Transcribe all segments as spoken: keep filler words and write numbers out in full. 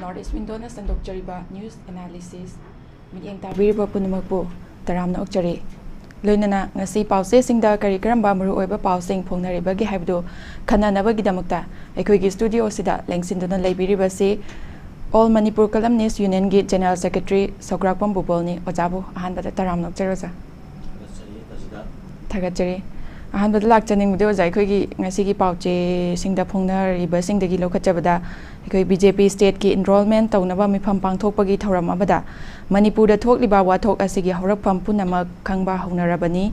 North East Window-ꯅ ꯁꯟꯗꯣꯛꯆꯔꯤꯕ news analysis ꯃꯤꯠꯌꯦꯡ ꯇꯥꯕꯤꯔꯤꯕ ꯄꯨꯝꯅꯃꯛꯄꯨ ꯇꯔꯥꯝꯅ ꯑꯣꯛꯆꯔꯤ꯫ ꯂꯣꯏꯅꯅ ꯉꯁꯤ ꯄꯥꯎꯆꯦꯁꯤꯡꯗ ꯀꯔꯤ ꯀꯔꯝꯕ ꯃꯔꯨꯑꯣꯏꯕ ꯄꯥꯎꯁꯤꯡ ꯐꯣꯡꯅꯔꯤꯕꯒꯦ ꯍꯥꯏꯕꯗꯨ ꯈꯟꯅꯅꯕꯒꯤꯗꯃꯛꯇ ꯑꯩꯈꯣꯏꯒꯤ studio-ꯁꯤꯗ ꯂꯦꯡꯁꯤꯟꯗꯨꯅ ꯂꯩꯕꯤꯔꯤꯕꯁꯤ All Manipur Columnist Union-ꯒꯤ General Secretary ꯁꯧꯒ꯭ꯔꯥꯛꯄꯝ ꯕꯨꯕꯣꯜꯅꯤ꯫ ꯑꯣꯖꯥꯕꯨ ꯑꯍꯥꯟꯕꯗ ꯇꯔꯥꯝꯅ ꯑꯣꯛꯆꯔꯤ ꯑꯣꯖꯥ꯫ ꯊꯥꯒꯠꯆꯔꯤ꯫ ꯑꯍꯥꯟꯕꯗ ꯂꯥꯛꯆꯅꯤꯡꯕꯗꯤ ꯑꯣꯖꯥ, ꯑꯩꯈꯣꯏꯒꯤ ꯉꯁꯤꯒꯤ ꯄꯥꯎꯆꯦꯁꯤꯡꯗ ꯐꯣꯡꯅꯔꯤꯕꯁꯤꯡꯗꯒꯤ ꯂꯧꯈꯠꯆꯕꯗ ꯑꯩꯈꯣꯏ BJP state-ꯀꯤ enrollment ꯇꯧꯅꯕ ꯃꯤꯐꯝ ꯄꯥꯡꯊꯣꯛꯄꯒꯤ ꯊꯧꯔꯝ ꯑꯃꯗ ꯃꯅꯤꯄꯨꯔꯗ ꯊꯣꯛꯂꯤꯕ ꯋꯥꯊꯣꯛ ꯑꯁꯤꯒꯤ ꯍꯧꯔꯛꯐꯝ ꯄꯨꯝꯅꯃꯛ ꯈꯪꯕ ꯍꯧꯅꯔꯕꯅꯤ꯫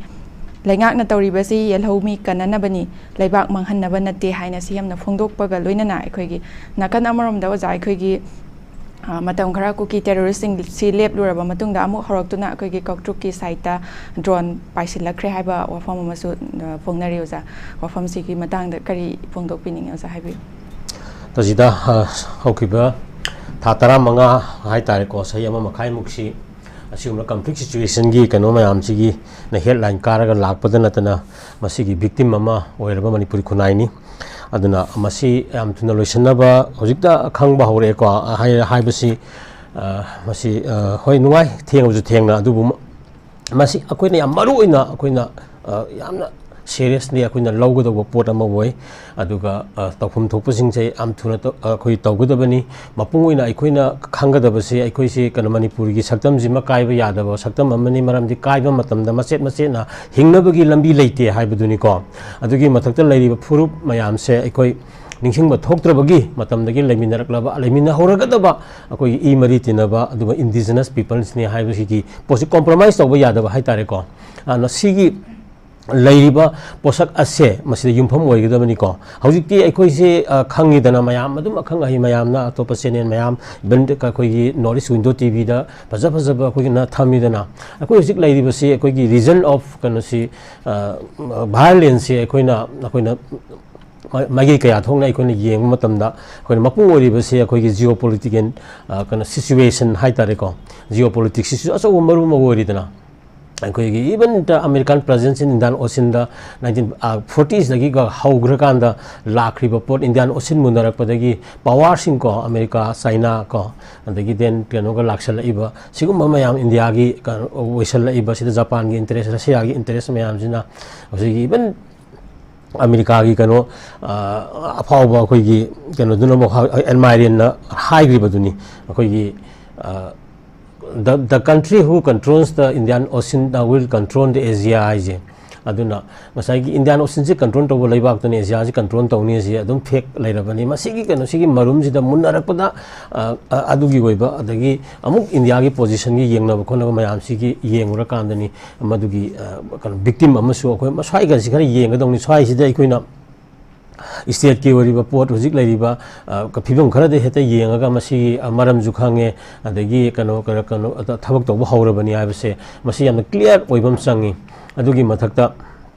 ꯂꯩꯉꯥꯛꯅ ꯇꯧꯔꯤꯕꯁꯤ ꯌꯦꯜꯍꯧꯃꯤ ꯀꯟꯅꯅꯕꯅꯤ, ꯂꯩꯕꯥꯛ ꯃꯥꯡꯍꯟꯅꯕ ꯅꯠꯇꯦ ꯍꯥꯏꯅ CM-ꯅ ꯐꯣꯡꯗꯣꯛꯄꯒ ꯂꯣꯏꯅꯅ ꯑꯩꯈꯣꯏꯒꯤ ꯅꯥꯀꯟ ꯑꯃꯔꯣꯝꯗ ꯑꯣꯖꯥ, ꯑꯩꯈꯣꯏꯒꯤ ꯑ, ꯃꯇꯝ ꯈꯔ ꯀꯨꯀꯤ terrorist-ꯁꯤꯡ ꯁꯤ ꯂꯦꯞꯂꯨꯔꯕ ꯃꯇꯨꯡꯗ ꯑꯃꯨꯛ ꯍꯧꯔꯛꯇꯨꯅ ꯑꯩꯈꯣꯏꯒꯤ ꯀꯥꯡꯇ꯭ꯔꯨꯛꯀꯤ side-ꯇ drone ꯄꯥꯏꯁꯤꯜꯂꯛꯈ꯭ꯔꯦ ꯍꯥꯏꯕ ꯋꯥꯐꯝ ꯑꯃꯁꯨ, ꯑ, ꯐꯣꯡꯅꯔꯤ ꯑꯣꯖꯥ꯫ ꯋꯥꯐꯝꯁꯤꯒꯤ ꯃꯇꯥꯡꯗ ꯀꯔꯤ ꯐꯣꯡꯗꯣꯛꯄꯤꯅꯤꯡꯉꯤ ꯑꯣꯖꯥ, ꯍꯥꯏꯕꯤꯌꯨ꯫ ꯇꯖꯤꯗ, ꯑ, ꯍꯧꯈꯤꯕ ꯊꯥ ꯇꯔꯥꯃꯉꯥ ꯍꯥꯏꯇꯥꯔꯦꯀꯣ, ꯆꯍꯤ ꯑꯃ ꯃꯈꯥꯏꯃꯨꯛꯁꯤ ꯑꯁꯤꯒꯨꯝꯕ conflict situation-ꯒꯤ ꯀꯩꯅꯣ ꯃꯌꯥꯝꯁꯤꯒꯤꯅ headline ꯀꯥꯔꯒ ꯂꯥꯛꯄꯗ ꯅꯠꯇꯅ ꯃꯁꯤꯒꯤ victim ꯑꯃ ꯑꯣꯏꯔꯕ ꯃꯅꯤꯄꯨꯔꯤ ꯈꯨꯟꯅꯥꯏꯅꯤ꯫ ꯑꯗꯨꯅ ꯃꯁꯤ ꯌꯥꯝ ꯊꯨꯅ ꯂꯣꯏꯁꯤꯟꯅꯕ ꯍꯧꯖꯤꯛꯇ ꯈꯪꯕ ꯍꯧꯔꯛꯑꯦꯀꯣ, ꯍꯥꯏ-, ꯍꯥꯏꯕꯁꯤ, ꯑ, ꯃꯁꯤ, ꯑ, ꯍꯣꯏ, ꯅꯨꯡꯉꯥꯏ, ꯊꯦꯡꯉꯕꯁꯨ ꯊꯦꯡꯅ, ꯑꯗꯨꯕꯨ ꯃ-, ꯃꯁꯤ ꯑꯩꯈꯣꯏꯅ ꯌꯥꯝ ꯃꯔꯨ ꯑꯣꯏꯅ ꯑꯩꯈꯣꯏꯅ, ꯑ, ꯌꯥꯝꯅ seriously ꯑꯩꯈꯣꯏꯅ ꯂꯧꯒꯗꯧꯕ ꯄꯣꯠ ꯑꯃ ꯑꯣꯏ꯫ ꯑꯗꯨꯒ, ꯑ, ꯇꯧꯐꯝ ꯊꯣꯛꯄꯁꯤꯡꯁꯦ ꯌꯥꯝ ꯊꯨꯅ ꯇꯧ-, ꯑ, ꯑꯩꯈꯣꯏ ꯇꯧꯒꯗꯕꯅꯤ꯫ ꯃꯄꯨꯡ ꯑꯣꯏꯅ ꯑꯩꯈꯣꯏꯅ ꯈꯪꯒꯗꯕꯁꯤ, ꯑꯩꯈꯣꯏꯁꯤ ꯀꯩꯅꯣ, ꯃꯅꯤꯄꯨꯔꯒꯤ ꯁꯛꯇꯝꯁꯤꯃ ꯀꯥꯏꯕ ꯌꯥꯗꯕ ꯁꯛꯇꯝ ꯑꯃꯅꯤ, ꯃꯔꯝꯗꯤ ꯀꯥꯏꯕ ꯃꯇꯝꯗ ꯃꯆꯦꯠ ꯃꯆꯦꯠꯅ ꯍꯤꯡꯅꯕꯒꯤ ꯂꯝꯕꯤ ꯂꯩꯇꯦ ꯍꯥꯏꯕꯗꯨꯅꯤꯀꯣ꯫ ꯑꯗꯨꯒꯤ ꯃꯊꯛꯇ ꯂꯩꯔꯤꯕ ꯐꯨꯔꯨꯞ ꯃꯌꯥꯝꯁꯦ ꯑꯩꯈꯣꯏ ꯅꯤꯡꯁꯤꯡꯕ ꯊꯣꯛꯇ꯭ꯔꯕꯒꯤ ꯃꯇꯝꯗꯒꯤ ꯂꯩꯃꯤꯟꯅꯔꯛꯂꯕ, ꯂꯩꯃꯤꯟꯅꯍꯧꯔꯒꯗꯕ ꯑꯩꯈꯣꯏꯒꯤ ꯏ ꯃꯔꯤ ꯇꯤꯟꯅꯕ, ꯑꯗꯨꯒ indigenous people-ꯅꯤ ꯍꯥꯏꯕꯁꯤꯒꯤ ꯄꯣꯠꯁꯤ compromise ꯇꯧꯕ ꯌꯥꯗꯕ ꯍꯥꯏꯇꯥꯔꯦꯀꯣ꯫ ꯑꯗꯨꯅ ꯁꯤꯒꯤ ꯂꯩꯔꯤꯕ ꯄꯣꯠꯁꯛ ꯑꯁꯦ ꯃꯁꯤꯗ ꯌꯨꯝꯐꯝ ꯑꯣꯏꯒꯗꯕꯅꯤꯀꯣ꯫ ꯍꯧꯖꯤꯛꯇꯤ ꯑꯩꯈꯣꯏꯁꯦ, ꯑ, ꯈꯪꯉꯤꯗꯅ, ꯃꯌꯥꯝ ꯑꯗꯨꯝ ꯑꯈꯪ ꯑꯍꯩ ꯃꯌꯥꯝꯅ, ꯑꯇꯣꯞꯄ channel ꯃꯌꯥꯝ, even ꯑꯩꯈꯣꯏꯒꯤ North East Window T V-ꯗ ꯐꯖ ꯐꯖꯕ ꯑꯩꯈꯣꯏꯒꯤꯅ ꯊꯝꯃꯤꯗꯅ꯫ ꯑꯩꯈꯣꯏ ꯍꯧꯖꯤꯛ ꯂꯩꯔꯤꯕꯁꯤ ꯑꯩꯈꯣꯏꯒꯤ region of ꯀꯩꯅꯣꯁꯤ, ꯑ, violence-ꯁꯤ ꯑꯩꯈꯣꯏꯅ, ꯑꯩꯈꯣꯏꯅ ꯃ-, ꯃꯥꯏꯀꯩ ꯀꯌꯥ ꯊꯣꯛꯅ ꯑꯩꯈꯣꯏꯅ ꯌꯦꯡꯕ ꯃꯇꯝꯗ, ꯑꯩꯈꯣꯏꯅ ꯃꯄꯨꯡ ꯑꯣꯏꯔꯤꯕꯁꯤ ꯑꯩꯈꯣꯏꯒꯤ geopolitical, ꯑ, ꯀꯩꯅꯣ, situation ꯍꯥꯏꯇꯥꯔꯦꯀꯣ꯫ Geopolitics-ꯁꯤꯁꯨ ꯑꯆꯧꯕ ꯃꯔꯨ ꯑꯃ ꯑꯣꯏꯔꯤꯗꯅ꯫ ꯑꯩꯈꯣꯏꯒꯤ even the American presence in Indian Ocean ꯗ ꯅꯥꯏꯟꯇꯤꯟ ꯐꯣꯔꯇꯤꯁꯇꯒꯤ ꯍꯧꯈ꯭ꯔꯀꯥꯟꯗ ꯂꯥꯛꯈ꯭ꯔꯤꯕ ꯄꯣꯠ, ꯏꯟꯗꯤꯌꯥꯟ ꯑꯣꯁꯤꯟ ꯃꯨꯟꯅꯔꯛꯄꯗꯒꯤ ꯄꯋꯥꯔꯁꯤꯡ ꯀꯣ, ꯑꯃꯦꯔꯤꯀꯥ, ꯆꯥꯏꯅꯥ ꯀꯣ, ꯑꯗꯒꯤ then ꯀꯩꯅꯣꯒ ꯂꯥꯛꯁꯜꯂꯛꯏꯕ, ꯁꯤꯒꯨꯝꯕ ꯃꯌꯥꯝ, ꯏꯟꯗꯤꯌꯥꯒꯤ ꯀꯩꯅꯣ ꯑꯣꯏꯁꯜꯂꯛꯏꯕ, ꯁꯤꯗ ꯖꯄꯥꯟꯒꯤ ꯏꯟꯇꯔꯦꯁ, ꯔꯁꯤꯌꯥꯒꯤ ꯏꯟꯇꯔꯦꯁ ꯃꯌꯥꯝꯁꯤꯅ ꯍꯧꯖꯤꯛꯀꯤ even ꯑꯃꯦꯔꯤꯀꯥꯒꯤ ꯀꯩꯅꯣ, ꯑ, ꯑꯐꯥꯎꯕ ꯑꯩꯈꯣꯏꯒꯤ ꯀꯩꯅꯣꯗꯨꯅ ꯑꯃꯨꯛ ꯍꯥꯏ-, ꯑꯦꯟꯃꯥꯏꯔꯦꯟꯅ ꯍꯥꯏꯈ꯭ꯔꯤꯕꯗꯨꯅꯤ, ꯑꯩꯈꯣꯏꯒꯤ, ꯑ, the, the country who controls the Indian Ocean, uh, will control the Asia ꯍꯥꯏꯁꯦ꯫ ꯑꯗꯨꯅ ꯉꯁꯥꯏꯒꯤ ꯏꯟꯗꯤꯌꯥꯟ ꯑꯣꯁꯤꯟꯁꯤ ꯀꯟꯇ꯭ꯔꯣꯜ ꯇꯧꯕ ꯂꯩꯕꯥꯛꯇꯨꯅ ꯑꯦꯁꯤꯌꯥꯁꯤ ꯀꯟꯇ꯭ꯔꯣꯜ ꯇꯧꯅꯤ ꯍꯥꯏꯁꯤ ꯑꯗꯨꯝ ꯐꯦꯛ ꯂꯩꯔꯕꯅꯤ꯫ ꯃꯁꯤꯒꯤ ꯀꯩꯅꯣꯁꯤꯒꯤ ꯃꯔꯨꯝꯁꯤꯗ ꯃꯨꯟꯅꯔꯛꯄꯗ, ꯑ, ꯑ, ꯑꯗꯨꯒꯤ ꯑꯣꯏꯕ, ꯑꯗꯒꯤ ꯑꯃꯨꯛ ꯏꯟꯗꯤꯌꯥꯒꯤ ꯄꯣꯖꯤꯁꯟꯒꯤ ꯌꯦꯡꯅꯕ ꯈꯣꯠꯅꯕ ꯃꯌꯥꯝꯁꯤꯒꯤ ꯌꯦꯡꯉꯨꯔꯀꯥꯟꯗꯅꯤ ꯃꯗꯨꯒꯤ, ꯑ, ꯀꯩꯅꯣ, ꯚꯤꯛꯇꯤꯝ ꯑꯃꯁꯨ ꯑꯩꯈꯣꯏ ꯃꯁ꯭ꯋꯥꯏꯒꯁꯤ ꯈꯔ ꯌꯦꯡꯒꯗꯧꯅꯤ꯫ ꯁ꯭ꯋꯥꯏꯁꯤꯗ ꯑꯩꯈꯣꯏꯅ ꯁ꯭ꯇꯦꯠꯀꯤ ꯑꯣꯏꯔꯤꯕ ꯄꯣꯠ, ꯍꯧꯖꯤꯛ ꯂꯩꯔꯤꯕ, ꯑ, ꯐꯤꯕꯝ ꯈꯔꯗ ꯍꯦꯛꯇ ꯌꯦꯡꯉꯒ ꯃꯁꯤꯒꯤ, ꯑ, ꯃꯔꯝꯁꯨ ꯈꯪꯉꯦ, ꯑꯗꯒꯤ ꯀꯩꯅꯣ, ꯀꯩꯅꯣ, ꯀꯩꯅꯣ, ꯑ, ꯊꯕꯛ ꯇꯧꯕ ꯍꯧꯔꯕꯅꯤ ꯍꯥꯏꯕꯁꯦ ꯃꯁꯤ ꯌꯥꯝꯅ ꯀ꯭ꯂꯤꯌꯥꯔ ꯑꯣꯏꯕ ꯑꯃ ꯆꯪꯉꯤ꯫ ꯑꯗꯨꯒꯤ ꯃꯊꯛꯇ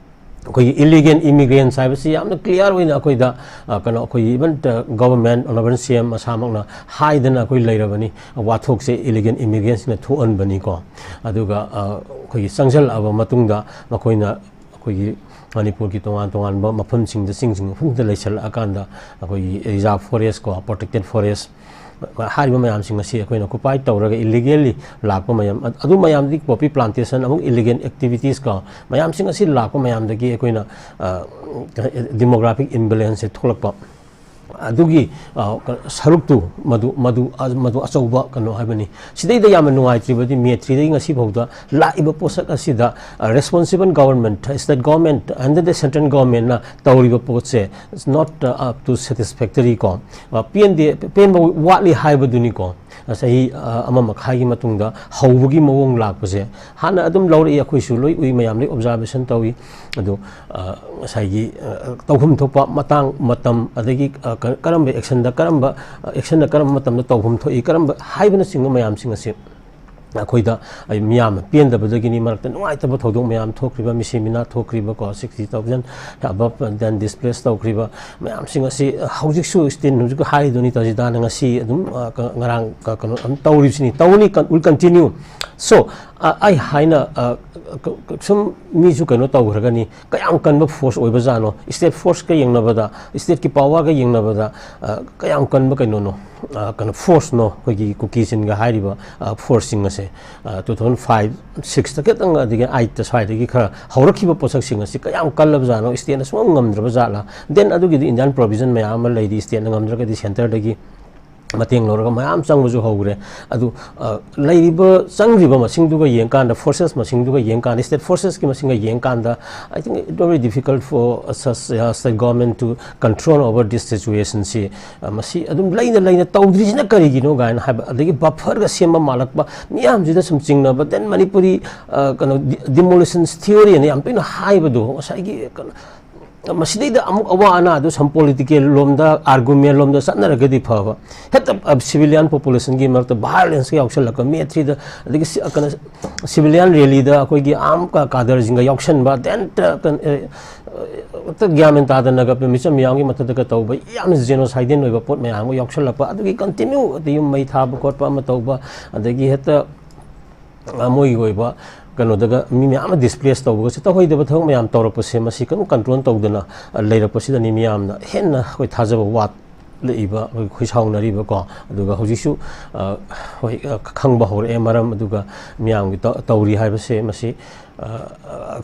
ꯑꯩꯈꯣꯏꯒꯤ ꯏꯂꯤꯒꯦꯜ ꯏꯃꯤꯒ꯭ꯔꯦꯟꯁ ꯍꯥꯏꯕꯁꯤ ꯌꯥꯝꯅ ꯀ꯭ꯂꯤꯌꯥꯔ ꯑꯣꯏꯅ ꯑꯩꯈꯣꯏꯗ, ꯑ, ꯀꯩꯅꯣ, ꯑꯩꯈꯣꯏꯒꯤ even government, Honourable C M ꯃꯁꯥꯃꯛꯅ ꯍꯥꯏꯗꯅ ꯑꯩꯈꯣꯏ ꯂꯩꯔꯕꯅꯤ, ꯋꯥꯊꯣꯛꯁꯦ ꯏꯂꯤꯒꯦꯜ ꯏꯃꯤꯒ꯭ꯔꯦꯟꯁꯤꯅ ꯊꯣꯛꯍꯟꯕꯅꯤꯀꯣ꯫ ꯑꯗꯨꯒ, ꯑ, ꯑꯩꯈꯣꯏꯒꯤ ꯆꯪꯁꯤꯜꯂꯛꯑꯕ ꯃꯇꯨꯡꯗ ꯃꯈꯣꯏꯅ ꯑꯩꯈꯣꯏꯒꯤ ꯃꯅꯤꯄꯨꯔꯒꯤ ꯇꯣꯉꯥꯟ ꯇꯣꯉꯥꯟꯕ ꯃꯐꯝꯁꯤꯡꯗ, ꯆꯤꯡꯁꯤꯡ ꯃꯐꯝꯁꯤꯗ ꯂꯩꯁꯜꯂꯛꯑꯀꯥꯟꯗ ꯑꯩꯈꯣꯏꯒꯤ ꯔꯤꯖꯥꯔꯚ ꯐꯣꯔꯦꯁ ꯀꯣ, ꯄ꯭ꯔꯣꯇꯦꯛꯇꯦꯠ ꯐꯣꯔꯦꯁ ꯍꯥꯏꯔꯤꯕ ꯃꯌꯥꯝꯁꯤꯡ ꯑꯁꯤ ꯑꯩꯈꯣꯏꯅ ꯑꯣꯀꯨꯄꯥꯏ ꯇꯧꯔꯒ ꯏꯂꯤꯒꯦꯜꯂꯤ ꯂꯥꯛꯄ ꯃꯌꯥꯝ, ꯑ-, ꯑꯗꯨ ꯃꯌꯥꯝꯗꯤ ꯄꯣꯄꯤ ꯄ꯭ꯂꯥꯟꯇꯦꯁꯟ, ꯑꯃꯨꯛ ꯏꯂꯤꯒꯦꯜ ꯑꯦꯛꯇꯤꯚꯤꯇꯤꯁ ꯀꯣ, ꯃꯌꯥꯝꯁꯤꯡ ꯑꯁꯤ ꯂꯥꯛꯄ ꯃꯌꯥꯝꯗꯒꯤ ꯑꯩꯈꯣꯏꯅ, ꯑ, ꯗꯤꯃꯣꯒ꯭ꯔꯥꯐꯤꯛ ꯏꯝꯕꯦꯂꯦꯟꯁꯁꯦ ꯊꯣꯛꯂꯛꯄ꯫ ꯑꯗꯨꯒꯤ, ꯑ, ꯁꯔꯨꯛꯇꯨ ꯃꯗꯨ, ꯃꯗꯨ, ꯑ-, ꯃꯗꯨ ꯑꯆꯧꯕ ꯀꯩꯅꯣ ꯍꯥꯏꯕꯅꯤ꯫ ꯁꯤꯗꯩꯗ ꯌꯥꯝꯅ ꯅꯨꯡꯉꯥꯏꯇ꯭ꯔꯤꯕꯗꯤ ꯃꯦ ꯊ꯭ꯔꯤꯗꯒꯤ ꯉꯁꯤ ꯐꯥꯎꯗ ꯂꯥꯛꯏꯕ ꯄꯣꯠꯁꯛ ꯑꯁꯤꯗ, ꯑ, responsible government, state government and the central ꯒꯣꯚꯔꯟꯃꯦꯟꯠꯅ ꯇꯧꯔꯤꯕ ꯄꯣꯠꯁꯦ is not, uh, up to satisfactory ꯀꯣ꯫ ꯑ, ꯄꯦꯟꯗꯦ, ꯄꯦꯟꯕ ꯋꯥꯠꯂꯤ ꯍꯥꯏꯕꯗꯨꯅꯤꯀꯣ꯫ ꯆꯍꯤ, ꯑ, ꯑꯃ ꯃꯈꯥꯏꯒꯤ ꯃꯇꯨꯡꯗ ꯍꯧꯕꯒꯤ ꯃꯑꯣꯡ ꯂꯥꯛꯄꯁꯦ ꯍꯥꯟꯅ ꯑꯗꯨꯝ ꯂꯧꯔꯛꯏ, ꯑꯩꯈꯣꯏꯁꯨ ꯂꯣꯏ ꯎꯏ, ꯃꯌꯥꯝ ꯂꯣꯏ ꯑꯣꯕꯖꯥꯔꯕꯦꯁꯟ ꯇꯧꯏ꯫ ꯑꯗꯨ, ꯑ, ꯉꯁꯥꯏꯒꯤ, ꯑ, ꯇꯧꯐꯝ ꯊꯣꯛꯄ ꯃꯇꯥꯡ, ꯃꯇꯝ, ꯑꯗꯒꯤ, ꯑ, ꯀ-, ꯀꯔꯝꯕ ꯑꯦꯛꯁꯟꯗ ꯀꯔꯝꯕ, ꯑ, ꯑꯦꯛꯁꯟꯅ ꯀꯔꯝꯕ ꯃꯇꯝꯗ ꯇꯧꯐꯝ ꯊꯣꯛꯏ, ꯀꯔꯝꯕ ꯍꯥꯏꯕꯅꯆꯤꯡꯕ ꯃꯌꯥꯝꯁꯤꯡ ꯑꯁꯤ ꯑꯩꯈꯣꯏꯗ, ꯑꯩ, ꯃꯤꯌꯥꯝꯅ ꯄꯦꯟꯗꯕꯗꯒꯤꯅꯤ꯫ ꯃꯔꯛꯇ ꯅꯨꯡꯉꯥꯏꯇꯕ ꯊꯧꯗꯣꯛ ꯃꯌꯥꯝ ꯊꯣꯛꯈ꯭ꯔꯤꯕ, ꯃꯤꯁꯤ ꯃꯤꯅꯥ ꯊꯣꯛꯈ꯭ꯔꯤꯕꯀꯣ, sixty thousand above then displace ꯇꯧꯈ꯭ꯔꯤꯕ ꯃꯌꯥꯝꯁꯤꯡ ꯑꯁꯤ ꯍꯧꯖꯤꯛꯁꯨ still ꯍꯧꯖꯤꯛ ꯍꯥꯏꯔꯤꯗꯨꯅꯤ, ꯇꯥꯖꯤꯗꯥꯅ ꯉꯁꯤ ꯑꯗꯨꯝ, ꯑ, ꯀ-, ꯉꯔꯥꯡ ꯀ-, ꯀꯩꯅꯣ ꯑꯗꯨꯝ ꯇꯧꯔꯤꯕꯁꯤꯅꯤ, ꯇꯧꯅꯤ, ꯀꯟ-, will continue꯫ So, ꯑ, ꯑꯩ ꯍꯥꯏꯅ, ꯑ, ꯀ-, ꯀ-, ꯁꯨꯝ ꯃꯤꯁꯨ ꯀꯩꯅꯣ ꯇꯧꯈ꯭ꯔꯒꯅꯤ, ꯀꯌꯥꯝ ꯀꯟꯕ force ꯑꯣꯏꯕꯖꯥꯠꯅꯣ, state forceꯀ ꯌꯦꯡꯅꯕꯗ, stateꯀꯤ powerꯒ ꯌꯦꯡꯅꯕꯗ, ꯑ, ꯀꯌꯥꯝ ꯀꯟꯕ ꯀꯩꯅꯣꯅꯣ, ꯑ, ꯀꯩꯅꯣ forceꯅꯣ, ꯑꯩꯈꯣꯏꯒꯤ ꯀꯨꯀꯤꯁꯤꯟꯒ ꯍꯥꯏꯔꯤꯕ, ꯑ, forceꯁꯤꯡ ꯑꯁꯦ, ꯑ, two thousand five, sixꯇ ꯈꯤꯇꯪ, ꯑꯗꯒꯤ eightꯇ ꯁ꯭ꯋꯥꯏꯗꯒꯤ ꯈꯔ ꯍꯧꯔꯛꯈꯤꯕ ꯄꯣꯠꯁꯛꯁꯤꯡ ꯑꯁꯤ ꯀꯌꯥꯝ ꯀꯜꯂꯕꯖꯥꯠꯅꯣ, stateꯅ ꯁꯨꯡꯉꯝ ꯉꯝꯗ꯭ꯔꯕ ꯖꯥꯠꯂꯥ? Then ꯑꯗꯨꯒꯤꯗꯤ Indian provision ꯃꯌꯥꯝ ꯑꯃ ꯂꯩꯔꯤ, stateꯅ ꯉꯝꯗ꯭ꯔꯒꯗꯤ centreꯗꯒꯤ ꯃꯇꯦꯡ ꯂꯧꯔꯒ ꯃꯌꯥꯝ ꯆꯪꯕꯁꯨ ꯍꯧꯈ꯭ꯔꯦ꯫ ꯑꯗꯨ, ꯑ, ꯂꯩꯔꯤꯕ ꯆꯪꯈ꯭ꯔꯤꯕ ꯃꯁꯤꯡꯗꯨꯒ ꯌꯦꯡꯀꯥꯟꯗ, forces ꯃꯁꯤꯡꯗꯨꯒ ꯌꯦꯡꯀꯥꯟꯗ, state forcesꯀꯤ ꯃꯁꯤꯡꯒ ꯌꯦꯡꯀꯥꯟꯗ, I think it very difficult for such, uh, state government to control over this situationꯁꯤ, ꯑ, ꯃꯁꯤ ꯑꯗꯨꯝ ꯂꯩꯅ ꯂꯩꯅ ꯇꯧꯗ꯭ꯔꯤꯁꯤꯅ ꯀꯔꯤꯒꯤꯅꯣ ꯀꯥꯏꯅ ꯍꯥꯏꯕ, ꯑꯗꯒꯤ bufferꯒ ꯁꯦꯝꯕ ꯃꯥꯜꯂꯛꯄ ꯃꯤꯌꯥꯝꯁꯤꯗ ꯁꯨꯝ ꯆꯤꯡꯅꯕ, then ꯃꯅꯤꯄꯨꯔꯤ, ꯑ, ꯀꯩꯅꯣ, de-, demolition theoryꯑꯅ ꯌꯥꯝ ꯇꯣꯏꯅ ꯍꯥꯏꯕꯗꯣ, ꯉꯁꯥꯏꯒꯤ ꯀꯩꯅꯣ, ꯃꯁꯤꯗꯩꯗ ꯑꯃꯨꯛ ꯑꯋꯥ ꯑꯅꯥꯗꯨ ꯁꯨꯝ political ꯂꯣꯝꯗ, argument ꯂꯣꯝꯗ ꯆꯠꯅꯔꯒꯗꯤ ꯐꯕ꯫ ꯍꯦꯛꯇ, ꯑ, civilian populationꯒꯤ ꯃꯔꯛꯇ violenceꯀ ꯌꯥꯎꯁꯜꯂꯛꯄ, May threeꯗ, ꯑꯗꯒꯤ ꯁꯤ-, ꯀꯩꯅꯣ, civilian rallyꯗ ꯑꯩꯈꯣꯏꯒꯤ armed ꯀ-, cadreꯁꯤꯡꯒ ꯌꯥꯎꯁꯟꯕ, then, ꯑ, ꯀꯩꯅꯣ, ꯑ, ꯍꯦꯛꯇ ꯒ꯭ꯌꯥꯟ ꯃꯦꯟ ꯇꯥꯗꯅꯒ ꯃꯤꯆꯝ ꯃꯤꯌꯥꯝꯒꯤ ꯃꯊꯛꯇꯒ ꯇꯧꯕ, ꯌꯥꯝꯅ genocidean ꯑꯣꯏꯕ ꯄꯣꯠ ꯃꯌꯥꯝ ꯑꯃ ꯌꯥꯎꯁꯜꯂꯛꯄ, ꯑꯗꯨꯒꯤ continue ꯑꯗꯩ ꯌꯨꯝ ꯃꯩ ꯊꯥꯕ ꯈꯣꯠꯄ ꯑꯃ ꯇꯧꯕ, ꯑꯗꯒꯤ ꯍꯦꯛꯇ ꯑ, ꯃꯣꯏꯒꯤ ꯑꯣꯏꯕ ꯀꯩꯅꯣꯗꯒ ꯃꯤ ꯃꯌꯥꯝ ꯑꯃ displace ꯇꯧꯕꯒꯁꯦ, ꯇꯧꯍꯩꯗꯕ ꯊꯕꯛ ꯃꯌꯥꯝ ꯇꯧꯔꯛꯄꯁꯦ, ꯃꯁꯤ ꯀꯔꯝ control ꯇꯧꯗꯅ, ꯑ, ꯂꯩꯔꯛꯄꯁꯤꯗꯅꯤ ꯃꯤꯌꯥꯝꯅ ꯍꯦꯟꯅ ꯑꯩꯈꯣꯏ ꯊꯥꯖꯕ ꯋꯥꯠꯂꯛꯏꯕ, ꯑꯩꯈꯣꯏ ꯈꯣꯏ ꯁꯥꯎꯅꯔꯤꯕꯀꯣ꯫ ꯑꯗꯨꯒ ꯍꯧꯖꯤꯛꯁꯨ, ꯑ, ꯍꯣꯏ, ꯑ, ꯈꯪꯕ ꯍꯧꯔꯛꯑꯦ ꯃꯔꯝ, ꯑꯗꯨꯒ ꯃꯤꯌꯥꯝꯒꯤ ꯇ-, ꯇꯧꯔꯤ ꯍꯥꯏꯕꯁꯦ, ꯃꯁꯤ, ꯑ,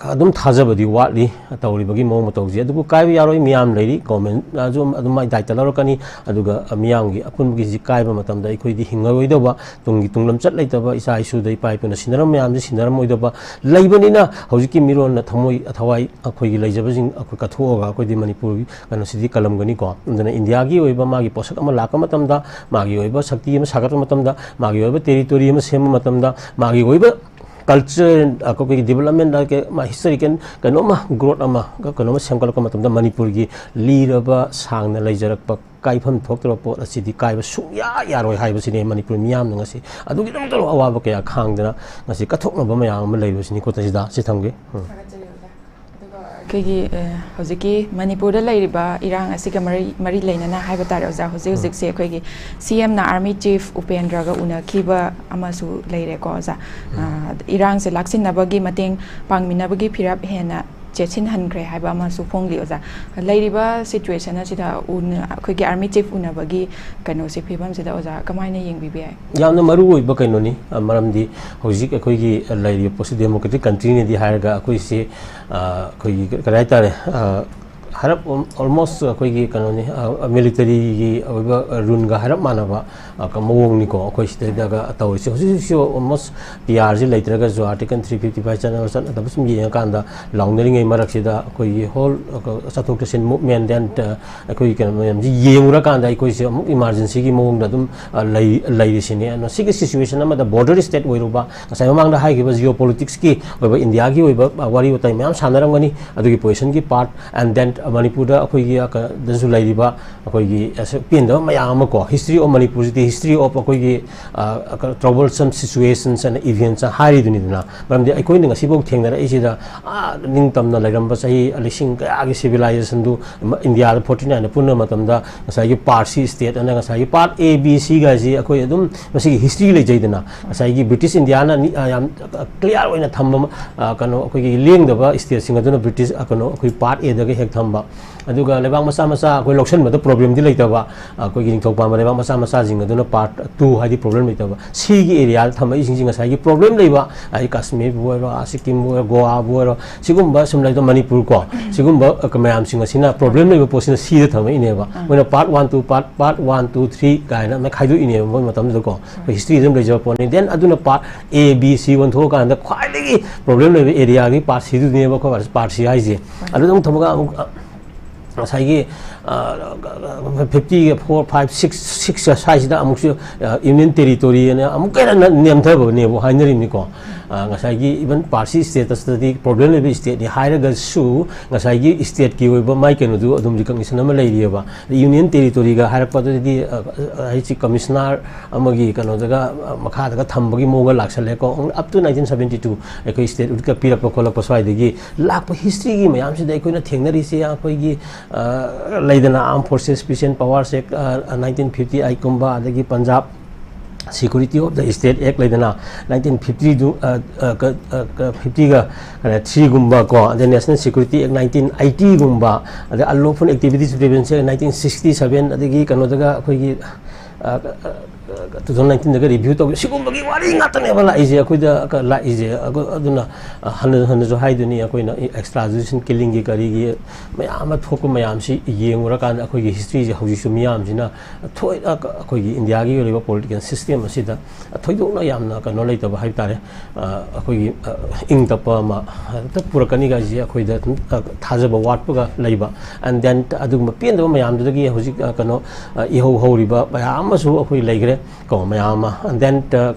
ꯑ, ꯑꯗꯨꯝ ꯊꯥꯖꯕꯗꯤ ꯋꯥꯠꯂꯤ ꯇꯧꯔꯤꯕꯒꯤ ꯃꯑꯣꯡ ꯃꯇꯧꯁꯦ꯫ ꯑꯗꯨꯕꯨ ꯀꯥꯏꯕ ꯌꯥꯔꯣꯏ, ꯃꯤꯌꯥꯝ ꯂꯩꯔꯤ, governmentꯅꯁꯨ ꯑꯗꯨꯝ ꯃꯥꯏ ꯗꯥꯏꯇ ꯂꯧꯔꯛꯀꯅꯤ꯫ ꯑꯗꯨꯒ ꯃꯤꯌꯥꯝꯒꯤ ꯑꯄꯨꯟꯕꯒꯤꯁꯤ ꯀꯥꯏꯕ ꯃꯇꯝꯗ ꯑꯩꯈꯣꯏꯗꯤ ꯍꯤꯡꯉꯔꯣꯏꯗꯧꯕ, ꯇꯨꯡꯒꯤ ꯇꯨꯡ ꯂꯝꯆꯠ ꯂꯩꯇꯕ, ꯏꯆꯥ ꯏꯁꯨꯗ ꯏꯄꯥ ꯏꯄꯨꯅ ꯁꯤꯟꯅꯔꯝꯕ ꯃꯌꯥꯝꯁꯤ ꯁꯤꯟꯅꯔꯝꯃꯣꯏꯗꯕ ꯂꯩꯕꯅꯤꯅ, ꯍꯧꯖꯤꯛꯀꯤ ꯃꯤꯔꯣꯟꯅ ꯊꯃꯣꯏ ꯊꯋꯥꯏ ꯑꯩꯈꯣꯏꯒꯤ ꯂꯩꯖꯕꯁꯤꯡ ꯑꯩꯈꯣꯏ ꯀꯠꯊꯣꯛꯑꯒ ꯑꯩꯈꯣꯏꯗꯤ ꯃꯅꯤꯄꯨꯔꯒꯤ ꯀꯩꯅꯣꯁꯤꯗꯤ ꯀꯜꯂꯝꯒꯅꯤꯀꯣ꯫ ꯑꯗꯨꯅ ꯏꯟꯗꯤꯌꯥꯒꯤ ꯑꯣꯏꯕ ꯃꯥꯒꯤ ꯄꯣꯠꯁꯛ ꯑꯃ ꯂꯥꯛꯄ ꯃꯇꯝꯗ, ꯃꯥꯒꯤ ꯑꯣꯏꯕ ꯁꯛꯇꯤ ꯑꯃ ꯁꯥꯒꯠꯄ ꯃꯇꯝꯗ, ꯃꯥꯒꯤ ꯑꯣꯏꯕ territory ꯑꯃ ꯁꯦꯝꯕ ꯃꯇꯝꯗ, ꯃꯥꯒꯤ ꯑꯣꯏꯕ culture, ꯑꯩꯈꯣꯏꯒꯤ development, ꯃꯥ historical ꯀꯩꯅꯣꯝꯃ growth ꯑꯃ, ꯀꯩꯅꯣꯝꯃ ꯁꯦꯝꯒꯠꯂꯛꯄ ꯃꯇꯝꯗ ꯃꯅꯤꯄꯨꯔꯒꯤ ꯂꯤꯔꯕ ꯁꯥꯡꯅ ꯂꯩꯖꯔꯛꯄ ꯀꯥꯏꯐꯝ ꯊꯣꯛꯇ꯭ꯔꯕ ꯄꯣꯠ ꯑꯁꯤꯗꯤ ꯀꯥꯏꯕ ꯁꯨꯡꯌꯥ ꯌꯥꯔꯣꯏ ꯍꯥꯏꯕꯁꯤꯅꯤ ꯃꯅꯤꯄꯨꯔ ꯃꯤꯌꯥꯝꯅ ꯉꯁꯤ ꯑꯗꯨꯒꯤꯗꯃꯛꯇ ꯑꯋꯥꯕ ꯀꯌꯥ ꯈꯥꯡꯗꯅ ꯉꯁꯤ ꯀꯠꯊꯣꯛꯅꯕ ꯃꯌꯥꯝ ꯑꯃ ꯂꯩꯔꯤꯕꯁꯤꯅꯤ꯫ ꯈꯨꯠꯇꯁꯤꯗ ꯁꯤ ꯊꯝꯒꯦ꯫ ꯎꯝ꯫ ꯊꯥꯒꯠꯆꯔꯤ ꯑꯣꯖꯥ꯫ ꯑꯗꯨꯒ ꯑꯩꯈꯣꯏꯒꯤ ꯑ, ꯍꯧꯖꯤꯛꯀꯤ ꯃꯅꯤꯄꯨꯔꯗ ꯂꯩꯔꯤꯕ ꯏꯔꯥꯡ ꯑꯁꯤꯒ ꯃꯔꯤ ꯃꯔꯤ ꯂꯩꯅꯅ ꯍꯥꯏꯕ ꯇꯥꯔꯦ ꯑꯣꯖꯥ, ꯍꯧꯖꯤꯛ ꯍꯧꯖꯤꯛꯁꯦ ꯑꯩꯈꯣꯏꯒꯤ ꯁꯤ ꯑꯦꯝꯅ ꯑꯥꯔꯃꯤ ꯆꯤꯐ ꯎꯄꯦꯟꯗ꯭ꯔꯒ ꯎꯅꯈꯤꯕ ꯑꯃꯁꯨ ꯂꯩꯔꯦꯀꯣ ꯑꯣꯖꯥ꯫ ꯑ, ꯏꯔꯥꯡꯁꯦ ꯂꯥꯛꯁꯤꯟꯅꯕꯒꯤ ꯃꯇꯦꯡ ꯄꯥꯡꯃꯤꯟꯅꯕꯒꯤ ꯐꯤꯔꯞ ꯍꯦꯟꯅ ꯆꯦꯠꯁꯤꯟꯍꯟꯈ꯭ꯔꯦ ꯍꯥꯏꯕ ꯑꯃꯁꯨ ꯐꯣꯡꯂꯤ ꯑꯣꯖꯥ꯫ ꯂꯩꯔꯤꯕ ꯁꯤꯆꯨꯋꯦꯁꯟ ꯑꯁꯤꯗ ꯎꯅ-, ꯑꯩꯈꯣꯏꯒꯤ ꯑꯥꯔꯃꯤ ꯆꯤꯐ ꯎꯅꯕꯒꯤ ꯀꯩꯅꯣꯁꯦ, ꯐꯤꯕꯝꯁꯤꯗ ꯑꯣꯖꯥ ꯀꯃꯥꯏꯅ ꯌꯦꯡꯕꯤꯕ ꯌꯥꯏ? ꯌꯥꯝꯅ ꯃꯔꯨ ꯑꯣꯏꯕ ꯀꯩꯅꯣꯅꯤ, ꯑ, ꯃꯔꯝꯗꯤ ꯍꯧꯖꯤꯛ ꯑꯩꯈꯣꯏꯒꯤ ꯂꯩꯔꯤꯕ ꯄꯣꯁ ꯗꯦꯃꯣꯀ꯭ꯔꯦꯇꯤꯛ ꯀꯟꯇ꯭ꯔꯤꯅꯗꯤ ꯍꯥꯏꯔꯒ ꯑꯩꯈꯣꯏꯁꯤ, ꯑ, ꯑꯩꯈꯣꯏꯒꯤ ꯀ-, ꯀꯔꯤ ꯍꯥꯏꯇꯥꯔꯦ, ꯑ, ꯍꯥꯏꯔꯞ ꯑꯣꯜ-, ꯑꯣꯜꯃꯣꯁ ꯑꯩꯈꯣꯏꯒꯤ ꯀꯩꯅꯣꯅꯤ, ꯑ, ꯃꯤꯂꯤꯇꯔꯤꯒꯤ ꯑꯣꯏꯕ ꯔꯨꯜꯒ ꯍꯥꯏꯔꯞ ꯃꯥꯟꯅꯕ, ꯑ, ꯀ-, ꯃꯑꯣꯡꯅꯤꯀꯣ ꯑꯩꯈꯣꯏ ꯁꯤꯗꯩꯗꯒ ꯇꯧꯔꯤꯁꯦ꯫ ꯍꯧꯖꯤꯛ ꯍꯧꯖꯤꯛꯁꯨ ꯑꯣꯜꯃꯣꯁ ꯄꯤ ꯑꯥꯔꯁꯤ ꯂꯩꯇ꯭ꯔꯒꯁꯨ ꯑꯥꯔꯇꯤꯀꯜ ꯊ꯭ꯔꯤ ꯐꯤꯐꯇꯤ ꯐꯥꯏꯚ ꯆꯠꯅꯕ ꯆꯠꯅꯗꯕ ꯁꯨꯝ ꯌꯦꯡꯉꯀꯥꯟꯗ ꯂꯥꯎꯅꯔꯤꯉꯩ ꯃꯔꯛꯁꯤꯗ ꯑꯩꯈꯣꯏꯒꯤ ꯍꯣꯜ, ꯑ, ꯆꯠꯊꯣꯛ ꯆꯠꯁꯤꯟ ꯃꯨꯞꯃꯦꯟ ꯑꯦꯟ, ꯑ, ꯑꯩꯈꯣꯏꯒꯤ ꯀꯩꯅꯣ ꯃꯌꯥꯝꯁꯤ ꯌꯦꯡꯉꯨꯔꯀꯥꯟꯗ ꯑꯩꯈꯣꯏꯁꯦ ꯑꯃꯨꯛ ꯏꯃꯥꯔꯖꯦꯟꯁꯤꯒꯤ ꯃꯑꯣꯡꯗ ꯑꯗꯨꯝ, ꯑ, ꯂꯩ-, ꯂꯩꯔꯤꯁꯤꯅꯤ꯫ ꯑꯗꯨꯅ ꯁꯤꯒꯤ ꯁꯤꯆꯨꯋꯦꯁꯟ ꯑꯃꯗ ꯕꯣꯔꯗꯔ ꯁ꯭ꯇꯦꯠ ꯑꯣꯏꯔꯨꯕ, ꯉꯁꯥꯏ ꯃꯃꯥꯡꯗ ꯍꯥꯏꯈꯤꯕ ꯖꯤꯑꯣ ꯄꯣꯂꯤꯇꯤꯛꯁꯀꯤ ꯑꯣꯏꯕ ꯏꯟꯗꯤꯌꯥꯒꯤ ꯑꯣꯏꯕ, ꯑ, ꯋꯥꯔꯤ ꯋꯥꯇꯥꯏ ꯃꯌꯥꯝ ꯁꯥꯟꯅꯔꯝꯒꯅꯤ꯫ ꯑꯗꯨꯒꯤ ꯄꯣꯖꯤꯁꯟꯒꯤ ꯄꯥꯔꯠ ꯑꯦꯟ ꯗꯦꯟ ꯃꯅꯤꯄꯨꯔꯗ ꯑꯩꯈꯣꯏꯒꯤ, ꯑ, ꯀ-, ꯗꯁꯨ ꯂꯩꯔꯤꯕ ꯑꯩꯈꯣꯏꯒꯤ ꯑꯁ ꯄꯦꯟꯗꯕ ꯃꯌꯥꯝ ꯑꯃ ꯀꯣ, history of ꯃꯅꯤꯄꯨꯔꯁꯤꯗꯤ history of ꯑꯩꯈꯣꯏꯒꯤ, ꯑ, ꯀ-, troublesome situations and events ꯍꯥꯏꯔꯤꯗꯨꯅꯤꯗꯅ꯫ ꯃꯔꯝꯗꯤ ꯑꯩꯈꯣꯏꯅ ꯉꯁꯤꯐꯥꯎ ꯊꯦꯡꯅꯔꯛꯏꯁꯤꯗ, ꯑꯥ, ꯅꯤꯡꯇꯝꯅ ꯂꯩꯔꯝꯕ ꯆꯍꯤ ꯂꯤꯁꯤꯡ ꯀꯌꯥꯒꯤ ꯁꯤꯚꯤꯂꯥꯏꯖꯦꯁꯟꯗꯨ ꯃ-, ꯏꯟꯗꯤꯌꯥꯗ ꯐꯣꯔꯇꯤ ꯅꯥꯏꯟꯗ ꯄꯨꯟꯅ ꯃꯇꯝꯗ ꯉꯁꯥꯏꯒꯤ ꯄꯥꯔꯠ ꯁꯤ ꯁ꯭ꯇꯦꯠ ꯑꯅ ꯉꯁꯥꯏꯒꯤ ꯄꯥꯔꯠ ꯑꯦ, ꯕꯤ, ꯁꯤ ꯒꯥꯏꯁꯤ ꯑꯩꯈꯣꯏ ꯑꯗꯨꯝ ꯃꯁꯤꯒꯤ ꯍꯤꯁꯇ꯭ꯔꯤ ꯂꯩꯖꯩꯗꯅ꯫ ꯉꯁꯥꯏꯒꯤ ꯕ꯭ꯔꯤꯇꯤꯁ ꯏꯟꯗꯤꯌꯥꯅ ꯅꯤ-, ꯑ, ꯌꯥꯝ ꯀ꯭ꯂꯤꯌꯥꯔ ꯑꯣꯏꯅ ꯊꯝꯕ, ꯑ, ꯀꯩꯅꯣ, ꯑꯩꯈꯣꯏꯒꯤ ꯂꯦꯡꯗꯕ ꯁ꯭ꯇꯦꯠꯁꯤꯡ ꯑꯗꯨꯅ ꯕ꯭ꯔꯤꯇꯤꯁ, ꯑ, ꯀꯩꯅꯣ, ꯑꯩꯈꯣꯏ ꯄꯥꯔꯠ ꯑꯦꯗꯒ ꯍꯦꯛ ꯊꯝꯕ꯫ ꯑꯗꯨꯒ ꯂꯩꯕꯥꯛ ꯃꯆꯥ ꯃꯆꯥ ꯑꯩꯈꯣꯏ ꯂꯧꯁꯟꯕꯗ ꯄ꯭ꯔꯣꯕ꯭ꯂꯦꯝꯗꯤ ꯂꯩꯇꯕ, ꯑꯩꯈꯣꯏꯒꯤ ꯅꯤꯡꯊꯧ ꯄꯥꯟꯕ ꯂꯩꯕꯥꯛ ꯃꯆꯥ ꯃꯆꯥꯁꯤꯡ ꯑꯗꯨꯅ ꯄꯥꯔꯠ ꯇꯨ ꯍꯥꯏꯗꯤ ꯄ꯭ꯔꯣꯕ꯭ꯂꯦꯝ ꯂꯩꯇꯕ꯫ ꯁꯤꯒꯤ ꯑꯦꯔꯤꯌꯥꯗ ꯊꯝꯃꯛꯏꯁꯤꯡꯁꯤ ꯉꯁꯥꯏꯒꯤ ꯄ꯭ꯔꯣꯕ꯭ꯂꯦꯝ ꯂꯩꯕ, ꯍꯥꯏꯗꯤ ꯀꯥꯁꯃꯤꯔꯕꯨ ꯑꯣꯏꯔꯣ, ꯁꯤꯛꯀꯤꯝꯕꯨ ꯑꯣꯏꯔꯣ, ꯒꯣꯋꯥꯕꯨ ꯑꯣꯏꯔꯣ, ꯁꯤꯒꯨꯝꯕ ꯁꯨꯝ ꯂꯩꯕ ꯃꯅꯤꯄꯨꯔ ꯀꯣ, ꯁꯤꯒꯨꯝꯕ, ꯑ, ꯃꯌꯥꯝꯁꯤꯡ ꯑꯁꯤꯅ ꯄ꯭ꯔꯣꯕ꯭ꯂꯦꯝ ꯂꯩꯕ ꯄꯣꯠꯁꯤꯅ ꯁꯤꯗ ꯊꯝꯃꯛꯏꯅꯦꯕ꯫ ꯃꯣꯏꯅ part one two, part, part one two three ꯀꯥꯏꯅ ꯑꯃ ꯈꯥꯏꯗꯣꯛꯏꯅꯦꯕ ꯃꯣꯏ ꯃꯇꯝꯗꯨꯗꯀꯣ꯫ ꯑꯩꯈꯣꯏ ꯍꯤꯁꯇ꯭ꯔꯤꯗ ꯑꯗꯨꯝ ꯂꯩꯖꯕ ꯄꯣꯠꯅꯤ꯫ ꯗꯦꯟ ꯑꯗꯨꯅ ꯄꯥꯔꯠ ꯑꯦ, ꯕꯤ, ꯁꯤ ꯑꯣꯟꯊꯣꯛꯑꯀꯥꯟꯗ ꯈ꯭ꯋꯥꯏꯗꯒꯤ ꯄ꯭ꯔꯣꯕ꯭ꯂꯦꯝ ꯂꯩꯕ ꯑꯦꯔꯤꯌꯥꯒꯤ ꯄꯥꯔꯠ ꯁꯤꯗꯨꯅꯦꯕ ꯑꯩꯈꯣꯏ ꯄꯥꯔꯠ ꯁꯤ ꯍꯥꯏꯁꯦ꯫ ꯑꯗꯨꯗ ꯑꯃꯨꯛ ꯊꯝꯃꯒ ꯑꯃꯨꯛ, ꯑ, ꯉꯁꯥꯏꯒꯤ, ꯐꯤꯐꯇꯤꯒ ꯐꯣꯔ ꯐꯥꯏꯚ ꯁꯤꯛꯁ ꯁꯤꯛꯁ ꯁ꯭ꯋꯥꯏꯁꯤꯗ ꯑꯃꯨꯛꯁꯨ ꯌꯨꯅꯤꯌꯟ ꯇꯦꯔꯤꯇꯣꯔꯤ ꯑꯅ ꯑꯃꯨꯛꯀ ꯍꯦꯟꯅ ꯅꯦꯝꯊꯕꯅꯦꯕꯨ ꯍꯥꯏꯅꯔꯤꯕꯅꯤꯀꯣ꯫ ꯉꯁꯥꯏꯒꯤ ꯏꯚꯟ ꯄꯥꯔꯁꯤ ꯁ꯭ꯇꯦꯇꯁꯇꯗꯤ ꯄ꯭ꯔꯣꯕ꯭ꯂꯦꯝ ꯂꯩꯕ ꯁ꯭ꯇꯦꯠꯅꯤ ꯍꯥꯏꯔꯒꯁꯨ, ꯉꯁꯥꯏꯒꯤ ꯁ꯭ꯇꯦꯠꯀꯤ ꯑꯣꯏꯕ ꯃꯥꯏ ꯀꯩꯅꯣꯗꯨ ꯑꯗꯨꯝ ꯔꯤꯀꯣꯛꯅꯤꯁꯟ ꯑꯃ ꯂꯩꯔꯤꯑꯕ꯫ ꯌꯨꯅꯤꯌꯟ ꯇꯦꯔꯤꯇꯣꯔꯤꯒ ꯍꯥꯏꯔꯛꯄꯗꯨꯗꯤ ꯍꯥꯏꯁꯤ ꯀꯃꯤꯁꯅꯔ ꯑꯃꯒꯤ ꯀꯩꯅꯣꯗꯒ ꯃꯈꯥꯗꯒ ꯊꯝꯕꯒꯤ ꯃꯑꯣꯡꯒ ꯂꯥꯛꯁꯜꯂꯦꯀꯣ꯫ Up to nineteen seventy two ꯑꯩꯈꯣꯏ ꯁ꯭ꯇꯦꯠꯍꯨꯗꯀ ꯄꯤꯔꯛꯄ ꯈꯣꯠꯂꯛꯄ ꯁ꯭ꯋꯥꯏꯗꯒꯤ ꯂꯥꯛꯄ ꯍꯤꯁꯇ꯭ꯔꯤꯒꯤ ꯃꯌꯥꯝꯁꯤꯗ ꯑꯩꯈꯣꯏꯅ ꯊꯦꯡꯅꯔꯤꯁꯦ ꯑꯩꯈꯣꯏꯒꯤ ꯂꯩꯗꯅ Armed Forces Peace and Powers Act nineteen fifty eight ꯀꯨꯝꯕ, ꯑꯗꯒꯤ Punjab Security of the State Act ꯂꯩꯗꯅ, ꯅꯥꯏꯟꯇꯤꯟ ꯐꯤꯐꯇꯤꯗꯨ ꯐꯤꯐꯇꯤꯒ ꯊ꯭ꯔꯤꯒꯨꯝꯕ ꯀꯣ, ꯑꯗꯩ National Security Act nineteen eighty ꯒꯨꯝꯕ, ꯑꯗꯩ Unlawful Activities Prevention Act nineteen sixty seven, ꯑꯗꯒꯤ ꯀꯩꯅꯣꯗꯒ ꯑꯩꯈꯣꯏꯒꯤ ꯇꯨ ꯊꯥꯎꯖꯟ ꯅꯥꯏꯟꯇꯤꯟꯗꯒ ꯔꯤꯚ꯭ꯌꯨ ꯇꯧꯈꯤ꯫ ꯁꯤꯒꯨꯝꯕꯒꯤ ꯋꯥꯔꯤ ꯉꯥꯛꯇꯅꯦꯕ ꯂꯥꯛꯏꯁꯦ ꯑꯩꯈꯣꯏꯗ ꯂꯥꯛꯏꯁꯦ꯫ ꯑꯗꯨꯅ ꯍꯟꯅ ꯍꯟꯅꯁꯨ ꯍꯥꯏꯗꯨꯅꯤ, ꯑꯩꯈꯣꯏꯅ ꯑꯦꯛꯁ ꯇ꯭ꯔꯥ ꯖꯨꯗꯤꯁꯤꯌꯦꯜ ꯀꯤꯂꯤꯡꯒꯤ ꯀꯔꯤꯒꯤ ꯃꯌꯥꯝ ꯑꯃ ꯊꯣꯛꯄ ꯃꯌꯥꯝꯁꯤ ꯌꯦꯡꯉꯨꯔꯀꯥꯟꯗ ꯑꯩꯈꯣꯏꯒꯤ ꯍꯤꯁꯇ꯭ꯔꯤꯁꯦ ꯍꯧꯖꯤꯛꯁꯨ ꯃꯤꯌꯥꯝꯁꯤꯅ ꯊꯣꯏ-, ꯑꯩꯈꯣꯏꯒꯤ ꯏꯟꯗꯤꯌꯥꯒꯤ ꯑꯣꯏꯔꯤꯕ ꯄꯣꯂꯤꯇꯤꯀꯦꯜ ꯁꯤꯁꯇꯦꯝ ꯑꯁꯤꯗ ꯊꯣꯏꯗꯣꯛꯅ ꯌꯥꯝꯅ ꯀꯩꯅꯣ ꯂꯩꯇꯕ ꯍꯥꯏꯕ ꯇꯥꯔꯦ꯫ ꯑꯩꯈꯣꯏꯒꯤ ꯏꯪ ꯇꯞꯄ ꯑꯃ ꯍꯦꯛꯇ ꯄꯨꯔꯛꯀꯅꯤ ꯀꯥꯏꯁꯦ ꯑꯩꯈꯣꯏꯗ ꯑꯗꯨꯝ ꯊꯥꯖꯕ ꯋꯥꯠꯄꯒ ꯂꯩꯕ꯫ And then ꯑꯗꯨꯒꯨꯝꯕ ꯄꯦꯟꯗꯕ ꯃꯌꯥꯝꯗꯨꯗꯒꯤ ꯍꯧꯖꯤꯛ ꯀꯩꯅꯣ ꯏꯍꯧ ꯍꯧꯔꯤꯕ ꯃꯌꯥꯝ ꯑꯃꯁꯨ ꯑꯩꯈꯣꯏ ꯂꯩꯈ꯭ꯔꯦ ꯀꯣ, ꯃꯌꯥꯝ ꯑꯃ꯫ And then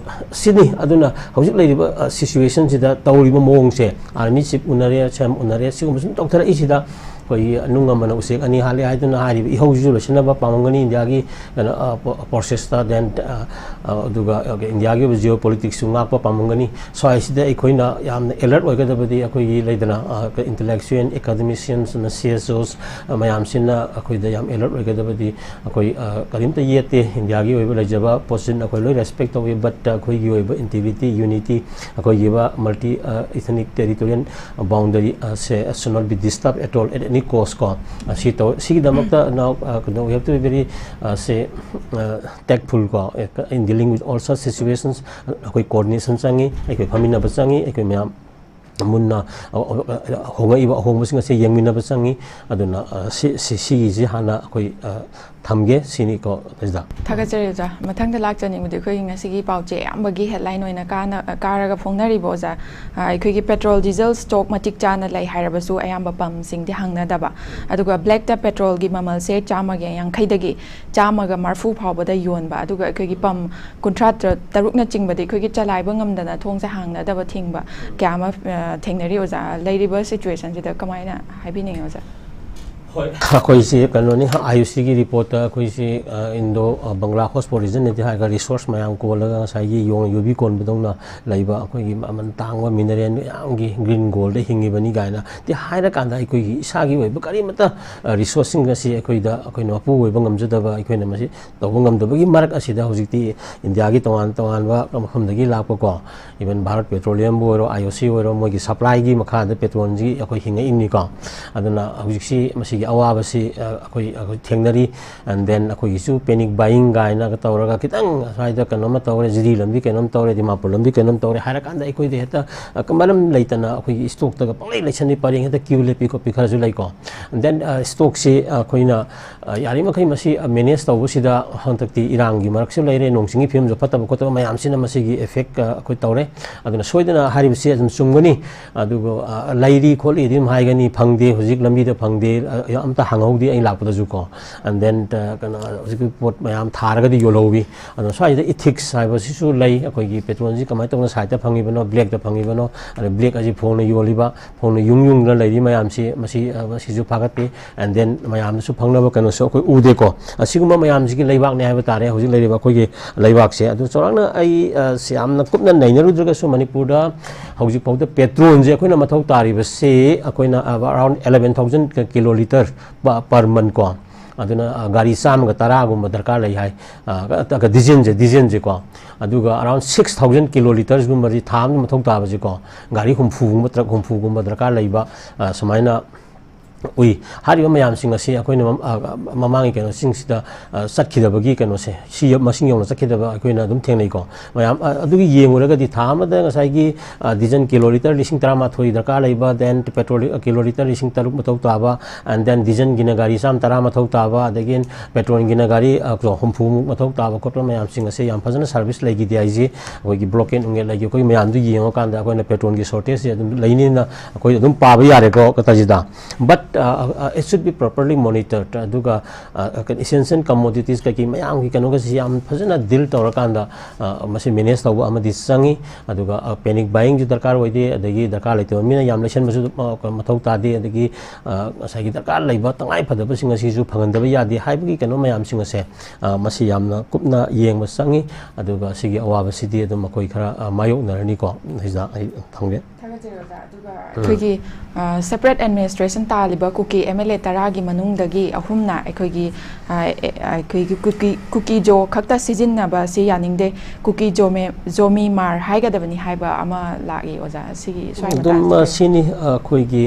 ꯁꯤꯅꯤ꯫ ꯑꯗꯨꯅ ꯍꯧꯖꯤꯛ ꯂꯩꯔꯤꯕ ꯁꯤꯆꯨꯋꯦꯁꯟꯁꯤꯗ ꯇꯧꯔꯤꯕ ꯃꯑꯣꯡꯁꯦ, ꯑꯥꯔꯃꯤ ꯆꯤꯐ ꯎꯅꯔꯦ, ꯁꯦꯝ ꯎꯅꯔꯦ, ꯁꯤꯒꯨꯝꯕ ꯁꯨꯝ ꯇꯧꯊꯔꯛꯏꯁꯤꯗ ꯑꯩꯈꯣꯏꯒꯤ ꯅꯨꯡ ꯑꯃꯅ ꯎꯆꯦꯛ ꯑꯅꯤ ꯍꯥꯠꯂꯦ ꯍꯥꯏꯗꯨꯅ ꯍꯥꯏꯔꯤꯕ ꯏꯍꯧꯁꯤꯁꯨ ꯂꯣꯏꯁꯤꯟꯅꯕ ꯄꯥꯝꯃꯝꯒꯅꯤ ꯏꯟꯗꯤꯌꯥꯒꯤ ꯀꯩꯅꯣ ꯄ꯭ꯔꯣꯁꯦꯁꯇ꯫ Then ꯑꯗꯨꯒ ꯏꯟꯗꯤꯌꯥꯒꯤ ꯑꯣꯏꯕ ꯖꯤꯑꯣ ꯄꯣꯂꯤꯇꯤꯛꯁꯁꯨ ꯉꯥꯛꯄ ꯄꯥꯝꯃꯝꯒꯅꯤ꯫ ꯁ꯭ꯋꯥꯏꯁꯤꯗ ꯑꯩꯈꯣꯏꯅ ꯌꯥꯝꯅ ꯑꯦꯂꯔꯠ ꯑꯣꯏꯒꯗꯕꯗꯤ ꯑꯩꯈꯣꯏꯒꯤ ꯂꯩꯗꯅ intellectual, academicians, C S Os ꯃꯌꯥꯝꯁꯤꯅ ꯑꯩꯈꯣꯏꯗ ꯌꯥꯝ ꯑꯦꯂꯔꯠ ꯑꯣꯏꯒꯗꯕꯗꯤ, ꯑꯩꯈꯣꯏ ꯀꯔꯤꯝꯇ ꯌꯦꯠꯇꯦ, ꯏꯟꯗꯤꯌꯥꯒꯤ ꯑꯣꯏꯕ ꯂꯩꯖꯕ ꯄꯣꯖꯤꯁꯟ ꯑꯩꯈꯣꯏ ꯂꯣꯏ ꯔꯦꯁꯄꯦꯛ ꯇꯧꯏ꯫ But ꯑꯩꯈꯣꯏꯒꯤ ꯑꯣꯏꯕ integrity, unity, ꯑꯩꯈꯣꯏꯒꯤ ꯑꯣꯏꯕ multi ethnic territorial boundary say should not be disturbed at all at any cost ꯀꯣ꯫ ꯁꯤ ꯇꯧ-, ꯁꯤꯒꯤꯗꯃꯛꯇ now ꯀꯩꯅꯣ, we have to be very say tactful ꯀꯣ, in dealing with all such situations꯫ ꯑꯩꯈꯣꯏ ꯀꯣꯑꯣꯔꯗꯤꯅꯦꯁꯟ ꯆꯪꯉꯤ, ꯑꯩꯈꯣꯏ ꯐꯝꯃꯤꯟꯅꯕ ꯆꯪꯉꯤ, ꯑꯩꯈꯣꯏ ꯃꯌꯥꯝ ꯃꯨꯟꯅ ꯍꯣꯡꯉꯛꯏꯕ ꯑꯍꯣꯡꯕꯁꯤꯡ ꯑꯁꯤ ꯌꯦꯡꯃꯤꯟꯅꯕ ꯆꯪꯉꯤ꯫ ꯑꯗꯨꯅ ꯁꯤ, ꯁꯤ, ꯁꯤꯒꯤꯁꯤ ꯍꯥꯟꯅ ꯑꯩꯈꯣꯏ ꯊꯝꯒꯦ ꯁꯤꯅꯤꯀꯣ ꯑꯣꯖꯥ꯫ ꯊꯥꯒꯠꯆꯔꯤ ꯑꯣꯖꯥ꯫ ꯃꯊꯪꯗ ꯂꯥꯛꯆꯅꯤꯡꯕꯗꯤ ꯑꯩꯈꯣꯏꯒꯤ ꯉꯁꯤꯒꯤ ꯄꯥꯎꯆꯦ ꯑꯌꯥꯝꯕꯒꯤ headline ꯑꯣꯏꯅ ꯀꯥꯅ ꯀꯥꯔꯒ ꯐꯣꯡꯅꯔꯤꯕ ꯑꯣꯖꯥ, ꯑ, ꯑꯩꯈꯣꯏꯒꯤ petrol diesel stock ꯃꯇꯤꯛ ꯆꯥꯅ ꯂꯩ ꯍꯥꯏꯔꯕꯁꯨ ꯑꯌꯥꯝꯕ pumpꯁꯤꯡꯗꯤ ꯍꯥꯡꯅꯗꯕ, ꯑꯗꯨꯒ blackꯇ petrolꯒꯤ ꯃꯃꯜꯁꯦ ꯆꯥꯝꯃꯒ ꯌꯥꯡꯈꯩꯗꯒꯤ ꯆꯥꯝꯃꯒ ꯃꯔꯐꯨ ꯐꯥꯎꯕꯗ ꯌꯣꯟꯕ, ꯑꯗꯨꯒ ꯑꯩꯈꯣꯏꯒꯤ pump ꯀꯨꯟꯊ꯭ꯔꯥ ꯇꯔꯨꯛꯅꯆꯤꯡꯕꯗꯤ ꯑꯩꯈꯣꯏꯒꯤ ꯆꯂꯥꯏꯕ ꯉꯝꯗꯅ ꯊꯣꯡꯁꯦ ꯍꯥꯡꯅꯗꯕ ꯊꯤꯡꯕ ꯀꯌꯥ ꯑꯃ, ꯑ, ꯊꯦꯡꯅꯔꯤ ꯑꯣꯖꯥ꯫ ꯂꯩꯔꯤꯕ situationꯁꯤꯗ ꯀꯃꯥꯏꯅ ꯍꯥꯏꯕꯤꯅꯤꯡꯉꯤ ꯑꯣꯖꯥ? ꯑꯩꯈꯣꯏꯁꯤ ꯀꯩꯅꯣꯅꯤ, IOCꯒꯤ reportꯇ ꯑꯩꯈꯣꯏꯁꯤ, ꯑ, Indo, ꯑ, Bangla Horse Poor Region ꯍꯥꯏꯗꯤ ꯍꯥꯏꯔꯒ resource ꯃꯌꯥꯝ ꯀꯣꯜꯂꯒ ꯉꯁꯥꯏꯒꯤ ꯌꯣꯡ ꯌꯨꯕꯤ ꯀꯣꯟꯕꯗꯧꯅ ꯂꯩꯕ ꯑꯩꯈꯣꯏꯒꯤ ꯃꯃꯜ ꯇꯥꯡꯕ mineral ꯃꯌꯥꯝꯒꯤ green goldꯗ ꯍꯤꯡꯉꯤꯕꯅꯤ ꯀꯥꯏꯅ ꯇꯤ ꯍꯥꯏꯔꯀꯥꯟꯗ ꯑꯩꯈꯣꯏꯒꯤ ꯏꯁꯥꯒꯤ ꯑꯣꯏꯕ ꯀꯔꯤꯃꯠꯇ, ꯑ, resourceꯁꯤꯡ ꯑꯁꯤ ꯑꯩꯈꯣꯏꯗ ꯑꯩꯈꯣꯏꯅ ꯃꯄꯨ ꯑꯣꯏꯕ ꯉꯝꯖꯗꯕ, ꯑꯩꯈꯣꯏꯅ ꯃꯁꯤ ꯇꯧꯕ ꯉꯝꯗꯕꯒꯤ ꯃꯔꯛ ꯑꯁꯤꯗ ꯍꯧꯖꯤꯛꯇꯤ ꯏꯟꯗꯤꯌꯥꯒꯤ ꯇꯣꯉꯥꯟ ꯇꯣꯉꯥꯟꯕ ꯃꯐꯝꯗꯒꯤ ꯂꯥꯛꯄꯀꯣ, even Bharat Petroleumꯕꯨ ꯑꯣꯏꯔꯣ, IOC ꯑꯣꯏꯔꯣ, ꯃꯣꯏꯒꯤ supplyꯒꯤ ꯃꯈꯥꯗ petrolꯁꯤ ꯑꯩꯈꯣꯏ ꯍꯤꯡꯉꯛꯏꯅꯤꯀꯣ꯫ ꯑꯗꯨꯅ ꯍꯧꯖꯤꯛꯁꯤ ꯃꯁꯤꯒꯤ ꯑꯋꯥꯕꯁꯤ, ꯑ, ꯑꯩꯈꯣꯏ, ꯑꯩꯈꯣꯏ ꯊꯦꯡꯅꯔꯤ꯫ And then ꯑꯩꯈꯣꯏꯒꯤꯁꯨ panic buying ꯀꯥꯏꯅꯒ ꯇꯧꯔꯒ ꯈꯤꯇꯪ ꯁ꯭ꯋꯥꯏꯗ ꯀꯩꯅꯣꯝꯃ ꯇꯧꯔꯦ, ꯖꯤꯔꯤ ꯂꯝꯕꯤ ꯀꯩꯅꯣꯝ ꯇꯧꯔꯦ, ꯗꯤꯃꯥꯄꯨꯔ ꯂꯝꯕꯤ ꯀꯩꯅꯣꯝ ꯇꯧꯔꯦ ꯍꯥꯏꯔꯀꯥꯟꯗ ꯑꯩꯈꯣꯏꯗꯤ ꯍꯦꯛꯇ, ꯑ, ꯃꯔꯝ ꯂꯩꯇꯅ ꯑꯩꯈꯣꯏꯒꯤ stockꯇꯒ ꯄꯪꯂꯩ ꯂꯩꯁꯟꯕꯤ ꯄꯔꯦꯡ ꯍꯦꯛꯇ queue ꯂꯦꯞꯄꯤ ꯈꯣꯠꯄꯤ ꯈꯔꯁꯨ ꯂꯩꯀꯣ꯫ And then, ꯑ, stockꯁꯤ ꯑꯩꯈꯣꯏꯅ ꯑ, ꯌꯥꯔꯤꯃꯈꯩ ꯃꯁꯤ, ꯑ, manage ꯇꯧꯕꯁꯤꯗ ꯍꯟꯗꯛꯇꯤ ꯏꯔꯥꯡꯒꯤ ꯃꯔꯛꯁꯨ ꯂꯩꯔꯦ, ꯅꯣꯡ ꯆꯤꯡꯒꯤ ꯐꯤꯕꯝꯁꯨ ꯐꯠꯇꯕ ꯈꯣꯠꯇꯕ ꯃꯌꯥꯝꯁꯤꯅ ꯃꯁꯤꯒꯤ effect, ꯑ, ꯑꯩꯈꯣꯏ ꯇꯧꯔꯦ꯫ ꯑꯗꯨꯅ ꯁꯣꯏꯗꯅ ꯍꯥꯏꯔꯤꯕꯁꯤ ꯑꯗꯨꯝ ꯆꯨꯝꯒꯅꯤ꯫ ꯑꯗꯨꯒ, ꯑ, ꯂꯩꯔꯤ ꯈꯣꯠꯂꯤꯗꯤ ꯑꯗꯨꯝ ꯍꯥꯏꯒꯅꯤ, ꯐꯪꯗꯦ, ꯍꯧꯖꯤꯛ ꯂꯝꯕꯤꯗ ꯐꯪꯗꯦ, ꯑ, ꯑꯝꯇ ꯍꯪꯍꯧꯗꯦ ꯑꯩ ꯂꯥꯛꯄꯗꯁꯨ ꯀꯣ꯫ And then, ꯑ, ꯀꯩꯅꯣ, ꯍꯧꯖꯤꯛꯀꯤ ꯄꯣꯠ ꯃꯌꯥꯝ ꯊꯥꯔꯒꯗꯤ ꯌꯣꯜꯍꯧꯋꯤ꯫ ꯑꯗꯣ ꯁ꯭ꯋꯥꯏꯗ ethics ꯍꯥꯏꯕꯁꯤꯁꯨ ꯂꯩ꯫ ꯑꯩꯈꯣꯏꯒꯤ petrolꯁꯤ ꯀꯃꯥꯏꯅ ꯇꯧꯅ sideꯇ ꯐꯪꯉꯤꯕꯅꯣ, blackꯇ ꯐꯪꯉꯤꯕꯅꯣ, ꯑꯗ black ꯑꯁꯤ ꯐꯣꯡꯅ ꯌꯣꯜꯂꯤꯕ, ꯐꯣꯡꯅ ꯌꯨꯡ ꯌꯨꯡꯗꯨꯅ ꯂꯩꯔꯤ ꯃꯌꯥꯝꯁꯤ, ꯃꯁꯤ, ꯑ, ꯃꯁꯤꯁꯨ ꯐꯒꯠꯇꯦ꯫ And then ꯃꯌꯥꯝꯅꯁꯨ ꯐꯪꯅꯕ ꯀꯩꯅꯣꯁꯨ ꯑꯩꯈꯣꯏ ꯎꯗꯦꯀꯣ꯫ ꯑꯁꯤꯒꯨꯝꯕ ꯃꯌꯥꯝꯁꯤꯒꯤ ꯂꯩꯕꯥꯛꯅꯦ ꯍꯥꯏꯕ ꯇꯥꯔꯦ ꯍꯧꯖꯤꯛ ꯂꯩꯔꯤꯕ ꯑꯩꯈꯣꯏꯒꯤ ꯂꯩꯕꯥꯛꯁꯦ꯫ ꯑꯗꯨ ꯆꯥꯎꯔꯥꯛꯅ ꯑꯩ, ꯑ, ꯁꯤ ꯌꯥꯝꯅ ꯀꯨꯞꯅ ꯅꯩꯅꯔꯨꯗ꯭ꯔꯒꯁꯨ ꯃꯅꯤꯄꯨꯔꯗ ꯍꯧꯖꯤꯛ ꯐꯥꯎꯗ petrolꯁꯦ ꯑꯩꯈꯣꯏꯅ ꯃꯊꯧ ꯇꯥꯔꯤꯕꯁꯤ ꯑꯩꯈꯣꯏꯅ, ꯑ, around eleven thousand kilolitre per month ꯀꯣ꯫ ꯑꯗꯨꯅ, ꯑ, ꯒꯥꯔꯤ ꯆꯥꯝꯃꯒ ꯇꯔꯥꯒꯨꯝꯕ ꯗꯔꯀꯥꯔ ꯂꯩ ꯍꯥꯏ꯫ ꯑ, ꯑꯗꯨꯒ dieselꯁꯦ, dieselꯁꯦꯀꯣ꯫ ꯑꯗꯨꯒ around six thousand kilolitresꯒꯨꯝꯕꯁꯤ ꯊꯥ ꯑꯃꯗ ꯃꯊꯧ ꯇꯥꯕꯁꯤꯀꯣ꯫ ꯒꯥꯔꯤ ꯍꯨꯝꯐꯨꯒꯨꯝꯕ, truck ꯍꯨꯝꯐꯨꯒꯨꯝꯕ ꯗꯔꯀꯥꯔ ꯂꯩꯕ, ꯑ, ꯁꯨꯃꯥꯏꯅ ꯎꯏ꯫ ꯍꯥꯏꯔꯤꯕ ꯃꯌꯥꯝꯁꯤꯡ ꯑꯁꯤ ꯑꯩꯈꯣꯏꯅ ꯃꯃꯥꯡꯒꯤ ꯀꯩꯅꯣꯁꯤꯡꯁꯤꯗ ꯆꯠꯈꯤꯗꯕꯒꯤ ꯀꯩꯅꯣꯁꯦ, ꯁꯤ ꯃꯁꯤꯡ ꯌꯧꯅ ꯆꯠꯈꯤꯗꯕ ꯑꯩꯈꯣꯏꯅ ꯑꯗꯨꯝ ꯊꯦꯡꯅꯩꯀꯣ꯫ ꯃꯌꯥꯝ ꯑꯗꯨꯒꯤ ꯌꯦꯡꯉꯨꯔꯒꯗꯤ ꯊꯥ ꯑꯃꯗ ꯉꯁꯥꯏꯒꯤ ꯗꯤꯖꯟ ꯀꯤꯂꯣ ꯂꯤꯇꯔ ꯂꯤꯁꯤꯡ ꯇꯔꯥꯃꯥꯊꯣꯏ ꯗꯔꯀꯥꯔ ꯂꯩꯕ, then ꯄꯦꯇ꯭ꯔꯣꯜ ꯀꯤꯂꯣ ꯂꯤꯇꯔ ꯂꯤꯁꯤꯡ ꯇꯔꯨꯛ ꯃꯊꯧ ꯇꯥꯕ, and then ꯗꯤꯖꯟꯒꯤꯅ ꯒꯥꯔꯤ ꯆꯥꯝ ꯇꯔꯥ ꯃꯊꯧ ꯇꯥꯕ, ꯑꯗꯒꯤ ꯄꯦꯇ꯭ꯔꯣꯜꯒꯤꯅ ꯒꯥꯔꯤ ꯍꯨꯝꯐꯨꯃꯨꯛ ꯃꯊꯧ ꯇꯥꯕ ꯈꯣꯠꯄ ꯃꯌꯥꯝꯁꯤꯡ ꯑꯁꯦ ꯌꯥꯝ ꯐꯖꯅ ꯁꯥꯔꯚꯤꯁ ꯂꯩꯈꯤꯗꯦ ꯍꯥꯏꯁꯦ꯫ ꯑꯩꯈꯣꯏꯒꯤ ꯕ꯭ꯂꯣꯀꯦꯠ ꯅꯨꯡꯒꯦꯠ ꯂꯩꯈꯤ, ꯑꯩꯈꯣꯏ ꯃꯌꯥꯝꯗꯨ ꯌꯦꯡꯉꯀꯥꯟꯗ ꯑꯩꯈꯣꯏꯅ ꯄꯦꯇ꯭ꯔꯣꯜꯒꯤ ꯁꯣꯔꯇꯦꯖꯁꯦ ꯑꯗꯨꯝ ꯂꯩꯅꯤꯅ ꯑꯩꯈꯣꯏ ꯑꯗꯨꯝ ꯄꯥꯕ ꯌꯥꯔꯦꯀꯣ ꯀꯇꯥꯖꯤꯗ꯫ But it should be properly monitored꯫ ꯑꯗꯨꯒ essential commodities ꯀꯩꯀꯩ ꯃꯌꯥꯝꯒꯤ ꯀꯩꯅꯣꯒꯁꯤ ꯌꯥꯝ ꯐꯖꯅ ꯗꯤꯜ ꯇꯧꯔꯀꯥꯟꯗ ꯃꯁꯤ ꯃꯦꯅꯦꯖ ꯇꯧꯕ ꯑꯃꯗꯤ ꯆꯪꯉꯤ꯫ ꯑꯗꯨꯒ ꯄꯦꯅꯤꯛ ꯕꯥꯏꯌꯤꯡꯁꯨ ꯗꯔꯀꯥꯔ ꯑꯣꯏꯗꯦ, ꯑꯗꯒꯤ ꯗꯔꯀꯥꯔ ꯂꯩꯇꯕ ꯃꯤꯅ ꯌꯥꯝ ꯂꯩꯁꯟꯕꯁꯨ ꯃꯊꯧ ꯇꯥꯗꯦ, ꯑꯗꯒꯤ ꯉꯁꯥꯏꯒꯤ ꯗꯔꯀꯥꯔ ꯂꯩꯕ ꯇꯉꯥꯏ ꯐꯗꯕꯁꯤꯡ ꯑꯁꯤꯁꯨ ꯐꯪꯍꯟꯗꯕ ꯌꯥꯗꯦ ꯍꯥꯏꯕꯒꯤ ꯀꯩꯅꯣ ꯃꯌꯥꯝꯁꯤꯡ ꯑꯁꯦ ꯃꯁꯤ ꯌꯥꯝꯅ ꯀꯨꯞꯅ ꯌꯦꯡꯕ ꯆꯪꯉꯤ꯫ ꯑꯗꯨꯒ ꯁꯤꯒꯤ ꯑꯋꯥꯕꯁꯤꯗꯤ ꯑꯗꯨꯝ ꯑꯩꯈꯣꯏ ꯈꯔ ꯃꯥꯌꯣꯛꯅꯔꯅꯤꯀꯣ꯫ ꯁꯤꯗ ꯑꯩ ꯊꯝꯒꯦ꯫ ꯊꯥꯒꯠꯆꯔꯤ ꯑꯣꯖꯥ꯫ ꯑꯗꯨꯒ ꯑꯩꯈꯣꯏꯒꯤ separate administration ꯇꯥꯜꯂꯤꯕ ꯀꯨꯀꯤ ꯑꯦꯝ ꯑꯦꯜ ꯑꯦ ꯇꯔꯥꯒꯤ ꯃꯅꯨꯡꯗꯒꯤ ꯑꯍꯨꯝꯅ ꯑꯩꯈꯣꯏꯒꯤ ꯑꯩꯈꯣꯏꯒꯤ ꯀꯨꯀꯤ ꯀꯨꯀꯤ ꯖꯣ ꯈꯛꯇ ꯁꯤꯖꯤꯟꯅꯕ ꯑꯁꯤ ꯌꯥꯅꯤꯡꯗꯦ, ꯀꯨꯀꯤ ꯖꯣꯃꯦ ꯖꯣꯃꯤ ꯃꯥꯔ ꯍꯥꯏꯒꯗꯕꯅꯤ ꯍꯥꯏꯕ ꯑꯃ ꯂꯥꯛꯏ ꯑꯣꯖꯥ꯫ ꯁꯤꯒꯤ ꯁ꯭ꯋꯥꯏ ꯑꯗꯨꯝ ꯃꯇꯥꯡꯁꯤꯗ ꯁꯤꯅꯤ ꯑꯩꯈꯣꯏꯒꯤ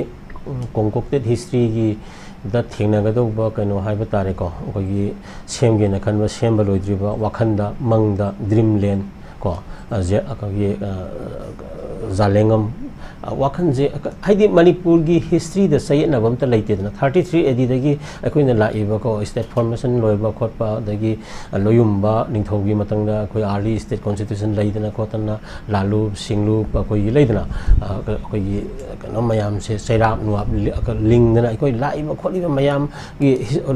concocted historyꯒꯤꯗ ꯊꯦꯡꯅꯒꯗꯧꯕ ꯀꯩꯅꯣ ꯍꯥꯏꯕ ꯇꯥꯔꯦꯀꯣ꯫ ꯑꯩꯈꯣꯏꯒꯤ ꯁꯦꯝꯒꯦꯅ ꯈꯟꯕ ꯁꯦꯝꯕ ꯂꯣꯏꯗ꯭ꯔꯤꯕ, ꯋꯥꯈꯜꯗ ꯃꯪꯗ dreamland ꯀꯣ, ꯑꯩꯈꯣꯏꯒꯤ ꯖꯥꯂꯦꯡꯉꯝ ꯋꯥꯈꯜꯁꯦ, ꯍꯥꯏꯗꯤ ꯃꯅꯤꯄꯨꯔꯒꯤ historyꯗ ꯆꯌꯦꯠꯅꯕ ꯑꯝꯇ ꯂꯩꯇꯦꯗꯅ꯫ Thirty three ADꯗꯒꯤ ꯑꯩꯈꯣꯏꯅ ꯂꯥꯛꯏꯕꯀꯣ, state formation ꯂꯣꯏꯕ ꯈꯣꯠꯄ, ꯑꯗꯒꯤ ꯂꯣꯌꯨꯝꯕ ꯅꯤꯡꯊꯧꯒꯤ ꯃꯇꯝꯗ ꯑꯩꯈꯣꯏ early state constitution ꯂꯩꯗꯅ ꯈꯣꯠꯇꯅ, ꯂꯥꯂꯨ ꯁꯤꯡꯂꯨ ꯑꯩꯈꯣꯏꯒꯤ ꯂꯩꯗꯅ, ꯑꯩꯈꯣꯏꯒꯤ ꯀꯩꯅꯣ ꯃꯌꯥꯝꯁꯦ, ꯆꯩꯔꯥꯛ ꯅꯨꯡꯉꯥꯛ ꯂꯤꯡꯗꯅ ꯑꯩꯈꯣꯏ ꯂꯥꯛꯏꯕ ꯈꯣꯠꯂꯤꯕ ꯃꯌꯥꯝꯒꯤ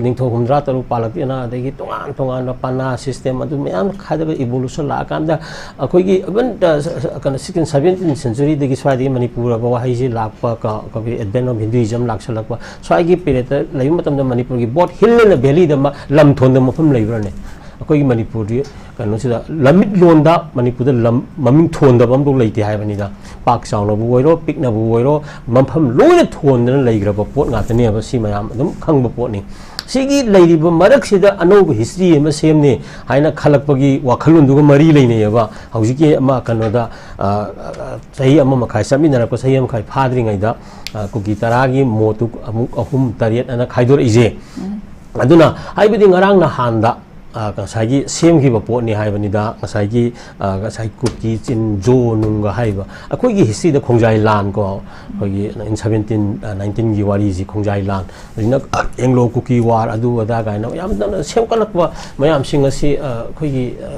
ꯅꯤꯡꯊꯧ ꯍꯨꯝꯗ꯭ꯔꯥ ꯇꯔꯨꯛ ꯄꯥꯜꯂꯛꯇꯅ, ꯑꯗꯒꯤ ꯇꯣꯉꯥꯟ ꯇꯣꯉꯥꯟꯕ ꯄꯅꯥ system ꯑꯗꯨ ꯃꯌꯥꯝ ꯈꯥꯏꯗꯕ evolution ꯂꯥꯛꯑꯀꯥꯟꯗ ꯑꯩꯈꯣꯏꯒꯤ even ꯀꯩꯅꯣ sixteen, seventeenth centuryꯗꯒꯤ ꯁ꯭ꯋꯥꯏꯗꯒꯤ ꯃꯅꯤꯄꯨꯔ ꯍꯥꯏꯕ ꯋꯥꯍꯩꯁꯤ ꯂꯥꯛꯄ, ꯑꯩꯈꯣꯏꯒꯤ advent of Hinduism ꯂꯥꯛꯁꯜꯂꯛꯄ, ꯁ꯭ꯋꯥꯏꯒꯤ periodꯇ ꯂꯩꯕ ꯃꯇꯝꯗ ꯃꯅꯤꯄꯨꯔꯒꯤ both hill and valleyꯗ ꯂꯝ ꯊꯣꯟꯗꯕ ꯃꯐꯝ ꯂꯩꯕ꯭ꯔꯅꯦ? ꯑꯩꯈꯣꯏꯒꯤ ꯃꯅꯤꯄꯨꯔꯗꯤ ꯀꯩꯅꯣꯁꯤꯗ ꯂꯝꯃꯤꯠꯂꯣꯟꯗ ꯃꯅꯤꯄꯨꯔꯗ ꯂꯝ ꯃꯃꯤꯡ ꯊꯣꯟꯗꯕ ꯑꯃꯐꯥꯎ ꯂꯩꯇꯦ ꯍꯥꯏꯕꯅꯤꯗ꯫ ꯄꯥꯛ ꯆꯥꯎꯅꯕꯨ ꯑꯣꯏꯔꯣ, ꯄꯤꯛꯅꯕꯨ ꯑꯣꯏꯔꯣ, ꯃꯐꯝ ꯂꯣꯏꯅ ꯊꯣꯟꯗꯅ ꯂꯩꯈ꯭ꯔꯕ ꯄꯣꯠ ꯉꯥꯛꯇꯅꯦꯕ꯫ ꯁꯤ ꯃꯌꯥꯝ ꯑꯗꯨꯝ ꯈꯪꯕ ꯄꯣꯠꯅꯤ꯫ ꯁꯤꯒꯤ ꯂꯩꯔꯤꯕ ꯃꯔꯛꯁꯤꯗ ꯑꯅꯧꯕ ꯍꯤꯁꯇ꯭ꯔꯤ ꯑꯃ ꯁꯦꯝꯅꯤ ꯍꯥꯏꯅ ꯈꯜꯂꯛꯄꯒꯤ ꯋꯥꯈꯜꯂꯣꯟꯗꯨꯒ ꯃꯔꯤ ꯂꯩꯅꯩꯑꯕ꯫ ꯍꯧꯖꯤꯛꯀꯤ ꯑꯃ ꯀꯩꯅꯣꯗ, ꯑ, ꯑ, ꯆꯍꯤ ꯑꯃ ꯃꯈꯥꯏ ꯆꯠꯃꯤꯟꯅꯔꯛꯄ, ꯆꯍꯤ ꯑꯃ ꯃꯈꯥꯏ ꯐꯥꯗ꯭ꯔꯤꯉꯩꯗ, ꯑ, ꯀꯨꯀꯤ ꯇꯔꯥꯒꯤ ꯃꯣꯠꯇꯨ ꯑꯃꯨꯛ ꯑꯍꯨꯝ ꯇꯔꯦꯠ ꯑꯅ ꯈꯥꯏꯗꯣꯔꯛꯏꯁꯦ꯫ ꯑꯗꯨꯅ ꯍꯥꯏꯕꯗꯤ ꯉꯔꯥꯡ ꯅꯍꯥꯟꯗ, ꯑ, ꯉꯁꯥꯏꯒꯤ ꯁꯦꯝꯈꯤꯕ ꯄꯣꯠꯅꯤ ꯍꯥꯏꯕꯅꯤꯗ, ꯉꯁꯥꯏꯒꯤ, ꯑ, ꯉꯁꯥꯏ ꯀꯨꯀꯤ ꯆꯤꯟ ꯖꯣ ꯅꯨꯡꯒ ꯍꯥꯏꯕ ꯑꯩꯈꯣꯏꯒꯤ ꯍꯤꯁꯇ꯭ꯔꯤꯗ ꯈꯣꯡꯖꯥꯏ ꯂꯥꯟ ꯀꯣ, ꯑꯩꯈꯣꯏꯒꯤ in seventeen nineteen ꯒꯤ ꯋꯥꯔꯤꯁꯤ, ꯈꯣꯡꯖꯥꯏ ꯂꯥꯟ, ꯍꯧꯖꯤꯛꯅ ꯑꯦꯡꯂꯣ ꯀꯨꯀꯤ ꯋꯥꯔ, ꯑꯗꯨ ꯑꯗꯥ ꯀꯥꯏꯅ ꯌꯥꯝꯅ ꯁꯦꯝꯒꯠꯂꯛꯄ ꯃꯌꯥꯝꯁꯤꯡ ꯑꯁꯤ, ꯑ, ꯑꯩꯈꯣꯏꯒꯤ, ꯑ,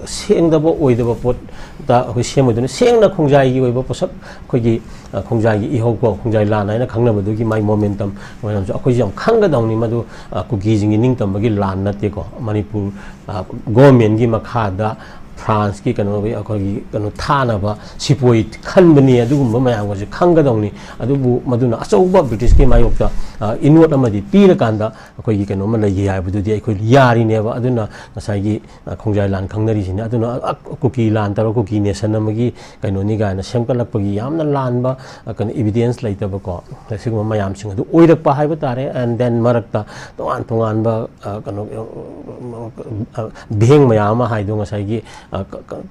ꯁꯦꯡꯗꯕ ꯑꯣꯏꯗꯕ ꯄꯣꯠꯇ ꯑꯩꯈꯣꯏ ꯁꯦꯝꯃꯣꯏꯗꯣꯏꯅꯤ꯫ ꯁꯦꯡꯅ ꯈꯣꯡꯖꯥꯏꯒꯤ ꯑꯣꯏꯕ ꯄꯣꯠꯁꯛ, ꯑꯩꯈꯣꯏꯒꯤ, ꯑ, ꯈꯣꯡꯖꯥꯏꯒꯤ ꯏꯍꯧ ꯀꯣ, ꯈꯣꯡꯖꯥꯏ ꯂꯥꯟ ꯍꯥꯏꯅ ꯈꯪꯅꯕꯗꯨꯒꯤ ꯃꯥꯏ momentum ꯃꯌꯥꯝꯁꯨ ꯑꯩꯈꯣꯏꯁꯨ ꯌꯥꯝ ꯈꯪꯒꯗꯧꯅꯤ꯫ ꯃꯗꯨ, ꯑ, ꯀꯨꯀꯤꯁꯤꯡꯒꯤ ꯅꯤꯡꯇꯝꯕꯒꯤ ꯂꯥꯟ ꯅꯠꯇꯦꯀꯣ꯫ ꯃꯅꯤꯄꯨꯔ, ꯑ, government ꯀꯤ ꯃꯈꯥꯗ France ꯀꯤ ꯀꯩꯅꯣꯒꯤ ꯑꯩꯈꯣꯏꯒꯤ ꯀꯩꯅꯣ ꯊꯥꯅꯕ ꯁꯤꯄꯣꯏ ꯈꯟꯕꯅꯤ꯫ ꯑꯗꯨꯒꯨꯝꯕ ꯃꯌꯥꯝꯒꯁꯦ ꯈꯪꯒꯗꯧꯅꯤ꯫ ꯑꯗꯨꯕꯨ ꯃꯗꯨꯅ ꯑꯆꯧꯕ British ꯀꯤ ꯃꯥꯌꯣꯛꯇ, ꯑ, ꯏꯅꯣꯠ ꯑꯃꯗꯤ ꯄꯤꯔꯀꯥꯟꯗ ꯑꯩꯈꯣꯏꯒꯤ ꯀꯩꯅꯣꯝꯃ ꯂꯩꯈꯤ ꯍꯥꯏꯕꯗꯨꯗꯤ ꯑꯩꯈꯣꯏ ꯌꯥꯔꯤꯅꯦꯕ꯫ ꯑꯗꯨꯅ ꯉꯁꯥꯏꯒꯤ, ꯑ, ꯈꯣꯡꯖꯥꯏ ꯂꯥꯟ ꯈꯪꯅꯔꯤꯁꯤꯅꯤ꯫ ꯑꯗꯨꯅ, ꯑ, ꯀꯨꯀꯤ ꯂꯥꯟ ꯇꯧꯔꯒ ꯀꯨꯀꯤ nation ꯑꯃꯒꯤ ꯀꯩꯅꯣꯅꯤ ꯀꯥꯏꯅ ꯁꯦꯝꯒꯠꯂꯛꯄꯒꯤ ꯌꯥꯝꯅ ꯂꯥꯟꯕ, ꯑ, ꯀꯩꯅꯣ, evidence ꯂꯩꯇꯕꯀꯣ, ꯁꯤꯒꯨꯝꯕ ꯃꯌꯥꯝꯁꯤꯡ ꯑꯗꯨ ꯑꯣꯏꯔꯛꯄ ꯍꯥꯏꯕ ꯇꯥꯔꯦ꯫ And then ꯃꯔꯛꯇ ꯇꯣꯉꯥꯟ ꯇꯣꯉꯥꯟꯕ, ꯑ, ꯀꯩꯅꯣ, ꯑ, ꯚꯦꯡ ꯃꯌꯥꯝ ꯑꯃ ꯍꯥꯏꯗꯣ ꯉꯁꯥꯏꯒꯤ, ꯑ,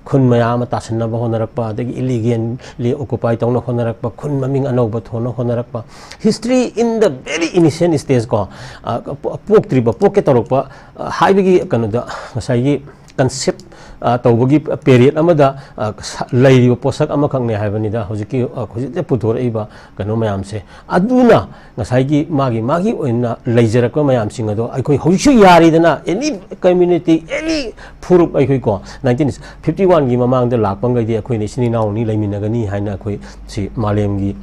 ꯈꯨꯟ ꯃꯌꯥꯝ ꯑꯃ ꯇꯥꯁꯤꯟꯅꯕ ꯍꯣꯠꯅꯔꯛꯄ, ꯑꯗꯒꯤ illegally occupy ꯇꯧꯅ ꯍꯣꯠꯅꯔꯛꯄ, ꯈꯨꯟ ꯃꯃꯤꯡ ꯑꯅꯧꯕ ꯊꯣꯟꯅ ꯍꯣꯠꯅꯔꯛꯄ, history in the very innocent stage ꯀꯣ, ꯑ, ꯄꯣꯛꯇ꯭ꯔꯤꯕ, ꯄꯣꯛꯀꯦ ꯇꯧꯔꯛꯄ, ꯑ, ꯍꯥꯏꯕꯒꯤ ꯀꯩꯅꯣꯗ ꯉꯁꯥꯏꯒꯤ concept, ꯑ, ꯇꯧꯕꯒꯤ period ꯑꯃꯗ, ꯑ, ꯂꯩꯔꯤꯕ ꯄꯣꯠꯁꯛ ꯑꯃꯈꯛꯅꯦ ꯍꯥꯏꯕꯅꯤꯗ ꯍꯧꯖꯤꯛꯀꯤ, ꯑ, ꯍꯧꯖꯤꯛꯇ ꯄꯨꯊꯣꯔꯛꯏꯕ ꯀꯩꯅꯣ ꯃꯌꯥꯝꯁꯦ꯫ ꯑꯗꯨꯅ ꯉꯁꯥꯏꯒꯤ ꯃꯥꯒꯤ, ꯃꯥꯒꯤ ꯑꯣꯏꯅ ꯂꯩꯖꯔꯛꯄ ꯃꯌꯥꯝꯁꯤꯡ ꯑꯗꯣ ꯑꯩꯈꯣꯏ ꯍꯧꯖꯤꯛꯁꯨ ꯌꯥꯔꯤꯗꯅ, any community, any ꯐꯨꯔꯨꯞ, ꯑꯩꯈꯣꯏꯀꯣ, nineteen fifty one ꯒꯤ ꯃꯃꯥꯡꯗ ꯂꯥꯛꯄ ꯃꯈꯩꯗꯤ ꯑꯩꯈꯣꯏꯅ ꯏꯆꯤꯟ ꯏꯅꯥꯎꯅꯤ, ꯂꯩꯃꯤꯟꯅꯒꯅꯤ ꯍꯥꯏꯅ ꯑꯩꯈꯣꯏ ꯁꯤ ꯃꯥꯂꯦꯝꯒꯤ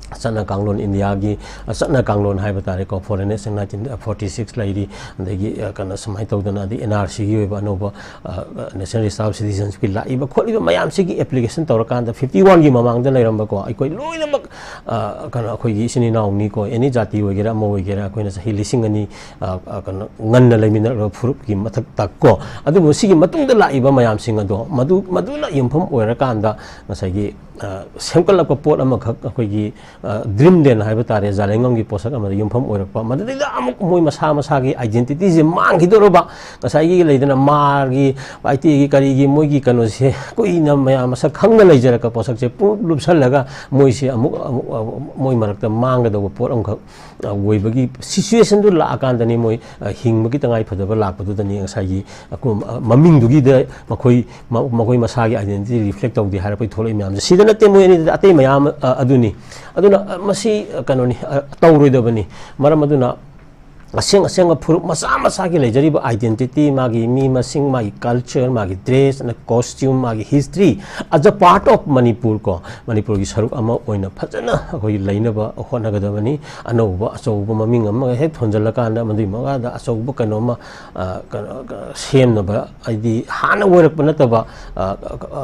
ꯆꯠꯅ ꯀꯥꯡꯂꯣꯟ, ꯏꯟꯗꯤꯌꯥꯒꯤ ꯆꯠꯅ ꯀꯥꯡꯂꯣꯟ ꯍꯥꯏꯕ ꯇꯥꯔꯦꯀꯣ, foreign nation nineteen forty six ꯂꯩꯔꯤ, ꯑꯗꯒꯤ, ꯑ, ꯀꯩꯅꯣ ꯁꯨꯃꯥꯏꯅ ꯇꯧꯗꯅ, ꯑꯗꯩ N R C ꯒꯤ ꯑꯣꯏꯕ ꯑꯅꯧꯕ, ꯑ, National Reserve Citizenship ꯀꯤ ꯂꯥꯛꯏꯕ ꯈꯣꯠꯂꯤꯕ ꯃꯌꯥꯝꯁꯤꯒꯤ application ꯇꯧꯔꯀꯥꯟꯗ fifty one ꯒꯤ ꯃꯃꯥꯡꯗ ꯂꯩꯔꯝꯕꯀꯣ, ꯑꯩꯈꯣꯏ ꯂꯣꯏꯅꯃꯛ, ꯑ, ꯀꯩꯅꯣ, ꯑꯩꯈꯣꯏꯒꯤ ꯏꯆꯤꯟ ꯏꯅꯥꯎꯅꯤꯀꯣ, any ꯖꯥꯇꯤ ꯑꯣꯏꯒꯦꯔꯥ ꯑꯃ ꯑꯣꯏꯒꯦꯔꯥ, ꯑꯩꯈꯣꯏꯅ ꯆꯍꯤ ꯂꯤꯁꯤꯡ ꯑꯅꯤ, ꯑ, ꯑ, ꯀꯩꯅꯣ, ꯉꯟꯅ ꯂꯩꯃꯤꯟꯅꯔꯛꯂꯕ ꯐꯨꯔꯨꯞꯀꯤ ꯃꯊꯛꯇ ꯀꯣ꯫ ꯑꯗꯨꯕꯨ ꯁꯤꯒꯤ ꯃꯇꯨꯡꯗ ꯂꯥꯛꯏꯕ ꯃꯌꯥꯝꯁꯤꯡ ꯑꯗꯣ, ꯃꯗꯨ, ꯃꯗꯨꯅ ꯌꯨꯝꯐꯝ ꯑꯣꯏꯔꯀꯥꯟꯗ ꯉꯁꯥꯏꯒꯤ, ꯑ, ꯁꯦꯝꯒꯠꯂꯛꯄ ꯄꯣꯠ ꯑꯃꯈꯛ ꯑꯩꯈꯣꯏꯒꯤ, ꯗ꯭ꯔꯤꯝ ꯂꯦꯟ ꯍꯥꯏꯕ ꯇꯥꯔꯦ, ꯖꯥꯂꯦꯡꯉꯝꯒꯤ ꯄꯣꯠꯁꯛ ꯑꯃꯗ ꯌꯨꯝꯐꯝ ꯑꯣꯏꯔꯛꯄ꯫ ꯃꯗꯨꯗꯩꯗ ꯑꯃꯨꯛ ꯃꯣꯏ ꯃꯁꯥ ꯃꯁꯥꯒꯤ ꯑꯥꯏꯗꯦꯟꯇꯤꯇꯤꯁꯦ ꯃꯥꯡꯈꯤꯗꯧꯔꯕ, ꯉꯁꯥꯏꯒꯤ ꯂꯩꯗꯅ ꯃꯥꯔꯒꯤ, ꯄꯥꯏꯇꯦꯒꯤ, ꯀꯔꯤꯒꯤ ꯃꯣꯏꯒꯤ ꯀꯩꯅꯣꯁꯦ ꯀꯨꯏꯅ ꯃꯌꯥꯝ ꯃꯁꯛ ꯈꯪꯅ ꯂꯩꯖꯔꯛꯄ ꯄꯣꯠꯁꯛꯁꯦ ꯄꯨꯡꯂꯨꯞ ꯂꯨꯞꯁꯜꯂꯒ ꯃꯣꯏꯁꯦ ꯑꯃꯨꯛ ꯑꯃꯨꯛ ꯑꯃꯨꯛ ꯃꯣꯏ ꯃꯔꯛꯇ ꯃꯥꯡꯒꯗꯧꯕ ꯄꯣꯠ ꯑꯃꯈꯛ ꯑ, ꯑꯣꯏꯕꯒꯤ ꯁꯤꯆꯨꯋꯦꯁꯟꯗꯨ ꯂꯥꯛꯑꯀꯥꯟꯗꯅꯤ ꯃꯣꯏ, ꯑ, ꯍꯤꯡꯕꯒꯤ ꯇꯉꯥꯏ ꯐꯗꯕ ꯂꯥꯛꯄꯗꯨꯗꯅꯤ ꯉꯁꯥꯏꯒꯤ ꯑꯀꯨꯝ-, ꯑ, ꯃꯃꯤꯡꯗꯨꯒꯤꯗ ꯃꯈꯣꯏ ꯃ-, ꯃꯈꯣꯏ ꯃꯁꯥꯒꯤ ꯑꯥꯏꯗꯦꯟꯇꯤꯇꯤ ꯔꯤꯐ꯭ꯂꯦꯛ ꯇꯧꯗꯦ ꯍꯥꯏꯔꯛꯄꯒꯤ ꯊꯣꯛꯂꯛꯏ ꯃꯌꯥꯝꯁꯦ꯫ ꯁꯤꯗ ꯅꯠꯇꯦ ꯃꯣꯏ ꯑꯅꯤꯗꯨꯗꯤ, ꯑꯇꯩ ꯃꯌꯥꯝ, ꯑ, ꯑꯗꯨꯅꯤ꯫ ꯑꯗꯨꯅ, ꯑ, ꯃꯁꯤ, ꯑ, ꯀꯩꯅꯣꯅꯤ, ꯑ, ꯇꯧꯔꯣꯏꯗꯕꯅꯤ꯫ ꯃꯔꯝ ꯑꯗꯨꯅ ꯑꯁꯦꯡ ꯑꯁꯦꯡꯕ ꯐꯨꯔꯨꯞ ꯃꯁꯥ ꯃꯁꯥꯒꯤ ꯂꯩꯖꯔꯤꯕ ꯑꯥꯏꯗꯦꯟꯇꯤꯇꯤ, ꯃꯥꯒꯤ ꯃꯤ ꯃꯁꯤꯡ, ꯃꯥꯒꯤ ꯀꯜꯆꯔ, ꯃꯥꯒꯤ ꯗ꯭ꯔꯦꯁ, ꯀꯣꯁꯇ꯭ꯌꯨꯝ, ꯃꯥꯒꯤ history, as a part of Manipur ꯀꯣ, ꯃꯅꯤꯄꯨꯔꯒꯤ ꯁꯔꯨꯛ ꯑꯃ ꯑꯣꯏꯅ ꯐꯖꯅ ꯑꯩꯈꯣꯏ ꯂꯩꯅꯕ ꯍꯣꯠꯅꯒꯗꯕꯅꯤ꯫ ꯑꯅꯧꯕ ꯑꯆꯧꯕ ꯃꯃꯤꯡ ꯑꯃ ꯍꯦꯛ ꯊꯣꯟꯖꯜꯂꯀꯥꯟꯗ ꯃꯗꯨꯒꯤ ꯃꯈꯥꯗ ꯑꯆꯧꯕ ꯀꯩꯅꯣꯝꯃ, ꯑ, ꯀꯩꯅꯣ, ꯀ-, ꯁꯦꯝꯅꯕ, ꯍꯥꯏꯗꯤ ꯍꯥꯟꯅ ꯑꯣꯏꯔꯛꯄ ꯅꯠꯇꯕ, ꯑ,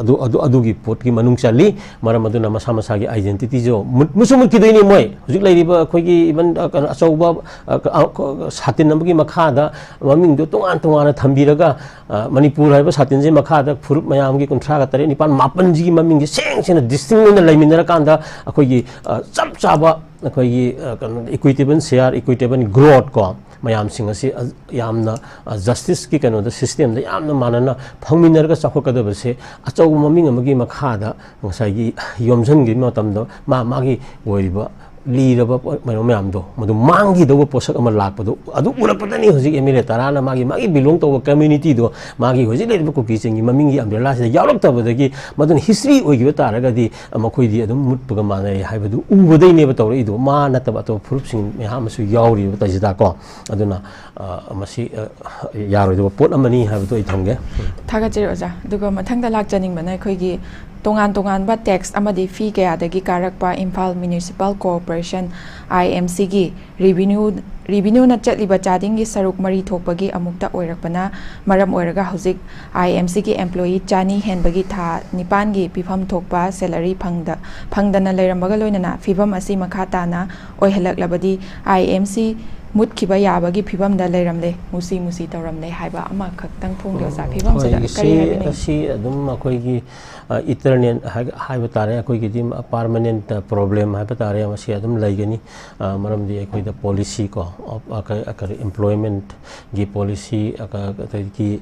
ꯑꯗꯨ, ꯑꯗꯨ, ꯑꯗꯨꯒꯤ ꯄꯣꯠꯀꯤ ꯃꯅꯨꯡ ꯆꯜꯂꯤ꯫ ꯃꯔꯝ ꯑꯗꯨꯅ ꯃꯁꯥ ꯃꯁꯥꯒꯤ ꯑꯥꯏꯗꯦꯟꯇꯤꯇꯤꯁꯨ ꯃꯨꯠ-, ꯃꯨꯠꯁꯨ ꯃꯨꯠꯈꯤꯗꯣꯏꯅꯤ ꯃꯣꯏ꯫ ꯍꯧꯖꯤꯛ ꯂꯩꯔꯤꯕ ꯑꯩꯈꯣꯏꯒꯤ ꯏꯚꯟ, ꯑ, ꯀꯩꯅꯣ, ꯑꯆꯧꯕ, ꯑ, ꯀ-, ꯑ, ꯀ-, ꯁꯥꯇꯤꯟ ꯑꯃꯒꯤ ꯃꯈꯥꯗ ꯃꯃꯤꯡꯗꯨ ꯇꯣꯉꯥꯟ ꯇꯣꯉꯥꯟꯅ ꯊꯝꯕꯤꯔꯒ, ꯑ, ꯃꯅꯤꯄꯨꯔ ꯍꯥꯏꯕ ꯁꯥꯇꯤꯟꯁꯤ ꯃꯈꯥꯗ ꯐꯨꯔꯨꯞ ꯃꯌꯥꯝꯒꯤ ꯀꯨꯟꯊ꯭ꯔꯥꯒ ꯇꯔꯦꯠ, ꯅꯤꯄꯥꯜ, ꯃꯥꯄꯜꯁꯤꯒꯤ ꯃꯃꯤꯡꯁꯦ ꯁꯦꯡ ꯁꯦꯡꯅ ꯗꯤꯁꯇꯤꯡ ꯑꯣꯏꯅ ꯂꯩꯃꯤꯟꯅꯔꯀꯥꯟꯗ ꯑꯩꯈꯣꯏꯒꯤ, ꯑ, ꯆꯞ ꯆꯥꯕ ꯑꯩꯈꯣꯏꯒꯤ, ꯑ, ꯀꯩꯅꯣ, ꯏꯀ꯭ꯋꯤꯇꯦꯕꯜ ꯁꯤꯌꯥꯔ, ꯏꯀ꯭ꯋꯤꯇꯦꯕꯜ ꯒ꯭ꯔꯣꯠ ꯀꯣ, ꯃꯌꯥꯝꯁꯤꯡ ꯑꯁꯤ, ꯑ, ꯌꯥꯝꯅ, ꯑ, ꯖꯁꯇꯤꯁꯀꯤ ꯀꯩꯅꯣꯗ, ꯁꯤꯁꯇꯦꯝꯗ ꯌꯥꯝꯅ ꯃꯥꯟꯅꯅ ꯐꯪꯃꯤꯟꯅꯔꯒ ꯆꯥꯎꯈꯠꯀꯗꯕꯁꯦ ꯑꯆꯧꯕ ꯃꯃꯤꯡ ꯑꯃꯒꯤ ꯃꯈꯥꯗ ꯉꯁꯥꯏꯒꯤ ꯌꯣꯝꯁꯤꯟꯈꯤꯕ ꯃꯇꯝꯗ ꯃꯥ ꯃꯥꯒꯤ ꯑꯣꯏꯔꯤꯕ ꯂꯤꯔꯕ ꯄꯣ-, ꯀꯩꯅꯣ ꯃꯌꯥꯝꯗꯣ, ꯃꯗꯨ ꯃꯥꯡꯈꯤꯗꯧꯕ ꯄꯣꯠꯁꯛ ꯑꯃ ꯂꯥꯛꯄꯗꯣ, ꯑꯗꯨ ꯎꯔꯛꯄꯗꯅꯤ ꯍꯧꯖꯤꯛ ꯑꯦꯝ ꯑꯦꯜ ꯑꯦ ꯇꯔꯥꯅ ꯃꯥꯒꯤ, ꯃꯥꯒꯤ ꯕꯤꯂꯣꯡ ꯇꯧꯕ ꯀꯝꯃ꯭ꯌꯨꯅꯤꯇꯤꯗꯣ, ꯃꯥꯒꯤ ꯍꯧꯖꯤꯛ ꯂꯩꯔꯤꯕ ꯀꯨꯀꯤꯁꯤꯡꯒꯤ ꯃꯃꯤꯡꯒꯤ ꯑꯝꯕ꯭ꯔꯦꯂꯥꯁꯤꯗ ꯌꯥꯎꯔꯛꯇꯕꯗꯒꯤ, ꯃꯗꯨꯅ ꯍꯤꯁꯇ꯭ꯔꯤ ꯑꯣꯏꯈꯤꯕ ꯇꯥꯔꯒꯗꯤ, ꯑ, ꯃꯈꯣꯏꯗꯤ ꯑꯗꯨꯝ ꯃꯨꯠꯄꯒ ꯃꯥꯟꯅꯩ ꯍꯥꯏꯕꯗꯨ ꯎꯕꯗꯩꯅꯦꯕ ꯇꯧꯔꯛꯏꯗꯣ꯫ ꯃꯥ ꯅꯠꯇꯕ ꯑꯇꯣꯞꯄ ꯐꯨꯔꯨꯞꯁꯤꯡ ꯃꯌꯥꯝ ꯑꯃꯁꯨ ꯌꯥꯎꯔꯤꯕ ꯇꯥꯏꯁꯤꯗꯀꯣ꯫ ꯑꯗꯨꯅ, ꯑ, ꯃꯁꯤ, ꯑ, ꯌꯥꯔꯣꯏꯗꯕ ꯄꯣꯠ ꯑꯃꯅꯤ ꯍꯥꯏꯕꯗꯨ ꯑꯩ ꯊꯝꯒꯦ꯫ ꯊꯥꯒꯠꯆꯔꯤ ꯑꯣꯖꯥ꯫ ꯑꯗꯨꯒ ꯃꯊꯪꯗ ꯂꯥꯛꯆꯅꯤꯡꯕꯅ ꯑꯩꯈꯣꯏꯒꯤ ꯇꯣꯉꯥꯟ ꯇꯣꯉꯥꯟꯕ ꯇꯦꯛꯁ ꯑꯃꯗꯤ ꯐꯤ ꯀꯌꯥꯗꯒꯤ ꯀꯥꯔꯛꯄ ꯏꯝꯐꯥꯜ ꯃ꯭ꯌꯨꯅꯤꯁꯤꯄꯥꯜ ꯀꯣꯑꯣꯄꯔꯦꯁꯟ, ꯑꯥꯏ ꯑꯦꯝ ꯁꯤꯒꯤ ꯔꯤꯚꯤꯅ꯭ꯌꯨ, ꯔꯤꯚꯤꯅ꯭ꯌꯨꯅ ꯆꯠꯂꯤꯕ ꯆꯥꯗꯤꯡꯒꯤ ꯁꯔꯨꯛ ꯃꯔꯤ ꯊꯣꯛꯄꯒꯤ ꯑꯃꯨꯛꯇ ꯑꯣꯏꯔꯛꯄꯅ ꯃꯔꯝ ꯑꯣꯏꯔꯒ ꯍꯧꯖꯤꯛ ꯑꯥꯏ ꯑꯦꯝ ꯁꯤꯒꯤ ꯑꯦꯝꯄ꯭ꯂꯣꯌꯤ ꯆꯅꯤ ꯍꯦꯟꯕꯒꯤ ꯊꯥ ꯅꯤꯄꯥꯟꯒꯤ ꯄꯤꯐꯝ ꯊꯣꯛꯄ ꯁꯦꯂꯔꯤ ꯐꯪꯗ-, ꯐꯪꯗꯅ ꯂꯩꯔꯝꯕꯒ ꯂꯣꯏꯅꯅ ꯐꯤꯚꯝ ꯑꯁꯤ ꯃꯈꯥ ꯇꯥꯅ ꯑꯣꯏꯍꯜꯂꯛꯂꯕꯗꯤ ꯑꯥꯏ ꯑꯦꯝ ꯁꯤ ꯃꯨꯠꯈꯤꯕ ꯌꯥꯕꯒꯤ ꯐꯤꯕꯝꯗ ꯂꯩꯔꯝꯂꯦ, ꯃꯨꯁꯤ ꯃꯨꯁꯤ ꯇꯧꯔꯝꯂꯦ ꯍꯥꯏꯕ ꯑꯃꯈꯛꯇꯪ ꯐꯣꯡꯒꯦ ꯑꯣꯖꯥ꯫ ꯐꯤꯕꯝꯁꯤꯗ ꯍꯣꯏ, ꯀꯔꯤ ꯁꯤ, ꯍꯥꯏꯕꯤꯅꯤꯡꯉꯤ? ꯁꯤ ꯑꯗꯨꯝ ꯑꯩꯈꯣꯏꯒꯤ ꯏꯇꯔꯅꯦꯜ ꯍꯥꯏꯕ ꯇꯥꯔꯦ, ꯑꯩꯈꯣꯏꯒꯤꯗꯤ ꯄꯥꯔꯃꯅꯦꯟꯠ ꯄ꯭ꯔꯣꯕ꯭ꯂꯦꯝ ꯍꯥꯏꯕ ꯇꯥꯔꯦ, ꯃꯁꯤ ꯑꯗꯨꯝ ꯂꯩꯒꯅꯤ꯫ ꯑ, ꯃꯔꯝꯗꯤ ꯑꯩꯈꯣꯏꯗ ꯄꯣꯂꯤꯁꯤ ꯀꯣ, ꯑ, ꯑ, ꯀꯔꯤ, ꯑꯦꯝꯄ꯭ꯂꯣꯏꯃꯦꯟꯠꯒꯤ ꯄꯣꯂꯤꯁꯤ, ꯑ, ꯑꯗꯒꯤ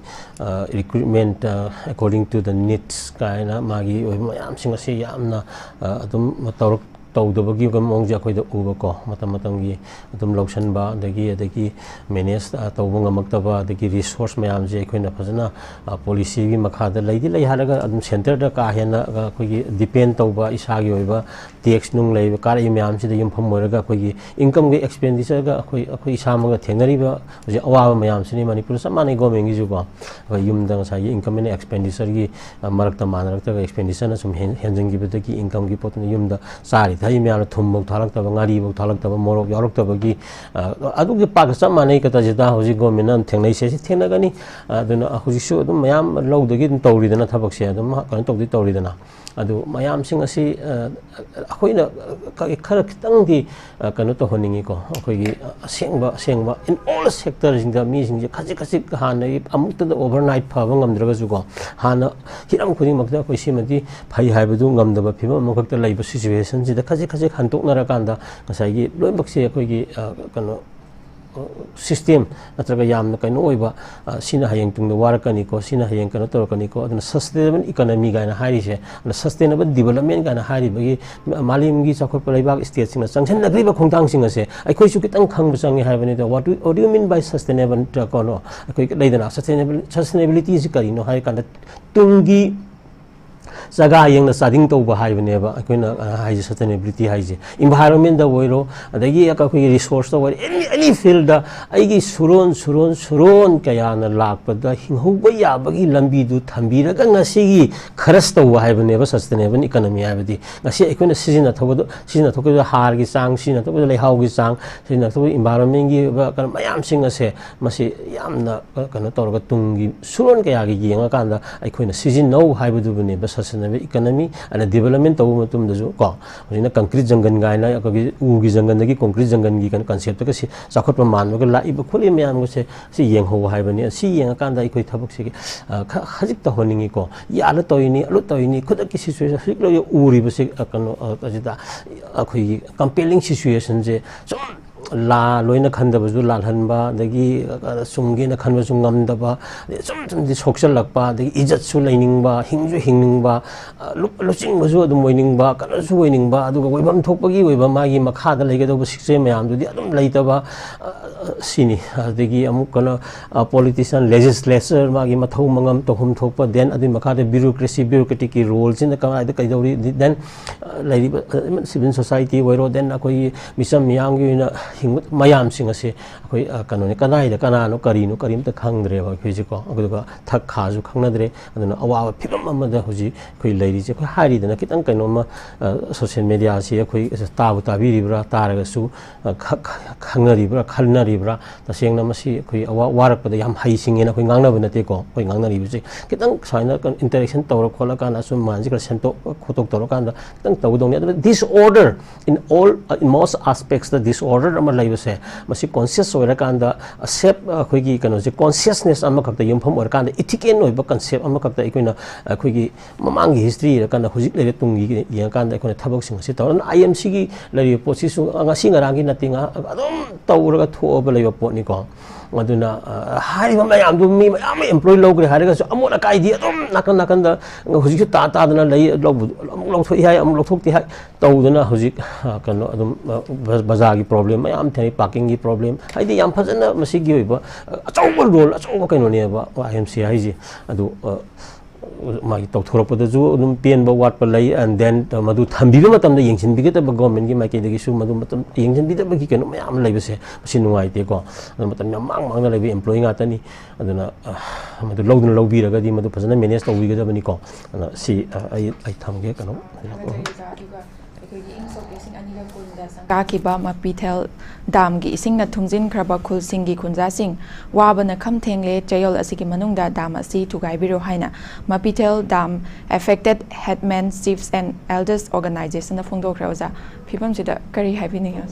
recruitment according to the needs ꯀꯥꯏꯅ ꯃꯥꯒꯤ ꯑꯣꯏꯕ ꯃꯌꯥꯝꯁꯤꯡ ꯑꯁꯤ ꯌꯥꯝꯅ, ꯑ, ꯑꯗꯨꯝ ꯇꯧꯔꯛ ꯇꯧꯗꯕꯒꯤ ꯃꯑꯣꯡꯁꯦ ꯑꯩꯈꯣꯏꯗ ꯎꯕꯀꯣ, ꯃꯇꯝ ꯃꯇꯝꯒꯤ ꯑꯗꯨꯝ ꯂꯧꯁꯤꯟꯕ, ꯑꯗꯒꯤ, ꯑꯗꯒꯤ ꯃꯦꯅꯦꯖ ꯇꯧꯕ ꯉꯝꯃꯛꯇꯕ, ꯑꯗꯒꯤ ꯔꯤꯁꯣꯔꯁ ꯃꯌꯥꯝꯁꯦ ꯑꯩꯈꯣꯏꯅ ꯐꯖꯅ, ꯑ, ꯄꯣꯂꯤꯁꯤꯒꯤ ꯃꯈꯥꯗ ꯂꯩꯗꯤ ꯂꯩ ꯍꯥꯏꯔꯒ ꯑꯗꯨꯝ ꯁꯦꯟꯇꯔꯗ ꯀꯥ ꯍꯦꯟꯅ, ꯑ, ꯑꯩꯈꯣꯏꯒꯤ ꯗꯤꯄꯦꯟ ꯇꯧꯕ, ꯏꯁꯥꯒꯤ ꯑꯣꯏꯕ ꯇꯦꯛꯁ ꯅꯨꯡ ꯂꯩꯕ, ꯀꯥꯔꯛꯏ ꯃꯌꯥꯝꯁꯤꯗ ꯌꯨꯝꯐꯝ ꯑꯣꯏꯔꯒ ꯑꯩꯈꯣꯏꯒꯤ ꯏꯟꯀꯝꯒꯤ ꯑꯦꯛꯁꯄꯦꯟꯗꯤꯆꯔꯒ ꯑꯩꯈꯣꯏ, ꯑꯩꯈꯣꯏ ꯏꯁꯥꯃꯛꯅ ꯊꯦꯡꯅꯔꯤꯕ ꯍꯧꯖꯤꯛ ꯑꯋꯥꯕ ꯃꯌꯥꯝꯁꯤꯅꯤ꯫ ꯃꯅꯤꯄꯨꯔꯗ ꯆꯞ ꯃꯥꯟꯅꯩ, ꯒꯣꯔꯃꯦꯟꯒꯤꯁꯨꯀꯣ꯫ ꯑꯩꯈꯣꯏ ꯌꯨꯝꯗ ꯉꯁꯥꯏꯒꯤ ꯏꯟꯀꯝ ꯑꯦꯟ ꯑꯦꯛꯁꯄꯦꯟꯗꯤꯆꯔꯒꯤ, ꯑ, ꯃꯔꯛꯇ ꯃꯥꯟꯅꯔꯛꯇꯕ, ꯑꯦꯛꯁꯄꯦꯟꯗꯤꯆꯔꯅ ꯁꯨꯝ ꯍꯦꯟ-, ꯍꯦꯟꯖꯤꯟꯈꯤꯕꯗꯒꯤ ꯏꯟꯀꯝꯒꯤ ꯄꯣꯠꯇꯨꯅ ꯌꯨꯝꯗ ꯆꯥꯔꯤ ꯊꯛꯏ ꯃꯌꯥꯝꯅ ꯊꯨꯝꯐꯧ ꯊꯥꯔꯛꯇꯕ, ꯉꯥꯔꯤꯐꯧ ꯊꯥꯔꯛꯇꯕ, ꯃꯣꯔꯣꯛ ꯌꯥꯎꯔꯛꯇꯕꯒꯤ, ꯑ, ꯑꯗꯨꯒꯤ ꯄꯥꯛꯀ ꯆꯞ ꯃꯥꯟꯅꯩ꯫ ꯀꯇꯥꯖꯤꯇꯥ ꯍꯧꯖꯤꯛ ꯒꯣꯔꯃꯦꯟꯅ ꯑꯗꯨꯝ ꯊꯦꯡꯅꯩꯁꯦ, ꯁꯤ ꯊꯦꯡꯅꯒꯅꯤ꯫ ꯑꯗꯨꯅ ꯍꯧꯖꯤꯛꯁꯨ ꯑꯗꯨꯝ ꯃꯌꯥꯝ ꯂꯧꯗꯒꯤ ꯑꯗꯨꯝ ꯇꯧꯔꯤꯗꯅ ꯊꯕꯛꯁꯦ, ꯑꯗꯨꯝ ꯀꯩꯅꯣ ꯇꯧꯗꯤ ꯇꯧꯔꯤꯗꯅ꯫ ꯑꯗꯨ ꯃꯌꯥꯝꯁꯤꯡ ꯑꯁꯤ, ꯑ, ꯑꯩꯈꯣꯏꯅ ꯈꯔ ꯈꯤꯇꯪꯗꯤ, ꯑ, ꯀꯩꯅꯣ ꯇꯧꯍꯟꯅꯤꯡꯉꯤꯀꯣ꯫ ꯑꯩꯈꯣꯏꯒꯤ ꯑꯁꯦꯡꯕ, ꯑꯁꯦꯡꯕ in all sectorꯁꯤꯡꯗ ꯃꯤꯁꯤꯡꯁꯦ ꯈꯖꯤꯛ ꯈꯖꯤꯛ ꯍꯥꯟꯅꯒꯤ ꯑꯃꯨꯛꯇꯗ overnight ꯐꯕ ꯉꯝꯗ꯭ꯔꯒꯁꯨꯀꯣ, ꯍꯥꯟꯅ ꯍꯤꯔꯝ ꯈꯨꯗꯤꯡꯃꯛꯇ ꯑꯩꯈꯣꯏ ꯁꯤꯃꯗꯤ ꯐꯩ ꯍꯥꯏꯕꯗꯨ ꯉꯝꯗꯕ ꯐꯤꯕꯝ ꯑꯃꯈꯛꯇ ꯂꯩꯕ ꯁꯤꯆꯨꯋꯦꯁꯟꯁꯤꯗ ꯈꯖꯤꯛ ꯈꯖꯤꯛ ꯍꯟꯇꯣꯛꯅꯔꯀꯥꯟꯗ ꯉꯁꯥꯏꯒꯤ ꯂꯣꯏꯅꯃꯛꯁꯦ ꯑꯩꯈꯣꯏꯒꯤ, ꯑ, ꯀꯩꯅꯣ, ꯁꯤꯁꯇꯦꯝ ꯅꯠꯇ꯭ꯔꯒ ꯌꯥꯝꯅ ꯀꯩꯅꯣ ꯑꯣꯏꯕ, ꯑ, ꯁꯤꯅ ꯍꯌꯦꯡ ꯇꯨꯡꯗ ꯋꯥꯔꯛꯀꯅꯤꯀꯣ, ꯁꯤꯅ ꯍꯌꯦꯡ ꯀꯩꯅꯣ ꯇꯧꯔꯛꯀꯅꯤꯀꯣ꯫ ꯑꯗꯨꯅ sustainable economy ꯀꯥꯏꯅ ꯍꯥꯏꯔꯤꯁꯦ, ꯑꯗꯨꯅ sustainable development ꯀꯥꯏꯅ ꯍꯥꯏꯔꯤꯕꯒꯤ ꯃ-, ꯃꯥꯂꯦꯝꯒꯤ ꯆꯥꯎꯈꯠꯄ ꯂꯩꯕꯥꯛ ꯁ꯭ꯇꯦꯠꯁꯤꯡꯅ ꯆꯪꯁꯤꯟꯅꯈ꯭ꯔꯤꯕ ꯈꯣꯡꯊꯥꯡꯁꯤꯡ ꯑꯁꯦ ꯑꯩꯈꯣꯏꯁꯨ ꯈꯤꯇꯪ ꯈꯪꯕ ꯆꯪꯉꯦ ꯍꯥꯏꯕꯅꯤꯗ꯫ What do, what do you mean by sustainable, ꯀꯩꯅꯣ, ꯑꯩꯈꯣꯏ ꯂꯩꯗꯅ, sustainable, sustainability ꯁꯤ ꯀꯔꯤꯅꯣ ꯍꯥꯏꯔ ꯀꯥꯟꯗ, ꯇꯨꯡꯒꯤ ꯆꯥꯒꯥ ꯌꯦꯡꯅ ꯆꯥꯗꯤꯡ ꯇꯧꯕ ꯍꯥꯏꯕꯅꯦꯕ ꯑꯩꯈꯣꯏꯅ, ꯑ, ꯍꯥꯏꯁꯦ sustainability ꯍꯥꯏꯁꯦ꯫ ꯏꯟꯚꯥꯏꯔꯣꯟꯃꯦꯟꯗ ꯑꯣꯏꯔꯣ, ꯑꯗꯒꯤ ꯑꯩꯈꯣꯏꯒꯤ ꯔꯤꯁꯣꯔꯁꯇ ꯑꯣꯏꯔꯣ, ꯑꯦꯅꯤ, ꯑꯦꯅꯤ ꯐꯤꯜꯗ ꯑꯩꯒꯤ ꯁꯨꯔꯣꯟ, ꯁꯨꯔꯣꯟ, ꯁꯨꯔꯣꯟ ꯀꯌꯥꯅ ꯂꯥꯛꯄꯗ ꯍꯤꯡꯍꯧꯕ ꯌꯥꯕꯒꯤ ꯂꯝꯕꯤꯗꯨ ꯊꯝꯕꯤꯔꯒ ꯉꯁꯤꯒꯤ ꯈꯔꯁ ꯇꯧꯕ ꯍꯥꯏꯕꯅꯦꯕ sustainable economy ꯍꯥꯏꯕꯗꯤ꯫ ꯉꯁꯤ ꯑꯩꯈꯣꯏꯅ ꯁꯤꯖꯤꯟꯅꯊꯣꯛꯀꯗ-, ꯁꯤꯖꯤꯟꯅꯊꯣꯛꯀꯗꯕ ꯍꯥꯔꯒꯤ ꯆꯥꯡ, ꯁꯤꯖꯤꯟꯅꯊꯣꯛꯀꯗꯕ ꯂꯩꯍꯥꯎꯒꯤ ꯆꯥꯡ, ꯁꯤꯖꯤꯟꯅꯊꯣꯛꯀꯗꯕ ꯏꯟꯚꯥꯏꯔꯣꯟꯃꯦꯟꯒꯤ ꯑꯣꯏꯕ ꯀꯩꯅꯣ ꯃꯌꯥꯝꯁꯤꯡ ꯑꯁꯦ, ꯃꯁꯤ ꯌꯥꯝꯅ ꯀꯩꯅꯣ ꯇꯧꯔꯒ ꯇꯨꯡꯒꯤ ꯁꯨꯔꯣꯟ ꯀꯌꯥꯒꯤ ꯌꯦꯡꯉꯀꯥꯟꯗ ꯑꯩꯈꯣꯏꯅ ꯁꯤꯖꯤꯟꯅꯧ ꯍꯥꯏꯕꯗꯨꯕꯨꯅꯦꯕ sustainable economy ꯑꯅ development ꯇꯧꯕ ꯃꯇꯝꯗꯁꯨ ꯀꯣ, ꯍꯧꯖꯤꯛꯅ concrete ꯖꯪꯒꯜ ꯀꯥꯏꯅ ꯑꯩꯈꯣꯏꯒꯤ ꯎꯒꯤ ꯖꯪꯒꯜꯗꯒꯤ concrete ꯖꯪꯒꯜꯒꯤ ꯀꯩꯅꯣ concept ꯀꯁꯤ ꯆꯥꯎꯈꯠꯄ ꯃꯥꯟꯕꯒ ꯂꯥꯛꯏꯕ ꯈꯣꯠꯂꯤꯕ ꯃꯌꯥꯝꯒꯁꯦ ꯁꯤ ꯌꯦꯡꯍꯧꯕ ꯍꯥꯏꯕꯅꯤ꯫ ꯁꯤ ꯌꯦꯡꯉꯀꯥꯟꯗ ꯑꯩꯈꯣꯏ ꯊꯕꯛꯁꯤꯒꯤ, ꯑ, ꯈ-, ꯈꯖꯤꯛ ꯇꯧꯍꯟꯅꯤꯡꯉꯤꯀꯣ꯫ ꯌꯥꯜꯂ ꯇꯧꯔꯤꯅꯤ, ꯑꯂꯨ ꯇꯧꯔꯤꯅꯤ, ꯈꯨꯗꯛꯀꯤ situation ꯍꯧꯖꯤꯛ ꯂꯣꯏꯅ ꯎꯔꯤꯕꯁꯤ, ꯑ, ꯀꯩꯅꯣ, ꯑ, ꯑꯁꯤꯗ ꯑꯩꯈꯣꯏꯒꯤ compelling situationꯁꯦ ꯁꯨꯝ ꯂꯥ ꯂꯣꯏꯅ ꯈꯟꯗꯕꯁꯨ ꯂꯥꯜꯍꯟꯕ, ꯑꯗꯒꯤ, ꯑ, ꯆꯨꯝꯒꯦꯅ ꯈꯟꯕꯁꯨ ꯉꯝꯗꯕ, ꯑꯗꯩ ꯁꯨꯝ ꯁꯨꯝꯗꯤ ꯁꯣꯛꯆꯜꯂꯛꯄ, ꯑꯗꯒꯤ ꯏꯖꯠꯁꯨ ꯂꯩꯅꯤꯡꯕ, ꯍꯤꯡꯁꯨ ꯍꯤꯡꯅꯤꯡꯕ, ꯑ, ꯂꯨ-, ꯂꯨꯆꯤꯡꯕꯁꯨ ꯑꯗꯨꯝ ꯑꯣꯏꯅꯤꯡꯕ, ꯀꯩꯅꯣꯁꯨ ꯑꯣꯏꯅꯤꯡꯕ, ꯑꯗꯨꯒ ꯑꯣꯏꯐꯝ ꯊꯣꯛꯄꯒꯤ ꯑꯣꯏꯕ ꯃꯥꯒꯤ ꯃꯈꯥꯗ ꯂꯩꯒꯗꯧꯕ ꯁꯤꯛꯆꯦ ꯃꯌꯥꯝꯗꯨꯗꯤ ꯑꯗꯨꯝ ꯂꯩꯇꯕ, ꯑ, ꯑ, ꯁꯤꯅꯤ꯫ ꯑꯗꯒꯤ ꯑꯃꯨꯛ ꯀꯩꯅꯣ, ꯑ, politician, legislature ꯃꯥꯒꯤ ꯃꯊꯧ ꯃꯉꯝ ꯇꯧꯐꯝ ꯊꯣꯛꯄ, then ꯑꯗꯨꯒꯤ ꯃꯈꯥꯗ bureaucracy, bureaucraticꯀꯤ roleꯁꯤꯅ ꯀꯗꯥꯏꯗ ꯀꯩꯗꯧꯔꯤ, then, ꯑ, ꯂꯩꯔꯤꯕ, ꯑ, civil society ꯑꯣꯏꯔꯣ, then ꯑꯩꯈꯣꯏꯒꯤ ꯃꯤꯆꯝ ꯃꯤꯌꯥꯝꯒꯤ ꯑꯣꯏꯅ ꯍꯤꯡꯕ ꯃꯌꯥꯝꯁꯤꯡ ꯑꯁꯦ ꯑꯩꯈꯣꯏ, ꯑ, ꯀꯩꯅꯣꯅꯤ, ꯀꯗꯥꯏꯗ ꯀꯅꯥꯅꯣ ꯀꯔꯤꯅꯣ ꯀꯔꯤꯝꯇ ꯈꯪꯗ꯭ꯔꯦꯕ ꯑꯩꯈꯣꯏꯁꯦꯀꯣ꯫ ꯑꯗꯨꯒ ꯊꯛ ꯈꯥꯁꯨ ꯈꯪꯅꯗ꯭ꯔꯦ꯫ ꯑꯗꯨꯅ ꯑꯋꯥꯕ ꯐꯤꯕꯝ ꯑꯃꯗ ꯍꯧꯖꯤꯛ ꯑꯩꯈꯣꯏ ꯂꯩꯔꯤꯁꯦ꯫ ꯑꯩꯈꯣꯏ ꯍꯥꯏꯔꯤꯗꯅ ꯈꯤꯇꯪ ꯀꯩꯅꯣꯝꯃ, ꯑ, social mediaꯁꯤ ꯑꯩꯈꯣꯏ ꯇꯥꯕꯨ ꯇꯥꯕꯤꯔꯤꯕ꯭ꯔꯥ, ꯇꯥꯔꯒꯁꯨ, ꯑ, ꯈ-, ꯈ-, ꯈꯪꯅꯔꯤꯕ꯭ꯔꯥ, ꯈꯟꯅꯔꯤꯕ꯭ꯔꯥ, ꯇꯁꯦꯡꯅ ꯃꯁꯤ ꯑꯩꯈꯣꯏ ꯑꯋꯥ-, ꯋꯥꯔꯛꯄꯗ ꯌꯥꯝ ꯍꯩꯁꯤꯡꯉꯦꯅ ꯑꯩꯈꯣꯏ ꯉꯥꯡꯅꯕ ꯅꯠꯇꯦꯀꯣ꯫ ꯑꯩꯈꯣꯏ ꯉꯥꯡꯅꯔꯤꯕꯁꯦ ꯈꯤꯇꯪ ꯁꯨꯃꯥꯏꯅ interaction ꯇꯧꯔ ꯈꯣꯠꯂꯀꯥꯟꯗ ꯑꯁꯨꯝ ꯃꯥꯏꯟꯁꯦ ꯈꯔ ꯁꯦꯝꯗꯣꯛ ꯈꯣꯠꯇꯣꯛ ꯇꯧꯔꯀꯥꯟꯗ ꯈꯤꯇꯪ ꯇꯧꯒꯗꯧꯅꯤ꯫ ꯑꯗꯨꯅ disorder in all, uh, in most aspectsꯇ disorder ꯑꯃ ꯂꯩꯕꯁꯦ, ꯃꯁꯤ conscious ꯑꯣꯏꯔꯀꯥꯟꯗ, ꯑ, self, ꯑ, ꯑꯩꯈꯣꯏꯒꯤ ꯀꯩꯅꯣꯁꯦ consciousness ꯑꯃꯈꯛꯇ ꯌꯨꯝꯐꯝ ꯑꯣꯏꯔꯀꯥꯟꯗ ethical ꯑꯣꯏꯕ concept ꯑꯃꯈꯛꯇ ꯑꯩꯈꯣꯏꯅ, ꯑꯩꯈꯣꯏꯒꯤ ꯃꯃꯥꯡꯒꯤ history ꯌꯦꯡꯉꯀꯥꯟꯗ ꯍꯧꯖꯤꯛ ꯂꯩꯔꯦ ꯇꯨꯡꯒꯤ ꯌꯦꯡꯉꯀꯥꯟꯗ ꯑꯩꯈꯣꯏꯅ ꯊꯕꯛꯁꯤꯡ ꯑꯁꯤ ꯇꯧꯔ꯫ ꯑꯗꯨꯅ IMCꯒꯤ ꯂꯩꯔꯤꯕ ꯄꯣꯠꯁꯤꯁꯨ ꯉꯁꯤ ꯉꯔꯥꯡꯒꯤ ꯅꯠꯇꯦ, ꯉꯥꯏꯍꯥꯛ ꯑꯗꯨꯝ ꯇꯧꯔꯒ ꯊꯣꯛꯑꯕ ꯂꯩꯕ ꯄꯣꯠꯅꯤꯀꯣ꯫ ꯑꯗꯨꯅ, ꯑ, ꯍꯥꯏꯔꯤꯕ ꯃꯌꯥꯝꯗꯨ ꯃꯤ ꯃꯌꯥꯝ ꯑꯃ employ ꯂꯧꯈ꯭ꯔꯦ ꯍꯥꯏꯔꯒꯁꯨ ꯑꯃꯣꯠ ꯑꯀꯥꯏꯗꯤ ꯑꯗꯨꯝ ꯅꯥꯀꯟ ꯅꯥꯀꯟꯗ ꯍꯧꯖꯤꯛꯁꯨ ꯇꯥ ꯇꯥꯗꯅ ꯂꯩ, ꯂꯧꯕ-, ꯑꯃꯨꯛ ꯂꯧꯊꯣꯛꯏ ꯍꯥꯏ, ꯑꯃꯨꯛ ꯂꯧꯊꯣꯛꯇꯦ ꯍꯥꯏ ꯇꯧꯗꯅ ꯍꯧꯖꯤꯛ, ꯑ, ꯀꯩꯅꯣ ꯑꯗꯨꯝ, ꯑ, ꯕ-, ꯕꯖꯥꯔꯒꯤ problem ꯃꯌꯥꯝ ꯊꯦꯡꯅꯩ, parkingꯒꯤ problem, ꯍꯥꯏꯗꯤ ꯌꯥꯝ ꯐꯖꯅ ꯃꯁꯤꯒꯤ ꯑꯣꯏꯕ, ꯑ, ꯑꯆꯧꯕ role, ꯑꯆꯧꯕ ꯀꯩꯅꯣꯅꯦꯕ IMC ꯍꯥꯏꯁꯦ꯫ ꯑꯗꯨ, ꯑ, ꯃꯥꯒꯤ ꯇꯧꯊꯣꯔꯛꯄꯗꯁꯨ ꯑꯗꯨꯝ ꯄꯦꯟꯕ ꯋꯥꯠꯄ ꯂꯩ, and then, ꯑ, ꯃꯗꯨ ꯊꯝꯕꯤꯕ ꯃꯇꯝꯗ ꯌꯦꯡꯁꯤꯟꯕꯤꯒꯗꯕ governmentꯀꯤ ꯃꯥꯏꯀꯩꯗꯒꯤꯁꯨ ꯃꯗꯨ ꯃꯇꯝ ꯌꯦꯡꯁꯤꯟꯕꯤꯗꯕꯒꯤ ꯀꯩꯅꯣ ꯃꯌꯥꯝ ꯑꯃ ꯂꯩꯕꯁꯦ, ꯃꯁꯤ ꯅꯨꯡꯉꯥꯏꯇꯦꯀꯣ꯫ ꯑꯗꯨ ꯃꯇꯝ ꯌꯥꯝ ꯃꯥꯡ ꯃꯥꯡꯅ ꯂꯩꯕ employee ꯉꯥꯛꯇꯅꯤ꯫ ꯑꯗꯨꯅ, ꯑ, ꯃꯗꯨ ꯂꯧꯗꯨꯅ ꯂꯧꯕꯤꯔꯒꯗꯤ ꯃꯗꯨ ꯐꯖꯅ manage ꯇꯧꯕꯤꯒꯗꯕꯅꯤꯀꯣ꯫ ꯑꯗꯨꯅ ꯁꯤ, ꯑ, ꯑꯩ, ꯑꯩ ꯊꯝꯒꯦ ꯀꯩꯅꯣ꯫ ꯊꯥꯒꯠꯆꯔꯤ ꯑꯣꯖꯥ꯫ ꯑꯗꯨꯒ ꯑꯩꯈꯣꯏꯒꯤ ꯏꯪ ꯁꯣꯛ ꯂꯤꯁꯤꯡ ꯑꯅꯤꯒ ꯀꯨꯟꯗ ꯁꯪꯒꯥꯈꯤꯕ ꯃꯄꯤꯊꯦꯜ ꯗꯥꯝꯒꯤ ꯏꯁꯤꯡꯅ ꯊꯨꯝꯖꯤꯟꯈ꯭ꯔꯕ ꯈꯨꯜꯁꯤꯡꯒꯤ ꯈꯨꯟꯖꯥꯁꯤꯡ ꯋꯥꯕꯅ ꯈꯝ ꯊꯦꯡꯂꯦ, ꯆꯌꯣꯜ ꯑꯁꯤꯒꯤ ꯃꯅꯨꯡꯗ ꯗꯥꯝ ꯑꯁꯤ ꯊꯨꯒꯥꯏꯕꯤꯔꯣ ꯍꯥꯏꯅ ꯃꯄꯤꯊꯦꯜ ꯗꯥꯝ ꯑꯦꯐꯦꯛꯇꯦꯠ ꯍꯦꯗꯃꯦꯟ ꯆꯤꯐꯁ ꯑꯦꯟ ꯑꯦꯜꯗꯔꯁ ꯑꯣꯔꯒꯅꯥꯏꯖꯦꯁꯟꯅ ꯐꯣꯡꯗꯣꯛꯈ꯭ꯔꯦ꯫ ꯑꯣꯖꯥ, ꯐꯤꯕꯝꯁꯤꯗ ꯀꯔꯤ ꯍꯥꯏꯕꯤꯅꯤꯡꯉꯤ?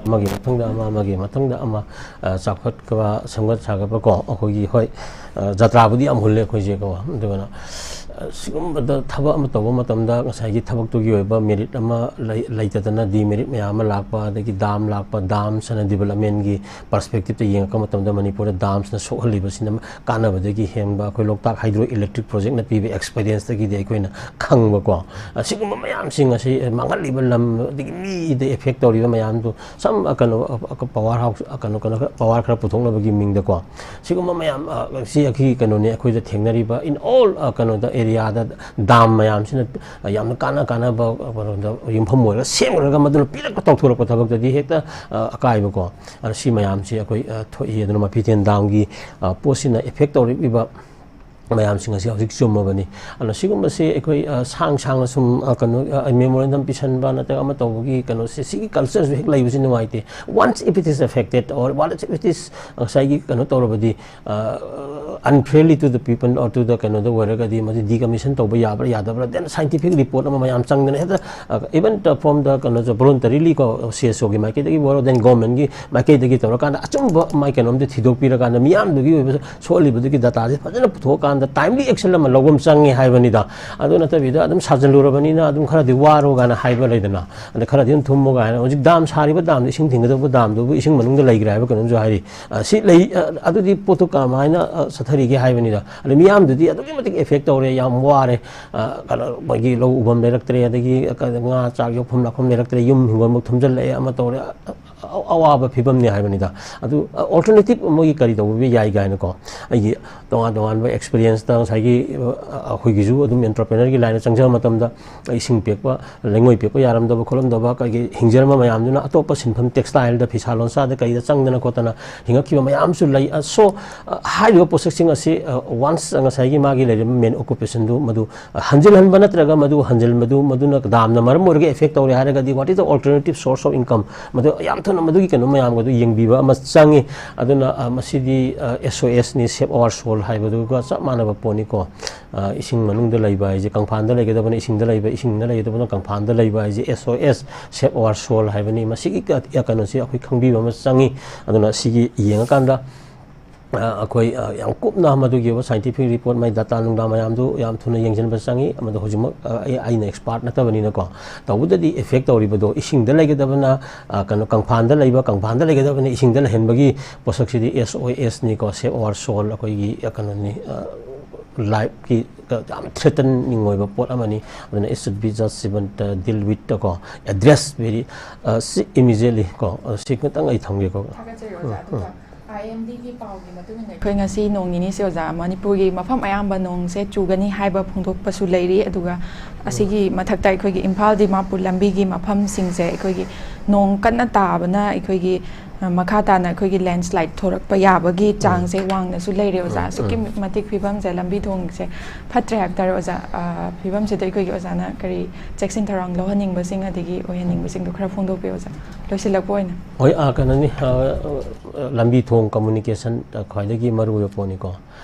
ꯑꯃꯒꯤ ꯃꯊꯪꯗ ꯑꯃ, ꯑꯃꯒꯤ ꯃꯊꯪꯗ ꯑꯃ, ꯑ, ꯆꯥꯎꯈꯠꯄ, ꯁꯦꯝꯒꯠ ꯁꯥꯒꯠꯄ ꯀꯣ, ꯑꯩꯈꯣꯏꯒꯤ, ꯍꯣꯏ, ꯑ, ꯖꯇ꯭ꯔꯥꯕꯨꯗꯤ ꯌꯥꯝ ꯍꯨꯜꯂꯦ ꯑꯩꯈꯣꯏꯁꯦ ꯀꯣ, ꯑꯗꯨꯒꯅ, ꯑ, ꯁꯤꯒꯨꯝꯕꯗ ꯊꯕꯛ ꯑꯃ ꯇꯧꯕ ꯃꯇꯝꯗ ꯉꯁꯥꯏꯒꯤ ꯊꯕꯛꯇꯨꯒꯤ ꯑꯣꯏꯕ ꯃꯦꯔꯤꯠ ꯑꯃ ꯂꯩ-, ꯂꯩꯇꯗꯅ ꯗꯤꯃꯦꯔꯤꯠ ꯃꯌꯥꯝ ꯑꯃ ꯂꯥꯛꯄ, ꯑꯗꯒꯤ ꯗꯥꯝ ꯂꯥꯛꯄ, ꯗꯥꯝꯁꯤꯅ ꯗꯤꯕꯂꯞꯃꯦꯟꯒꯤ ꯄꯔꯁꯄꯦꯛꯇꯤꯞꯇ ꯌꯦꯡꯉꯛꯄ ꯃꯇꯝꯗ ꯃꯅꯤꯄꯨꯔꯗ ꯗꯥꯝꯁꯤꯅ ꯁꯣꯛꯍꯜꯂꯤꯕꯁꯤꯅ ꯀꯥꯟꯅꯕꯗꯒꯤ ꯍꯦꯟꯕ ꯑꯩꯈꯣꯏ ꯂꯣꯛꯇꯥꯛ ꯍꯥꯏꯗ꯭ꯔꯣ ꯏꯂꯦꯛꯇ꯭ꯔꯤꯛ ꯄ꯭ꯔꯣꯖꯦꯛꯅ ꯄꯤꯕ ꯑꯦꯛꯁꯄꯤꯔꯤꯌꯦꯟꯁꯇꯒꯤꯗꯤ ꯑꯩꯈꯣꯏꯅ ꯈꯪꯕꯀꯣ, ꯑꯁꯤꯒꯨꯝꯕ ꯃꯌꯥꯝꯁꯤꯡ ꯑꯁꯤ ꯃꯥꯡꯍꯜꯂꯤꯕ ꯂꯝ ꯑꯗꯒꯤ ꯃꯤꯗ ꯑꯦꯐꯦꯛ ꯇꯧꯔꯤꯕ ꯃꯌꯥꯝꯗꯨ ꯁꯝ, ꯀꯩꯅꯣ, ꯄꯋꯥꯔ ꯍꯥꯎꯁ, ꯀꯩꯅꯣ, ꯀꯩꯅꯣ ꯈꯔ, ꯄꯋꯥꯔ ꯈꯔ ꯄꯨꯊꯣꯛꯅꯕꯒꯤ ꯃꯤꯡꯗꯀꯣ, ꯁꯤꯒꯨꯝꯕ ꯃꯌꯥꯝ, ꯑ, ꯁꯤ ꯑꯩꯈꯣꯏꯒꯤ ꯀꯩꯅꯣꯅꯦ, ꯑꯩꯈꯣꯏꯗ ꯊꯦꯡꯅꯔꯤꯕ in all, ꯑ, ꯀꯩꯅꯣꯗ ꯑꯦꯔꯤꯌꯥꯗ ꯗꯥꯝ ꯃꯌꯥꯝꯁꯤꯅ ꯌꯥꯝꯅ ꯀꯥꯟꯅ ꯀꯥꯟꯅꯕ ꯀꯩꯅꯣꯗ ꯌꯨꯝꯐꯝ ꯑꯣꯏꯔꯒ ꯁꯦꯝꯈ꯭ꯔꯒ ꯃꯗꯨꯅ ꯄꯤꯔꯛꯄ ꯇꯧꯊꯣꯔꯛꯄ ꯊꯕꯛꯇꯗꯤ ꯍꯦꯛꯇ, ꯑ, ꯑꯀꯥꯏꯕꯀꯣ꯫ ꯑꯗꯨꯅ ꯁꯤ ꯃꯌꯥꯝꯁꯤ ꯑꯩꯈꯣꯏ, ꯑ, ꯊꯣꯛꯏ꯫ ꯑꯗꯨꯅ ꯃꯐꯤꯊꯦꯟ ꯗꯥꯝꯒꯤ, ꯑ, ꯄꯣꯠꯁꯤꯅ ꯑꯦꯐꯦꯛ ꯇꯧꯔꯛꯂꯤꯕ ꯃꯌꯥꯝꯁꯤꯡ ꯑꯁꯤ ꯍꯧꯖꯤꯛ ꯆꯨꯝꯃꯕꯅꯤ꯫ ꯑꯗꯨꯅ ꯁꯤꯒꯨꯝꯕꯁꯤ ꯑꯩꯈꯣꯏ, ꯑ, ꯁꯥꯡ ꯁꯥꯡꯅ ꯁꯨꯝ, ꯑ, ꯀꯩꯅꯣ, ꯑ, ꯃꯦꯃꯣꯔꯦꯟꯗꯝ ꯄꯤꯁꯟꯕ ꯅꯠꯇ꯭ꯔꯒ ꯑꯃ ꯇꯧꯕꯒꯤ ꯀꯩꯅꯣꯁꯦ, ꯁꯤꯒꯤ ꯀꯜꯆꯔꯁꯨ ꯍꯦꯛ ꯂꯩꯕꯁꯤ ꯅꯨꯡꯉꯥꯏꯇꯦ꯫ Once if it is affected or once if it is, ꯉꯁꯥꯏꯒꯤ ꯀꯩꯅꯣ ꯇꯧꯔꯕꯗꯤ, ꯑ, unfairly to the people or to the ꯀꯩꯅꯣꯗ ꯑꯣꯏꯔꯒꯗꯤ ꯃꯁꯤ decommission ꯇꯧꯕ ꯌꯥꯕ꯭ꯔꯥ ꯌꯥꯗꯕ꯭ꯔꯥ, then scientific report ꯑꯃ ꯃꯌꯥꯝ ꯆꯪꯗꯅ ꯍꯦꯛꯇ, ꯑ, even from the ꯀꯩꯅꯣꯁꯨ voluntarily ꯀꯣ, ꯁꯤ ꯑꯦꯁ ꯑꯣꯒꯤ ꯃꯥꯏꯀꯩꯗꯒꯤ ꯑꯣꯏꯔꯣ, then ꯒꯣꯔꯃꯦꯟꯒꯤ ꯃꯥꯏꯀꯩꯗꯒꯤ ꯇꯧꯔꯀꯥꯟꯗ ꯑꯆꯨꯝꯕ ꯃꯥꯏ ꯀꯩꯅꯣꯝꯗꯤ ꯊꯤꯗꯣꯛꯄꯤꯔꯀꯥꯟꯗ ꯃꯤꯌꯥꯝꯗꯨꯒꯤ ꯑꯣꯏꯕ ꯁꯣꯛꯍꯜꯂꯤꯕꯗꯨꯒꯤ ꯗꯇꯥꯁꯦ ꯐꯖꯅ ꯄꯨꯊꯣꯛꯑꯀꯥꯟꯗ timely action ꯑꯃ ꯂꯧꯕ ꯑꯃ ꯆꯪꯉꯦ ꯍꯥꯏꯕꯅꯤꯗ꯫ ꯑꯗꯨ ꯅꯠꯇꯕꯤꯗ ꯑꯗꯨꯝ ꯁꯥꯖꯜꯂꯨꯔꯕꯅꯤꯅ ꯑꯗꯨꯝ ꯈꯔꯗꯤ ꯋꯥꯔꯣ ꯀꯥꯏꯅ ꯍꯥꯏꯕ ꯂꯩꯗꯅ, ꯑꯗ ꯈꯔꯗꯤ ꯑꯗꯨꯝ ꯊꯨꯝꯃꯣ ꯀꯥꯏꯅ꯫ ꯍꯧꯖꯤꯛ ꯗꯥꯝ ꯁꯥꯔꯤꯕ ꯗꯥꯝꯗꯣ ꯏꯁꯤꯡ ꯊꯤꯡꯒꯗꯧꯕ ꯗꯥꯝꯗꯨꯕꯨ ꯏꯁꯤꯡ ꯃꯅꯨꯡꯗ ꯂꯩꯈ꯭ꯔꯦ ꯍꯥꯏꯕ ꯀꯩꯅꯣꯝꯁꯨ ꯍꯥꯏꯔꯤ꯫ ꯑ, ꯁꯤ ꯂꯩ, ꯑ, ꯑꯗꯨꯗꯤ ꯄꯣꯠꯇꯨ ꯀꯃꯥꯏꯅ, ꯑ, ꯆꯠꯊꯔꯤꯒꯦ ꯍꯥꯏꯕꯅꯤꯗ꯫ ꯑꯗ ꯃꯤꯌꯥꯝꯗꯨꯗꯤ ꯑꯗꯨꯛꯀꯤ ꯃꯇꯤꯛ ꯑꯦꯐꯦꯛ ꯇꯧꯔꯦ, ꯌꯥꯝ ꯋꯥꯔꯦ꯫ ꯑ, ꯀꯩꯅꯣ, ꯃꯣꯏꯒꯤ ꯂꯧ ꯎꯐꯝ ꯂꯩꯔꯛꯇ꯭ꯔꯦ, ꯑꯗꯒꯤ, ꯑ, ꯀ-, ꯉꯥ ꯆꯥꯛ ꯌꯣꯛꯐꯝ ꯂꯥꯛꯐꯝ ꯂꯩꯔꯛꯇ꯭ꯔꯦ, ꯌꯨꯝ ꯍꯤꯡꯒꯣꯜꯃꯛ ꯊꯨꯝꯖꯤꯜꯂꯛꯑꯦ, ꯑꯃ ꯇꯧꯔꯦ꯫ ꯑ, ꯑ, ꯑ- ꯑꯋꯥꯕ ꯐꯤꯕꯝꯅꯤ ꯍꯥꯏꯕꯅꯤꯗ꯫ ꯑꯗꯨ ꯑꯣꯜꯇꯔꯅꯦꯇꯤꯞ ꯑꯃꯒꯤ ꯀꯔꯤ ꯇꯧꯕꯤꯕ ꯌꯥꯏ ꯀꯥꯏꯅꯀꯣ, ꯑꯩꯒꯤ ꯇꯣꯉꯥꯟ ꯇꯣꯉꯥꯟꯕ ꯑꯦꯛꯁꯄꯤꯔꯤꯌꯦꯟꯁꯇ ꯉꯁꯥꯏꯒꯤ ꯑ- ꯑꯩꯈꯣꯏꯒꯤꯁꯨ ꯑꯗꯨꯝ ꯑꯦꯟꯇꯔꯄ꯭ꯔꯦꯅꯔꯒꯤ ꯂꯥꯏꯟꯗ ꯆꯪꯖꯕ ꯃꯇꯝꯗ ꯏꯁꯤꯡ ꯄꯦꯛꯄ, ꯂꯩꯉꯣꯏ ꯄꯦꯛꯄ ꯌꯥꯔꯝꯗꯕ ꯈꯣꯠꯂꯝꯗꯕ, ꯀꯩꯒꯤ ꯍꯤꯡꯖꯔꯝꯕ ꯃꯌꯥꯝꯗꯨꯅ ꯑꯇꯣꯞꯄ ꯁꯤꯟꯐꯝ, ꯇꯦꯛꯁꯇꯥꯏꯜꯗ, ꯐꯤꯁꯥ ꯂꯣꯟꯁꯥꯗ ꯀꯩꯗ ꯆꯪꯗꯅ ꯈꯣꯠꯇꯅ ꯍꯤꯡꯉꯛꯈꯤꯕ ꯃꯌꯥꯝꯁꯨ ꯂꯩ꯫ ꯑ, so, ꯑ, ꯍꯥꯏꯔꯤꯕ ꯄꯣꯠꯁꯛꯁꯤꯡ ꯑꯁꯤ, ꯑ, ꯋꯥꯟꯁ ꯉꯁꯥꯏꯒꯤ ꯃꯥꯒꯤ ꯂꯩꯔꯤꯕ ꯃꯦꯟ ꯑꯣꯀꯨꯄꯦꯁꯟꯗꯨ ꯃꯗꯨ, ꯑ, ꯍꯟꯖꯤꯜꯍꯟꯕ ꯅꯠꯇ꯭ꯔꯒ ꯃꯗꯨ ꯍꯟꯖꯤꯜ-, ꯃꯗꯨ, ꯃꯗꯨꯅ ꯗꯥꯝꯅ ꯃꯔꯝ ꯑꯣꯏꯔꯒ ꯑꯦꯐꯦꯛ ꯇꯧꯔꯦ ꯍꯥꯏꯔꯒꯗꯤ, what is the alternative source of income? ꯃꯗꯨ ꯌꯥꯝ ꯊꯨꯅ ꯃꯗꯨꯒꯤ ꯀꯩꯅꯣ ꯃꯌꯥꯝꯒꯗꯨ ꯌꯦꯡꯕꯤꯕ ꯑꯃ ꯆꯪꯉꯤ꯫ ꯑꯗꯨꯅ, ꯑ, ꯃꯁꯤꯗꯤ, ꯑ, S O S ꯅꯤ, Save Our Soul ꯍꯥꯏꯕꯗꯨꯒ ꯆꯞ ꯃꯥꯟꯅꯕ ꯄꯣꯠꯅꯤꯀꯣ꯫ ꯑ, ꯏꯁꯤꯡ ꯃꯅꯨꯡꯗ ꯂꯩꯕ ꯍꯥꯏꯁꯦ, ꯀꯪꯐꯥꯟꯗ ꯂꯩꯒꯗꯕꯅ ꯏꯁꯤꯡꯗ ꯂꯩꯕ, ꯏꯁꯤꯡꯗ ꯂꯩꯒꯗꯕꯅ ꯀꯪꯐꯥꯟꯗ ꯂꯩꯕ ꯍꯥꯏꯁꯦ, S O S, Save Our Soul ꯍꯥꯏꯕꯅꯤ꯫ ꯃꯁꯤꯒꯤ ꯀ-, ꯀꯩꯅꯣꯁꯤ ꯑꯩꯈꯣꯏ ꯈꯪꯕꯤꯕ ꯑꯃ ꯆꯪꯉꯤ꯫ ꯑꯗꯨꯅ ꯁꯤꯒꯤ ꯌꯦꯡꯉꯀꯥꯟꯗ, ꯑ, ꯑꯩꯈꯣꯏ, ꯑ, ꯌꯥꯝ ꯀꯨꯞꯅ ꯃꯗꯨꯒꯤ ꯑꯣꯏꯕ ꯁꯥꯏꯟꯇꯤꯐꯤꯛ ꯔꯤꯄꯣꯔꯠ, ꯃꯥꯏ ꯗꯥꯇꯥ ꯅꯨꯡꯗꯥ ꯃꯌꯥꯝꯗꯨ ꯌꯥꯝ ꯊꯨꯅ ꯌꯦꯡꯁꯤꯟꯕ ꯆꯪꯉꯤ꯫ ꯑꯃꯗ ꯍꯧꯖꯤꯛꯃꯛ, ꯑ, ꯑꯩ, ꯑꯩꯅ ꯑꯦꯛꯁꯄꯥꯔꯠ ꯅꯠꯇꯕꯅꯤꯅꯀꯣ, ꯇꯧꯕꯗꯗꯤ ꯑꯦꯐꯦꯛ ꯇꯧꯔꯤꯕꯗꯣ ꯏꯁꯤꯡꯗ ꯂꯩꯒꯗꯕꯅ, ꯑ, ꯀꯩꯅꯣ, ꯀꯪꯐꯥꯟꯗ ꯂꯩꯕ, ꯀꯪꯐꯥꯟꯗ ꯂꯩꯒꯗꯕꯅ ꯏꯁꯤꯡꯗ ꯂꯩꯍꯟꯕꯒꯤ ꯄꯣꯠꯁꯛꯁꯤꯗꯤ S O S ꯅꯤꯀꯣ, Save Our Soul, ꯑꯩꯈꯣꯏꯒꯤ, ꯑ, ꯀꯩꯅꯣꯅꯤ, ꯑ, ꯂꯥꯏꯐꯀꯤ ꯌꯥꯝ ꯊ꯭ꯔꯦꯇꯅꯤꯡ ꯑꯣꯏꯕ ꯄꯣꯠ ꯑꯃꯅꯤ꯫ ꯑꯗꯨꯅ it should be just even, uh, deal with ꯀꯣ, address very, uh, ꯁꯤ immediately ꯀꯣ, ꯑ, ꯁꯤ ꯈꯤꯇꯪ ꯑꯩ ꯊꯝꯒꯦꯀꯣ꯫ ꯊꯥꯒꯠꯆꯔꯤ ꯑꯣꯖꯥ꯫ ꯎꯝ, ꯑꯗꯨꯒ ꯎꯝ꯫ I M Dꯒꯤ ꯄꯥꯎꯒꯤ ꯃꯇꯨꯡ ꯏꯟꯅ ꯑꯩꯈꯣꯏ ꯉꯁꯤ ꯅꯣꯡ ꯅꯤꯅꯤꯁꯦ ꯑꯣꯖꯥ, ꯃꯅꯤꯄꯨꯔꯒꯤ ꯃꯐꯝ ꯑꯌꯥꯝꯕ ꯅꯣꯡꯁꯦ ꯆꯨꯒꯅꯤ ꯍꯥꯏꯕ ꯐꯣꯡꯗꯣꯛꯄꯁꯨ ꯂꯩꯔꯤ꯫ ꯑꯗꯨꯒ ꯎꯝ꯫ ꯑꯁꯤꯒꯤ ꯃꯊꯛꯇ ꯑꯩꯈꯣꯏꯒꯤ ꯏꯝꯐꯥꯜ ꯗꯤꯃꯥꯄꯨꯔ ꯂꯝꯕꯤꯒꯤ ꯃꯐꯝꯁꯤꯡꯁꯦ ꯑꯩꯈꯣꯏꯒꯤ ꯅꯣꯡ ꯀꯟꯅ ꯇꯥꯕꯅ ꯑꯩꯈꯣꯏꯒꯤ, ꯑ, ꯃꯈꯥ ꯇꯥꯅ ꯑꯩꯈꯣꯏꯒꯤ ꯂꯦꯟꯁ꯭ꯂꯥꯏꯠ ꯊꯣꯔꯛꯄ ꯌꯥꯕꯒꯤ ꯎꯝ꯫ ꯆꯥꯡꯁꯦ ꯋꯥꯡꯅꯁꯨ ꯂꯩꯔꯦ ꯑꯣꯖꯥ꯫ ꯎꯝ, ꯑꯁꯨꯛꯀꯤ ꯎꯝ꯫ ꯃꯇꯤꯛ ꯐꯤꯕꯝꯁꯦ, ꯂꯝꯕꯤ ꯊꯣꯡꯁꯦ ꯐꯠꯇ꯭ꯔꯦ ꯍꯥꯏꯕ ꯇꯥꯔꯦ ꯑꯣꯖꯥ꯫ ꯑ, ꯐꯤꯕꯝꯁꯤꯗ ꯑꯩꯈꯣꯏꯒꯤ ꯑꯣꯖꯥꯅ ꯀꯔꯤ ꯆꯦꯛꯁꯤꯟ ꯊꯧꯔꯥꯡ ꯂꯧꯍꯟꯅꯤꯡꯕꯁꯤꯡ ꯑꯗꯒꯤ ꯑꯣꯏꯍꯟꯅꯤꯡꯕꯁꯤꯡꯗꯣ ꯈꯔ ꯐꯣꯡꯗꯣꯛꯄꯤꯌꯨ ꯑꯣꯖꯥ, ꯂꯣꯏꯁꯤꯜꯂꯛꯄ ꯑꯣꯏꯅ꯫ ꯍꯣꯏ, ꯑ, ꯀꯩꯅꯣꯅꯤ, ꯑ, ꯂꯝꯕꯤ ꯊꯣꯡ, ꯀꯝꯃꯨꯅꯤꯀꯦꯁꯟ, ꯑ, ꯈ꯭ꯋꯥꯏꯗꯒꯤ ꯃꯔꯨꯑꯣꯏꯕ ꯄꯣꯠꯅꯤꯀꯣ꯫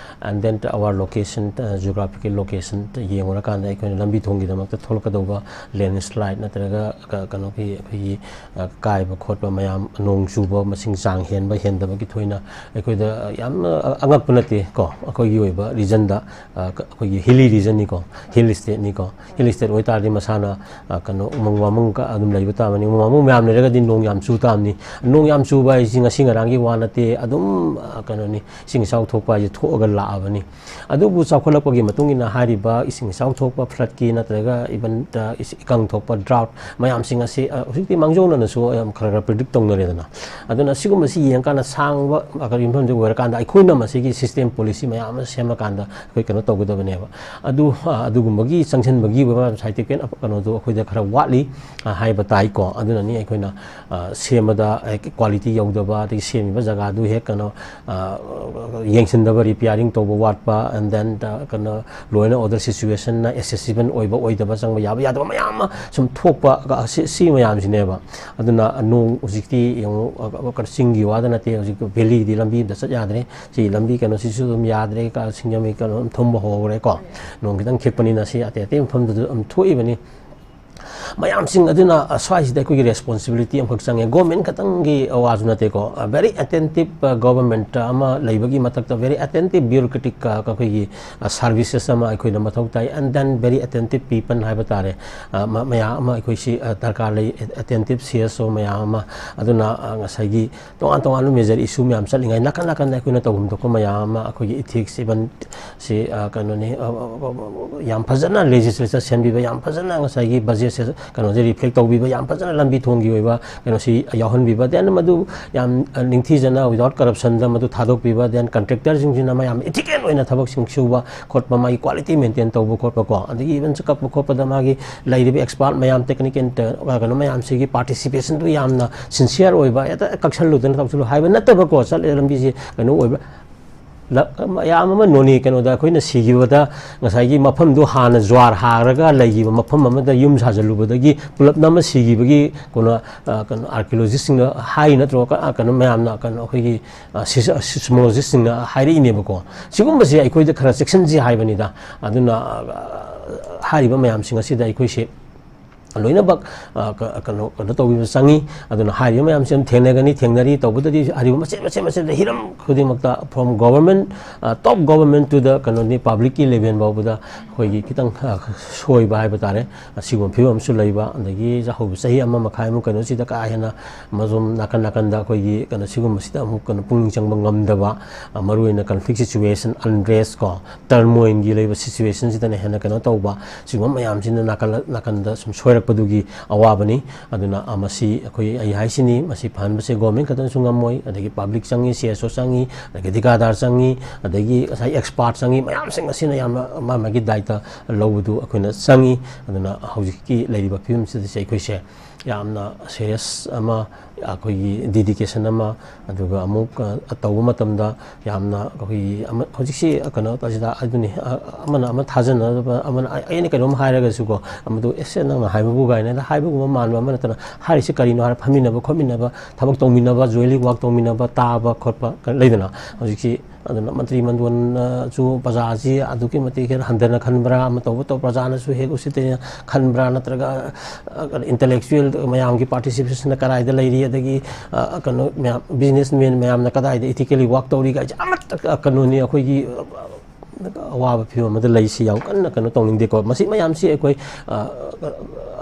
And then our location, ꯑ, geographical location ꯌꯦꯡꯉꯨꯔꯀꯥꯟꯗ ꯑꯩꯈꯣꯏꯅ ꯂꯝꯕꯤ ꯊꯣꯡꯒꯤꯗꯃꯛꯇ ꯊꯣꯛꯂꯛꯀꯗꯧꯕ ꯂꯦꯟꯁ꯭ꯂꯥꯏꯠ ꯅꯠꯇ꯭ꯔꯒ ꯀ-, ꯀꯩꯅꯣꯒꯤ ꯑꯩꯈꯣꯏꯒꯤ, ꯑ, ꯀꯥꯏꯕ ꯈꯣꯠꯄ ꯃꯌꯥꯝ, ꯅꯣꯡ ꯆꯨꯕ ꯃꯁꯤꯡ ꯆꯥꯡ ꯍꯦꯟꯕ ꯍꯦꯟꯗꯕꯒꯤ ꯊꯣꯏꯅ ꯑꯩꯈꯣꯏꯗ, ꯑ, ꯌꯥꯝꯅ, ꯑ, ꯑꯉꯛꯄ ꯅꯠꯇꯦ ꯀꯣ꯫ ꯑꯩꯈꯣꯏꯒꯤ ꯑꯣꯏꯕ ꯔꯤꯖꯟꯗ, ꯑ, ꯀ-, ꯑꯩꯈꯣꯏꯒꯤ ꯍꯤꯂꯤ ꯔꯤꯖꯟꯅꯤꯀꯣ, ꯍꯤꯜ ꯁ꯭ꯇꯦꯠꯅꯤꯀꯣ꯫ ꯍꯤꯜ ꯁ꯭ꯇꯦꯠ ꯑꯣꯏꯇꯥꯔꯗꯤ ꯃꯁꯥꯅ, ꯑ, ꯀꯩꯅꯣ, ꯎꯃꯪ ꯋꯥꯃꯪ ꯀ-, ꯑꯗꯨꯝ ꯂꯩꯕ ꯇꯥꯕꯅꯤ꯫ ꯎꯃꯪ ꯋꯥꯃꯪ ꯃꯌꯥꯝ ꯂꯩꯔꯒꯗꯤ ꯅꯣꯡ ꯌꯥꯝ ꯆꯨ ꯇꯥꯕꯅꯤ꯫ ꯅꯣꯡ ꯌꯥꯝ ꯆꯨꯕ ꯍꯥꯏꯁꯤ ꯉꯁꯤ ꯉꯔꯥꯡꯒꯤ ꯋꯥ ꯅꯠꯇꯦ꯫ ꯑꯗꯨꯝ, ꯑ, ꯀꯩꯅꯣꯅꯤ, ꯏꯁꯤꯡ ꯏꯆꯥꯎ ꯊꯣꯛꯄ ꯍꯥꯏꯁꯦ ꯊꯣꯛꯑꯒ ꯂꯥꯛꯑꯕꯅꯤ꯫ ꯑꯗꯨꯕꯨ ꯆꯥꯎꯈꯠꯂꯛꯄꯒꯤ ꯃꯇꯨꯡ ꯏꯟꯅ ꯍꯥꯏꯔꯤꯕ ꯏꯁꯤꯡ ꯏꯆꯥꯎ ꯊꯣꯛꯄ, floodꯀꯤ ꯅꯠꯇ꯭ꯔꯒ even, ꯑ, ꯏꯁ-, ꯏꯀꯪ ꯊꯣꯛꯄ, drought ꯃꯌꯥꯝꯁꯤꯡ ꯑꯁꯤ, ꯑ, ꯍꯧꯖꯤꯛꯇꯤ ꯃꯥꯡꯖꯧꯅꯅꯁꯨ ꯌꯥꯝ ꯈꯔ ꯈꯔ predict ꯇꯧꯅꯔꯦꯗꯅ꯫ ꯑꯗꯨꯅ ꯁꯤꯒꯨꯝꯕꯁꯤ ꯌꯦꯡꯉꯀꯥꯟꯗ ꯁꯥꯡꯕ, ꯑ, ꯀꯔꯤ ꯃꯐꯝꯁꯦ ꯑꯣꯏꯔꯀꯥꯟꯗ ꯑꯩꯈꯣꯏꯅ ꯃꯁꯤꯒꯤ system policy ꯃꯌꯥꯝ ꯑꯃ ꯁꯦꯝꯃꯀꯥꯟꯗ ꯑꯩꯈꯣꯏ ꯀꯩꯅꯣ ꯇꯧꯒꯗꯕꯅꯦꯕ꯫ ꯑꯗꯨ, ꯑ, ꯑꯗꯨꯒꯨꯝꯕꯒꯤ ꯆꯪꯁꯤꯟꯕꯒꯤ ꯑꯣꯏꯕ scientific ꯀꯩꯅꯣꯗꯣ ꯑꯩꯈꯣꯏꯗ ꯈꯔ ꯋꯥꯠꯂꯤ, ꯑ, ꯍꯥꯏꯕ ꯇꯥꯏꯀꯣ꯫ ꯑꯗꯨꯅꯅꯤ ꯑꯩꯈꯣꯏꯅ, ꯑ, ꯁꯦꯝꯕꯗ, ꯑ, quality ꯌꯧꯗꯕ, ꯑꯗꯒꯤ ꯁꯦꯝꯃꯤꯕ ꯖꯒꯥꯗꯨ ꯍꯦꯛ ꯀꯩꯅꯣ, ꯑ, ꯌꯦꯡꯁꯤꯟꯗꯕ, repairing ꯇꯧꯕ ꯋꯥꯠꯄ, and then, ꯑ, ꯀꯩꯅꯣ, law and order situationꯅ accessible ꯑꯣꯏꯕ ꯑꯣꯏꯗꯕ, ꯆꯪꯕ ꯌꯥꯕ ꯌꯥꯗꯕ ꯃꯌꯥꯝ ꯑꯃ ꯁꯨꯝ ꯊꯣꯛꯄ, ꯑ, ꯁꯤ, ꯁꯤ ꯃꯌꯥꯝꯁꯤꯅꯦꯕ꯫ ꯑꯗꯨꯅ ꯅꯣꯡ ꯍꯧꯖꯤꯛꯇꯤ ꯌꯦꯡꯉꯨ, ꯑ, ꯑ, ꯆꯤꯡꯒꯤ ꯋꯥꯗ ꯅꯠꯇꯦ, ꯍꯧꯖꯤꯛ valleyꯗꯤ ꯂꯝꯕꯤ ꯑꯝꯇ ꯆꯠ ꯌꯥꯗ꯭ꯔꯦ꯫ ꯁꯤ ꯂꯝꯕꯤ ꯀꯩꯅꯣꯁꯤꯁꯨ ꯑꯗꯨꯝ ꯌꯥꯗ꯭ꯔꯦ, ꯀ-, ꯁꯤꯡꯖꯃꯩ ꯀꯩꯅꯣ ꯑꯗꯨꯝ ꯊꯨꯝꯕ ꯍꯧꯔꯦꯀꯣ꯫ ꯅꯣꯡ ꯈꯤꯇꯪ ꯈꯤꯛꯄꯅꯤꯅ ꯁꯤ ꯑꯇꯩ ꯑꯇꯩ ꯃꯐꯝꯗꯁꯨ ꯑꯗꯨꯝ ꯊꯣꯛꯏꯕꯅꯤ꯫ ꯃꯌꯥꯝꯁꯤꯡ ꯑꯗꯨꯅ, ꯑ, ꯁ꯭ꯋꯥꯏꯁꯤꯗ ꯑꯩꯈꯣꯏꯒꯤ responsibility ꯑꯃꯈꯛ ꯆꯪꯉꯦ꯫ Government ꯈꯛꯇꯪꯒꯤ ꯋꯥꯁꯨ ꯅꯠꯇꯦꯀꯣ꯫ ꯑ, very attentive, ꯑ, government ꯑꯃ ꯂꯩꯕꯒꯤ ꯃꯊꯛꯇ very attentive bureaucratic, ꯑ, ꯑꯩꯈꯣꯏꯒꯤ, ꯑ, services ꯑꯃ ꯑꯩꯈꯣꯏꯅ ꯃꯊꯧ ꯇꯥꯏ, and then very attentive people ꯍꯥꯏꯕ ꯇꯥꯔꯦ꯫ ꯑ, ꯃ-, ꯃꯌꯥꯝ ꯑꯃ ꯑꯩꯈꯣꯏꯁꯤ, ꯑ, ꯗꯔꯀꯥꯔ ꯂꯩ, attentive C S O ꯃꯌꯥꯝ ꯑꯃ꯫ ꯑꯗꯨꯅ, ꯑ, ꯉꯁꯥꯏꯒꯤ ꯇꯣꯉꯥꯟ ꯇꯣꯉꯥꯟꯕ major issue ꯃꯌꯥꯝ ꯆꯠꯂꯤꯉꯩ ꯅꯥꯀꯟ ꯅꯥꯀꯟꯗ ꯑꯩꯈꯣꯏꯅ ꯇꯧꯐꯝ ꯊꯣꯛꯄ ꯃꯌꯥꯝ ꯑꯃ, ꯑꯩꯈꯣꯏꯒꯤ ethics, even ꯁꯤ, ꯑ, ꯀꯩꯅꯣꯅꯤ, ꯑ, ꯑ, ꯑ, ꯑ, ꯌꯥꯝ ꯐꯖꯅ legislature ꯁꯦꯝꯕꯤꯕ, ꯌꯥꯝ ꯐꯖꯅ ꯉꯁꯥꯏꯒꯤ budgetꯁꯦ ꯀꯩꯅꯣꯁꯦ reflect ꯇꯧꯕꯤꯕ, ꯌꯥꯝ ꯐꯖꯅ ꯂꯝꯕꯤ ꯊꯣꯡꯒꯤ ꯑꯣꯏꯕ ꯀꯩꯅꯣꯁꯤ ꯌꯥꯎꯍꯟꯕꯤꯕ, then ꯃꯗꯨ ꯌꯥꯝ, ꯑ, ꯅꯤꯡꯊꯤꯖꯅ without corruptionꯗ ꯃꯗꯨ ꯊꯥꯗꯣꯛꯄꯤꯕ, then contractorꯁꯤꯡꯁꯤꯅ ꯃꯌꯥꯝ ethical ꯑꯣꯏꯅ ꯊꯕꯛꯁꯤꯡ ꯁꯨꯕ ꯈꯣꯠꯄ, ꯃꯥꯒꯤ quality maintain ꯇꯧꯕ ꯈꯣꯠꯄ ꯀꯣ, ꯑꯗꯒꯤ even ꯀꯛꯄ ꯈꯣꯠꯄꯗ ꯃꯥꯒꯤ ꯂꯩꯔꯤꯕ expert ꯃꯌꯥꯝ, technical, ꯑ, ꯀꯩꯅꯣ ꯃꯌꯥꯝꯁꯤꯒꯤ participationꯗꯨ ꯌꯥꯝꯅ sincere ꯑꯣꯏꯕ, ꯍꯦꯛꯇ ꯀꯛꯁꯜꯂꯨꯗꯅ ꯇꯧꯁꯜꯂꯨ ꯍꯥꯏꯕ ꯅꯠꯇꯕꯀꯣ, ꯆꯠꯂꯦ ꯂꯝꯕꯤꯁꯦ ꯀꯩꯅꯣ ꯑꯣꯏꯕ꯫ ꯂ-, ꯃꯌꯥꯝ ꯑꯃ ꯅꯣꯅꯦ ꯀꯩꯅꯣꯗ ꯑꯩꯈꯣꯏꯅ ꯁꯤꯈꯤꯕꯗ ꯉꯁꯥꯏꯒꯤ ꯃꯐꯝꯗꯨ ꯍꯥꯟꯅ ꯖ꯭ꯋꯥꯔ ꯍꯥꯔꯒ ꯂꯩꯈꯤꯕ ꯃꯐꯝ ꯑꯃꯗ ꯌꯨꯝ ꯁꯥꯖꯜꯂꯨꯕꯗꯒꯤ ꯄꯨꯂꯞꯅ ꯑꯃ ꯁꯤꯈꯤꯕꯒꯤ ꯀꯩꯅꯣ, ꯑ, ꯀꯩꯅꯣ archaeologistꯁꯤꯡꯅ ꯍꯥꯏꯔꯤ ꯅꯠꯇ꯭ꯔꯣ? ꯀ-, ꯑ, ꯀꯩꯅꯣ ꯃꯌꯥꯝꯅ, ꯀꯩꯅꯣ ꯑꯩꯈꯣꯏꯒꯤ, ꯑ, sis-, ꯑ, seismologistꯁꯤꯡꯅ ꯍꯥꯏꯔꯛꯏꯅꯦꯕꯀꯣ꯫ ꯁꯤꯒꯨꯝꯕꯁꯦ ꯑꯩꯈꯣꯏꯗ ꯈꯔ ꯆꯦꯛꯁꯤꯟꯁꯤ ꯍꯥꯏꯕꯅꯤꯗ꯫ ꯑꯗꯨꯅ, ꯑ, ꯍꯥꯏꯔꯤꯕ ꯃꯌꯥꯝꯁꯤꯡ ꯑꯁꯤꯗ ꯑꯩꯈꯣꯏꯁꯦ ꯂꯣꯏꯅꯃꯛ, ꯑ, ꯀ-, ꯀꯩꯅꯣ, ꯀꯩꯅꯣ ꯇꯧꯕꯤꯕ ꯆꯪꯉꯤ꯫ ꯑꯗꯨꯅ ꯍꯥꯏꯔꯤꯕ ꯃꯌꯥꯝꯁꯤ ꯑꯗꯨꯝ ꯊꯦꯡꯅꯒꯅꯤ, ꯊꯦꯡꯅꯔꯤ꯫ ꯇꯧꯕꯗꯗꯤ ꯍꯥꯏꯔꯤꯕ ꯃꯆꯦꯠ ꯃꯆꯦꯠ ꯃꯆꯦꯠ ꯍꯤꯔꯝ ꯈꯨꯗꯤꯡꯃꯛꯇ, from government, ꯑ, top government to the ꯀꯩꯅꯣꯅꯤ, publicꯀꯤ level ꯐꯥꯎꯕꯗ ꯑꯩꯈꯣꯏꯒꯤ ꯈꯤꯇꯪ, ꯑ, ꯁꯣꯏꯕ ꯍꯥꯏꯕ ꯇꯥꯔꯦ꯫ ꯑꯁꯤꯒꯨꯝꯕ ꯐꯤꯕꯝ ꯑꯃꯁꯨ ꯂꯩꯕ, ꯑꯗꯒꯤ ꯆꯥꯍꯧꯕ ꯆꯍꯤ ꯑꯃ ꯃꯈꯥꯏꯃꯨꯛ ꯀꯩꯅꯣꯁꯤꯗ ꯀꯥ ꯍꯦꯟꯅ ꯃꯁꯨꯝ ꯅꯥꯀꯟ ꯅꯥꯀꯟꯗ ꯑꯩꯈꯣꯏꯒꯤ ꯀꯩꯅꯣ ꯁꯤꯒꯨꯝꯕꯁꯤꯗ ꯑꯃꯨꯛ ꯀꯩꯅꯣ ꯄꯨꯛꯅꯤꯡ ꯆꯪꯕ ꯉꯝꯗꯕ, ꯑ, ꯃꯔꯨꯑꯣꯏꯅ conflict situation, unrest ꯀꯣ, turmoilꯒꯤ ꯂꯩꯕ situationꯁꯤꯗꯅ ꯍꯦꯟꯅ ꯀꯩꯅꯣ ꯇꯧꯕ, ꯁꯤꯒꯨꯝꯕ ꯃꯌꯥꯝꯁꯤꯅ ꯅꯥꯀꯜ-, ꯅꯥꯀꯟꯗ ꯁꯨꯝ ꯁꯣꯏꯔꯛꯄꯗꯨꯒꯤ ꯑꯋꯥꯕꯅꯤ꯫ ꯑꯗꯨꯅ, ꯑ, ꯃꯁꯤ ꯑꯩꯈꯣꯏ, ꯑꯩ ꯍꯥꯏꯁꯤꯅꯤ, ꯃꯁꯤ ꯐꯍꯟꯕꯁꯦ government ꯈꯛꯇꯅꯁꯨ ꯉꯝꯃꯣꯏ, ꯑꯗꯒꯤ public ꯆꯪꯉꯤ, C S O ꯆꯪꯉꯤ, ꯑꯗꯒꯤ ꯊꯤꯀꯥꯗꯥꯔ ꯆꯪꯉꯤ, ꯑꯗꯒꯤ ꯉꯁꯥꯏ expert ꯆꯪꯉꯤ, ꯃꯌꯥꯝꯁꯤꯡ ꯑꯁꯤꯅ ꯌꯥꯝꯅ ꯃꯥ ꯃꯥꯒꯤ ꯗꯥꯏꯇ ꯂꯧꯕꯗꯨ ꯑꯩꯈꯣꯏꯅ ꯆꯪꯉꯤ꯫ ꯑꯗꯨꯅ ꯍꯧꯖꯤꯛꯀꯤ ꯂꯩꯔꯤꯕ ꯐꯤꯕꯝꯁꯤꯗ ꯑꯩꯈꯣꯏꯁꯦ ꯌꯥꯝꯅ serious ꯑꯃ, ꯑꯩꯈꯣꯏꯒꯤ dedication ꯑꯃ, ꯑꯗꯨꯒ ꯑꯃꯨꯛ, ꯑ, ꯇꯧꯕ ꯃꯇꯝꯗ ꯌꯥꯝꯅ ꯑꯩꯈꯣꯏꯒꯤ ꯑꯃ, ꯍꯧꯖꯤꯛꯁꯤ ꯀꯩꯅꯣ ꯇꯧꯁꯤꯗ ꯑꯗꯨꯅꯤ, ꯑ, ꯑꯃꯅ ꯑꯃ ꯊꯥꯖꯅꯗꯕ, ꯑꯃꯅ ꯑꯩ-, ꯑꯩꯅ ꯀꯩꯅꯣꯝ ꯍꯥꯏꯔꯒꯁꯨꯀꯣ, ꯑꯃꯗꯨ, "ꯑꯦꯁ, ꯅꯪꯅ ꯍꯥꯏꯕꯕꯨ" ꯀꯥꯏꯅ ꯍꯥꯏꯕꯒꯨꯝꯕ ꯃꯥꯟꯕ ꯑꯃ ꯅꯠꯇꯅ, ꯍꯥꯏꯔꯤꯁꯤ ꯀꯔꯤꯅꯣ ꯍꯥꯏꯔ ꯐꯝꯃꯤꯟꯅꯕ ꯈꯣꯠꯃꯤꯟꯅꯕ, ꯊꯕꯛ ꯇꯧꯃꯤꯟꯅꯕ, jointly work ꯇꯧꯃꯤꯟꯅꯕ, ꯇꯥꯕ ꯈꯣꯠꯄ ꯂꯩꯗꯅ꯫ ꯍꯧꯖꯤꯛꯁꯤ ꯑꯗꯨꯅ ꯃꯟꯇ꯭ꯔꯤ ꯃꯟꯗꯣꯟꯅꯁꯨ ꯄ꯭ꯔꯖꯥꯁꯤ ꯑꯗꯨꯛꯀꯤ ꯃꯇꯤꯛ ꯍꯦꯟꯅ ꯍꯟꯊꯅ ꯈꯟꯕ꯭ꯔꯥ, ꯑꯃ ꯇꯧꯕ ꯇꯧ-, ꯄ꯭ꯔꯖꯥꯅꯁꯨ ꯍꯦꯛ ꯎꯁꯤꯠꯇꯅ ꯈꯟꯕ꯭ꯔꯥ, ꯅꯠꯇ꯭ꯔꯒ, ꯑ, intellectual ꯃꯌꯥꯝꯒꯤ participation ꯀꯗꯥꯏꯗ ꯂꯩꯔꯤ, ꯑꯗꯒꯤ, ꯑ, ꯀꯩꯅꯣ ꯃꯌꯥꯝ, businessman ꯃꯌꯥꯝꯅ ꯀꯗꯥꯏꯗ ethically work ꯇꯧꯔꯤ ꯀꯥꯏꯁꯦ ꯑꯃꯠꯇ, ꯑ, ꯀꯩꯅꯣꯅꯤ, ꯑꯩꯈꯣꯏꯒꯤ, ꯑ, ꯑꯋꯥꯕ ꯐꯤꯕꯝ ꯑꯃꯗ ꯂꯩꯁꯤ ꯌꯥꯝ ꯀꯟꯅ ꯀꯩꯅꯣ ꯇꯧꯅꯤꯡꯗꯦꯀꯣ꯫ ꯃꯁꯤ ꯃꯌꯥꯝꯁꯤ ꯑꯩꯈꯣꯏ, ꯑ,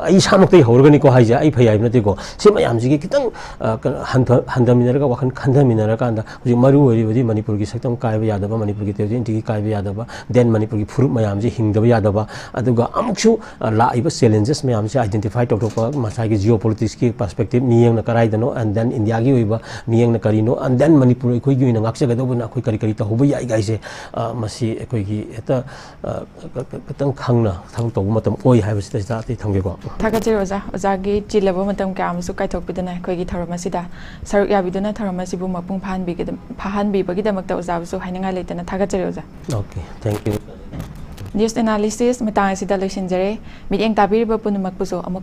ꯑꯩ ꯏꯁꯥꯃꯛꯇꯒꯤ ꯍꯧꯔꯒꯅꯤꯀꯣ ꯍꯥꯏꯁꯦ, ꯑꯩ ꯐꯩ ꯍꯥꯏꯕ ꯅꯠꯇꯦꯀꯣ꯫ ꯁꯤ ꯃꯌꯥꯝꯁꯤꯒꯤ ꯈꯤꯇꯪ, ꯑ, ꯀꯩꯅꯣ, ꯍꯟꯊ-, ꯍꯟꯊꯃꯤꯟꯅꯔꯒ, ꯋꯥꯈꯜ ꯈꯟꯊꯃꯤꯟꯅꯔꯀꯥꯟꯗ, ꯍꯧꯖꯤꯛ ꯃꯔꯨ ꯑꯣꯏꯔꯤꯕꯗꯤ ꯃꯅꯤꯄꯨꯔꯒꯤ ꯁꯛꯇꯝ ꯀꯥꯏꯕ ꯌꯥꯗꯕ, ꯃꯅꯤꯄꯨꯔꯒꯤ territory integrity ꯀꯥꯏꯕ ꯌꯥꯗꯕ, then ꯃꯅꯤꯄꯨꯔꯒꯤ ꯐꯨꯔꯨꯞ ꯃꯌꯥꯝꯁꯦ ꯍꯤꯡꯗꯕ ꯌꯥꯗꯕ, ꯑꯗꯨꯒ ꯑꯃꯨꯛꯁꯨ, ꯑ, ꯂꯥꯛꯏꯕ challenges ꯃꯌꯥꯝꯁꯦ identify ꯇꯧꯊꯣꯛꯄ, ꯃꯁꯥꯒꯤ geopoliticsꯀꯤ perspective ꯃꯤꯠꯌꯦꯡꯅ ꯀꯗꯥꯏꯗꯅꯣ, and then ꯏꯟꯗꯤꯌꯥꯒꯤ ꯑꯣꯏꯕ ꯃꯤꯠꯌꯦꯡꯅ ꯀꯔꯤꯅꯣ, and then ꯃꯅꯤꯄꯨꯔ ꯑꯩꯈꯣꯏꯒꯤ ꯑꯣꯏꯅ ꯉꯥꯛꯆꯒꯗꯧꯕꯅ ꯑꯩꯈꯣꯏ ꯀꯔꯤ ꯀꯔꯤ ꯇꯧꯍꯧꯕ ꯌꯥꯏ ꯀꯥꯏꯁꯦ, ꯑ, ꯃꯁꯤ ꯑꯩꯈꯣꯏꯒꯤ ꯍꯦꯛꯇ, ꯑ, ꯈ-, ꯈ-, ꯈꯤꯇꯪ ꯈꯪꯅ ꯊꯕꯛ ꯇꯧꯕ ꯃꯇꯝ ꯑꯣꯏ ꯍꯥꯏꯕꯁꯤꯗ ꯁꯤꯗ ꯑꯇꯩ ꯊꯝꯒꯦꯀꯣ꯫ ꯊꯥꯒꯠꯆꯔꯤ ꯑꯣꯖꯥ, ꯑꯣꯖꯥꯒꯤ ꯆꯤꯜꯂꯕ ꯃꯇꯝ ꯀꯌꯥ ꯑꯃꯁꯨ ꯀꯥꯏꯊꯣꯛꯄꯤꯗꯨꯅ ꯑꯩꯈꯣꯏꯒꯤ ꯊꯧꯔꯝ ꯑꯁꯤꯗ ꯁꯔꯨꯛ ꯌꯥꯕꯤꯗꯨꯅ ꯊꯧꯔꯝ ꯑꯁꯤꯕꯨ ꯃꯄꯨꯡ ꯐꯥꯍꯟꯕꯤꯒꯗ-, ꯐꯥꯍꯟꯕꯤꯕꯒꯤꯗꯃꯛꯇ ꯑꯣꯖꯥꯕꯨꯁꯨ ꯍꯥꯏꯅꯤꯡꯉꯥꯏ ꯂꯩꯇꯅ ꯊꯥꯒꯠꯆꯔꯤ ꯑꯣꯖꯥ꯫ Okay, thank you. News analysis ꯃꯇꯥꯡ ꯑꯁꯤꯗ ꯂꯣꯏꯁꯤꯟꯖꯔꯦ꯫ ꯃꯤꯠꯌꯦꯡ ꯇꯥꯕꯤꯔꯤꯕ ꯄꯨꯝꯅꯃꯛꯄꯨꯁꯨ ꯑꯃꯨꯛ